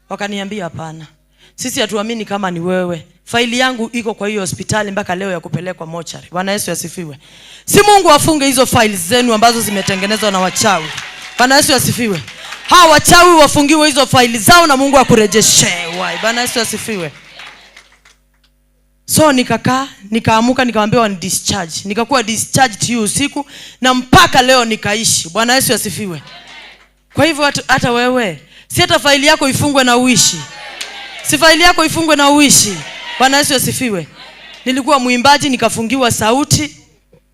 Wakaniambia hapana. Sisi hatuamini kama ni wewe. Faili yangu iko kwa hiyo hospitali mpaka leo ya kupelekwa mochari. Bwana Yesu asifiwe. Si Mungu afunge hizo files zenu ambazo zimetengenezwa na wachawi. Bwana Yesu asifiwe. Hawa wachawi wafungiwe hizo faili zao na Mungu akurejeshe. Bwana Yesu asifiwe. So nikakaa, nikaamuka, nikamwambia ni discharge. Nikakuwa discharged hiyo usiku na mpaka leo nikaishi. Bwana Yesu asifiwe. Kwa hivyo hata wewe, si hata faili yako ifungwe na uishi. Si faili yako ifungwe na uishi. Bwana Yesu asifiwe. Nilikuwa mwimbaji nikafungiwa sauti.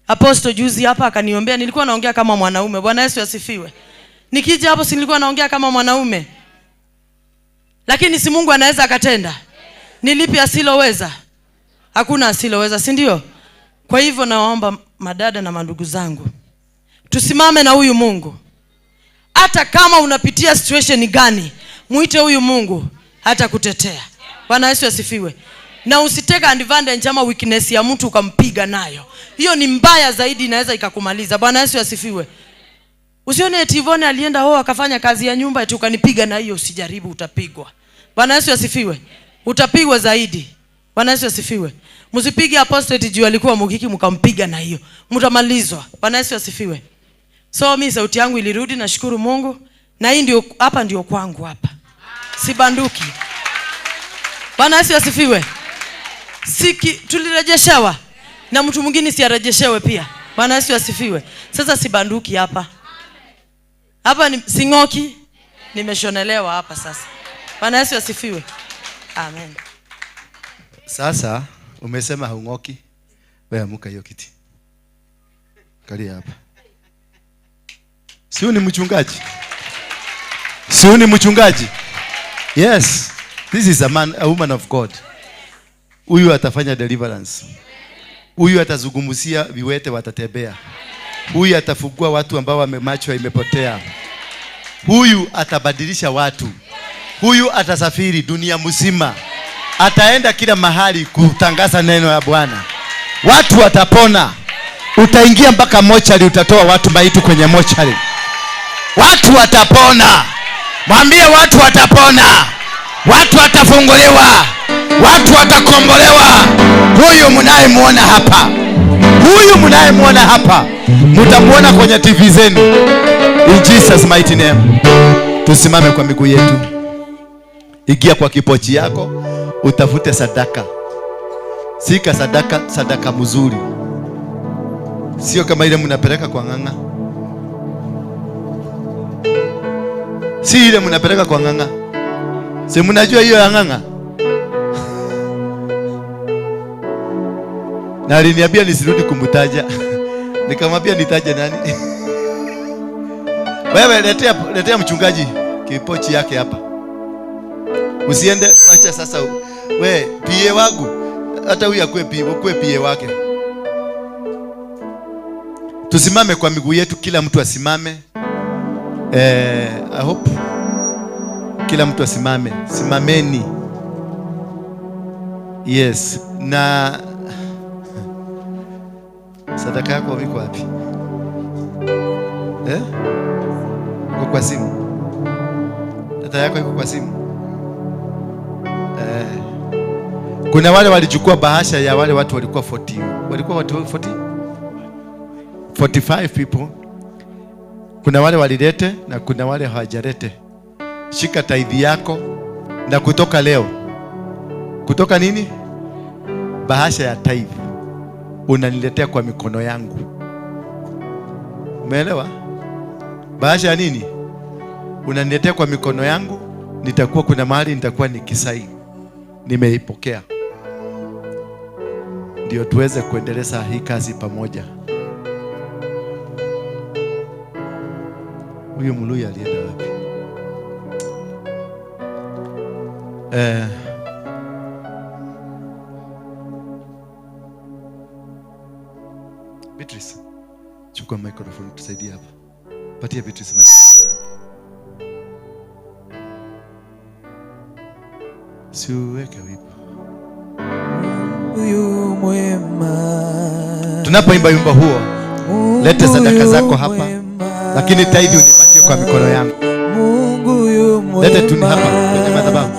Apostle juzi hapa akaniombea, nilikuwa naongea kama mwanaume. Bwana Yesu asifiwe. Nikija hapo si nilikuwa naongea kama mwanaume. Lakini si Mungu anaweza akatenda. Nilipi asiloweza? Hakuna asiloweza, si ndio? Kwa hivyo naomba madada na mandugu zangu, tusimame na huyu Mungu. Hata kama unapitia situation gani, muite huyu Mungu, hata kutetea. Bwana Yesu asifiwe. Na usiteka advantage ama weakness ya mtu ukampiga nayo. Hiyo ni mbaya zaidi, inaweza ikakumaliza. Bwana Yesu asifiwe. Usione eti Yvonne alienda ho akafanya kazi ya nyumba eti ukanipiga na hiyo, usijaribu, utapigwa. Bwana Yesu asifiwe. Utapigwa zaidi. Bwana Yesu asifiwe. Msipige apostate juu alikuwa mugiki mkampiga na hiyo. Mtamalizwa. Bwana Yesu asifiwe. So mimi sauti yangu ilirudi, nashukuru Mungu. Na hii ndio hapa ndio kwangu hapa. Sibanduki. Bwana Yesu asifiwe. Siki tulirejeshewa na mtu mwingine siarejeshewe pia. Bwana Yesu asifiwe. Sasa sibanduki hapa. Hapa ni singoki, nimeshonelewa hapa sasa. Bwana Yesu asifiwe. Amen. Sasa umesema haungoki. Wewe amuka hiyo kiti. Kalia hapa. Sio ni mchungaji? Sio ni mchungaji? Yes. This is a man, a woman of God. Huyu atafanya deliverance. Huyu atazungumzia viwete watatembea. Huyu atafungua watu ambao wamemacho imepotea. Huyu atabadilisha watu. Huyu atasafiri dunia mzima. Ataenda kila mahali kutangaza neno la Bwana. Watu watapona. Utaingia mpaka mochari, utatoa watu maiti kwenye mochari. Watu watapona. Mwambie watu watapona. Watu watafunguliwa. Watu watakombolewa. Huyu mnayemwona hapa, huyu mnayemwona hapa, mtamuona kwenye TV zenu. In Jesus mighty name. Tusimame kwa miguu yetu. Ingia kwa kipochi yako, utafute sadaka. Sika sadaka, sadaka mzuri. Sio kama ile mnapeleka kwa ng'ang'a. Si ile mnapeleka kwa ng'ang'a. Si mnajua hiyo ya ng'ang'a? Na aliniambia nisirudi kumtaja. Nikamwambia nitaje nani? Wewe letea mchungaji kipochi yake hapa. Usiende, acha sasa. We PA wangu, hata huyu akue PA wake. Tusimame kwa miguu yetu, kila mtu asimame. I hope kila mtu asimame. Simameni. Yes. Na sadaka yako iko wapi? Iko kwa simu. Data yako iko kwa simu. Kuna wale walichukua bahasha ya wale watu walikuwa 40. Walikuwa watu 40? 45 people. Kuna wale walilete na kuna wale hawajalete. Shika tithe yako na kutoka leo. Kutoka nini? Bahasha ya tithe unaniletea kwa mikono yangu. Umeelewa? Bahasha ya nini? Unaniletea kwa mikono yangu, nitakuwa kuna mahali nitakuwa nikisaini. Nimeipokea. Ndio tuweze kuendeleza hii kazi pamoja. Huyu Mluya alienda wapi? Beatrice, chukua microphone tusaidie hapa. Patia Beatrice mic. Siweke wipo. Tunapoimba wimbo huo, lete sadaka zako hapa, lakini tithe unipatie kwa mikono yangu. Lete tu hapa kwenye madhabahu.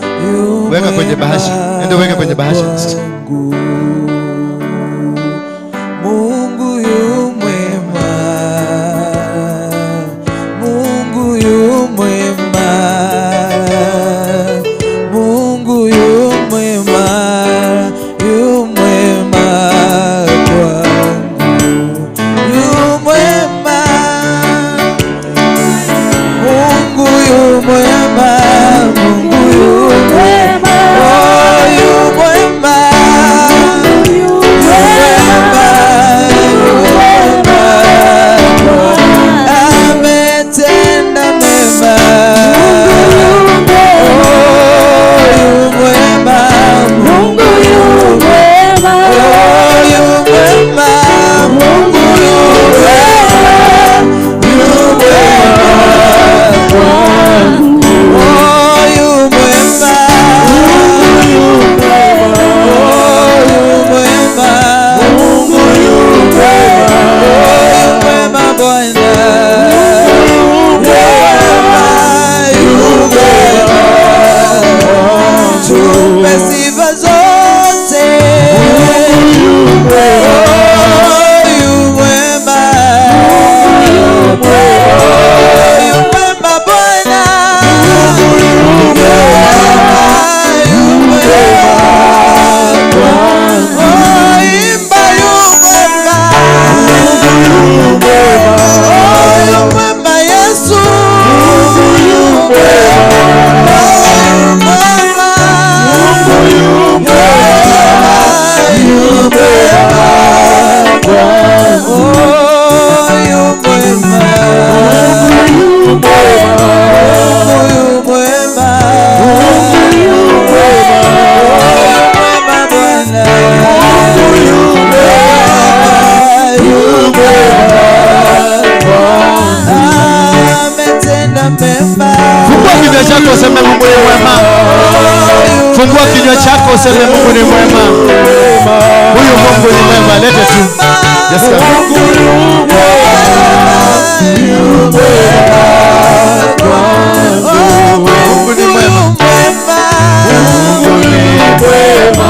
Weka kwenye bahasha. Enda weka kwenye bahasha. Mungu yu mwema. Mungu yu mwema. Mungu yu mwema. Yu mwema kwangu. Yu mwema. Mungu yu mwema. Mungu yu mwema. Oh, yu mwema. Yu mwema. Ametenda mema. Oh, yu mwema. Mungu yu mwema. Oh, yu mwema. Mungu yu mwema. Yu mwema kwangu. Oh, yu mwema. Oh, yu mwema. Mungu yu mwema. Oh, yu mwema Bwana. Yu mwema. Tupe sifa zote. Oh, yu mwema. Oh, yu mwema Bwana. Yu mwema. Oh, imba yu mwema. Oh, yu mwema Yesu. Yu mwema. Yu mwema. Oh, yu mwema. Yu mwema. Yu mwema Bwana. Yu mwema. Ametenda mema. Fungua kinywa chako useme Mungu ni mwema. Fungua kinywa chako useme Mungu ni mwema. Huyu Mungu ni mwema. Lete tu. Yes, come. Mungu ni mwema. Mungu ni mwema.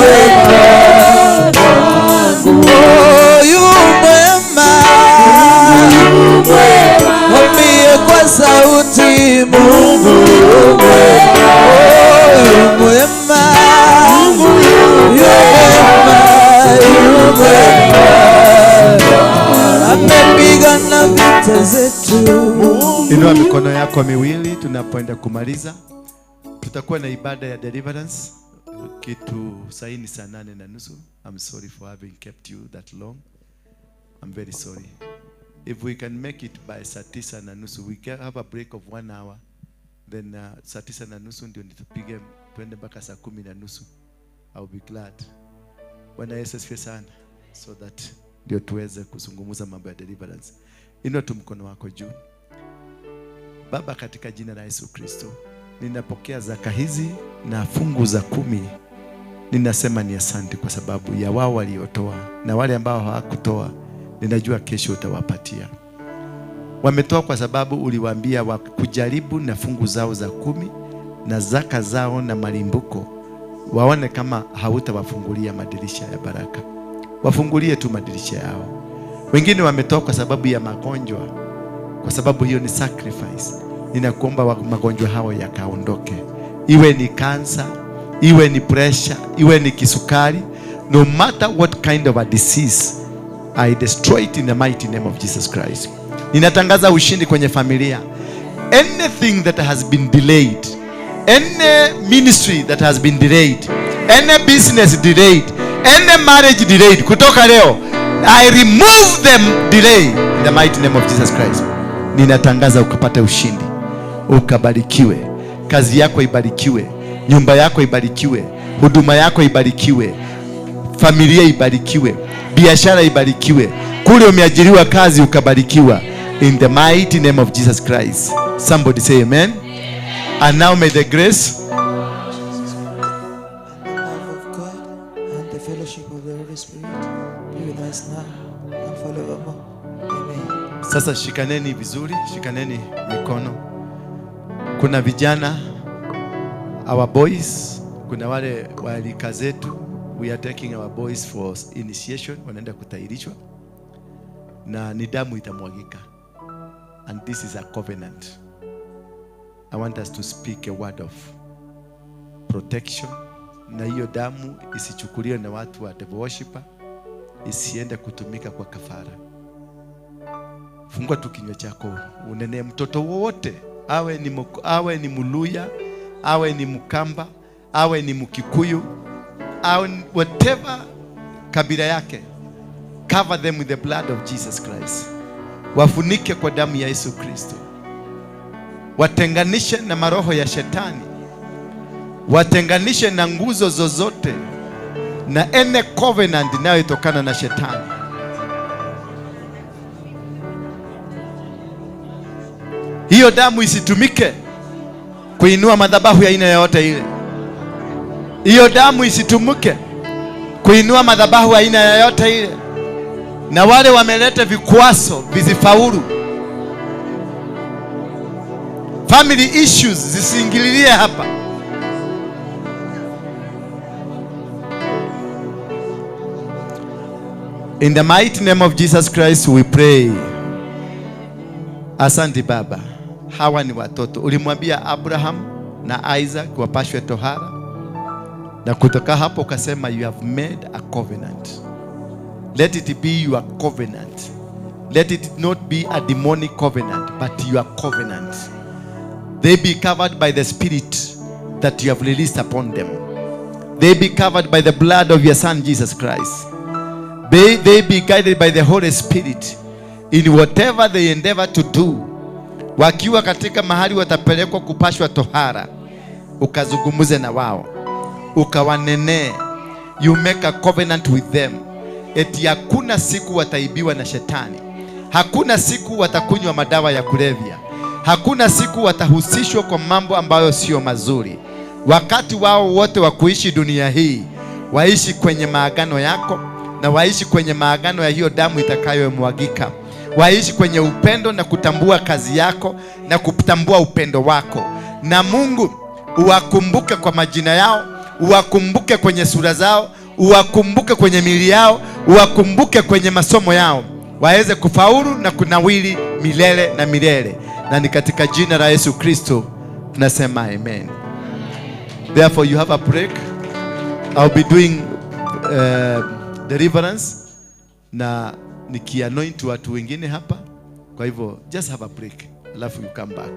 mwema, oh, yu mwema, mwambie kwa sauti, Mungu yu mwema, oh, yu mwema, yu mwema, yu mwema, amepigana vita zetu. Inua mikono yako miwili tunapoenda kumaliza. Tutakuwa na ibada ya deliverance kitu saini saa 8:30. I'm sorry for having kept you that long. I'm very sorry. If we can make it by saa 9:30, we can have a break of 1 hour. Then saa 9:30 ndio nitupige twende mpaka saa 10:30. I'll be glad. Bwana Yesu asifiwe sana. So that ndio tuweze kuzungumza mambo ya deliverance. Inua tu mkono wako juu. Baba, katika jina la Yesu Kristo, ninapokea zaka hizi na fungu za 10. Ninasema ni asante kwa sababu ya wao waliotoa na wale ambao hawakutoa, ninajua kesho utawapatia. Wametoa kwa sababu uliwaambia wakujaribu na fungu zao za 10 na zaka zao na malimbuko, waone kama hautawafungulia madirisha ya baraka. Wafungulie tu madirisha yao. Wengine wametoa kwa sababu ya magonjwa, kwa sababu hiyo ni sacrifice. Ninakuomba magonjwa hao yakaondoke. Iwe ni cancer, iwe ni pressure, iwe ni kisukari, no matter what kind of a disease, I destroy it in the mighty name of Jesus Christ. Ninatangaza ushindi kwenye familia. Anything that has been delayed, any ministry that has been delayed, any business delayed, any marriage delayed, kutoka leo, I remove them delay in the mighty name of Jesus Christ. Ninatangaza ukapate ushindi, ukabarikiwe, kazi yako ibarikiwe, nyumba yako ibarikiwe, huduma yako ibarikiwe, familia ibarikiwe, biashara ibarikiwe, kule umeajiriwa kazi ukabarikiwa, in the mighty name of Jesus Christ. Somebody say amen. And now may the grace and the love of God and the fellowship of the Holy Spirit be with us now and forevermore. Amen. Sasa shikaneni vizuri, shikaneni mikono. Kuna vijana, our boys, kuna wale walika zetu. We are taking our boys for initiation, wanaenda kutahirishwa. Na ni damu itamwagika. And this is a covenant. I want us to speak a word of protection. Na hiyo damu isichukuliwe na watu wa devil worshiper, isiende kutumika kwa kafara. Fungua tu kinywa chako, unene mtoto wote, awe ni Muluya, awe ni Mkamba, awe ni Mkikuyu, awe whatever kabila yake, cover them with the blood of Jesus Christ. Wafunike kwa damu ya Yesu Kristo. Watenganishe na maroho ya shetani. Watenganishe na nguzo zozote na any covenant inayotokana na shetani. Hiyo damu isitumike kuinua madhabahu ya aina yoyote ile. Hiyo damu isitumike kuinua madhabahu ya aina yoyote ile. Na wale wameleta vikwazo visifaulu. Family issues zisiingililie hapa. In the mighty name of Jesus Christ we pray. Asante Baba. Hawa ni watoto. Ulimwambia Abraham na Isaac wapashwe tohara. Na kutoka hapo ukasema you have made a covenant. Let it be your covenant. Let it not be a demonic covenant, but your covenant. They be covered by the spirit that you have released upon them. They be covered by the blood of your Son Jesus Christ. They be guided by the Holy Spirit in whatever they endeavor to do. Wakiwa katika mahali watapelekwa kupashwa tohara, ukazungumuze na wao, ukawanenee. You make a covenant with them. Eti hakuna siku wataibiwa na shetani. Hakuna siku watakunywa madawa ya kulevya. Hakuna siku watahusishwa kwa mambo ambayo sio mazuri. Wakati wao wote wa kuishi dunia hii, waishi kwenye maagano yako na waishi kwenye maagano ya hiyo damu itakayomwagika. Waishi kwenye upendo na kutambua kazi yako na kutambua upendo wako. Na Mungu uwakumbuke kwa majina yao, uwakumbuke kwenye sura zao, Uwakumbuke kwenye miili yao, uwakumbuke kwenye masomo yao, waweze kufaulu na kunawili milele na milele. Na ni katika jina la Yesu Kristo tunasema amen. Therefore you have a break. I'll be doing deliverance na nikianoint watu wengine hapa. Kwa hivyo just have a break, alafu you come back.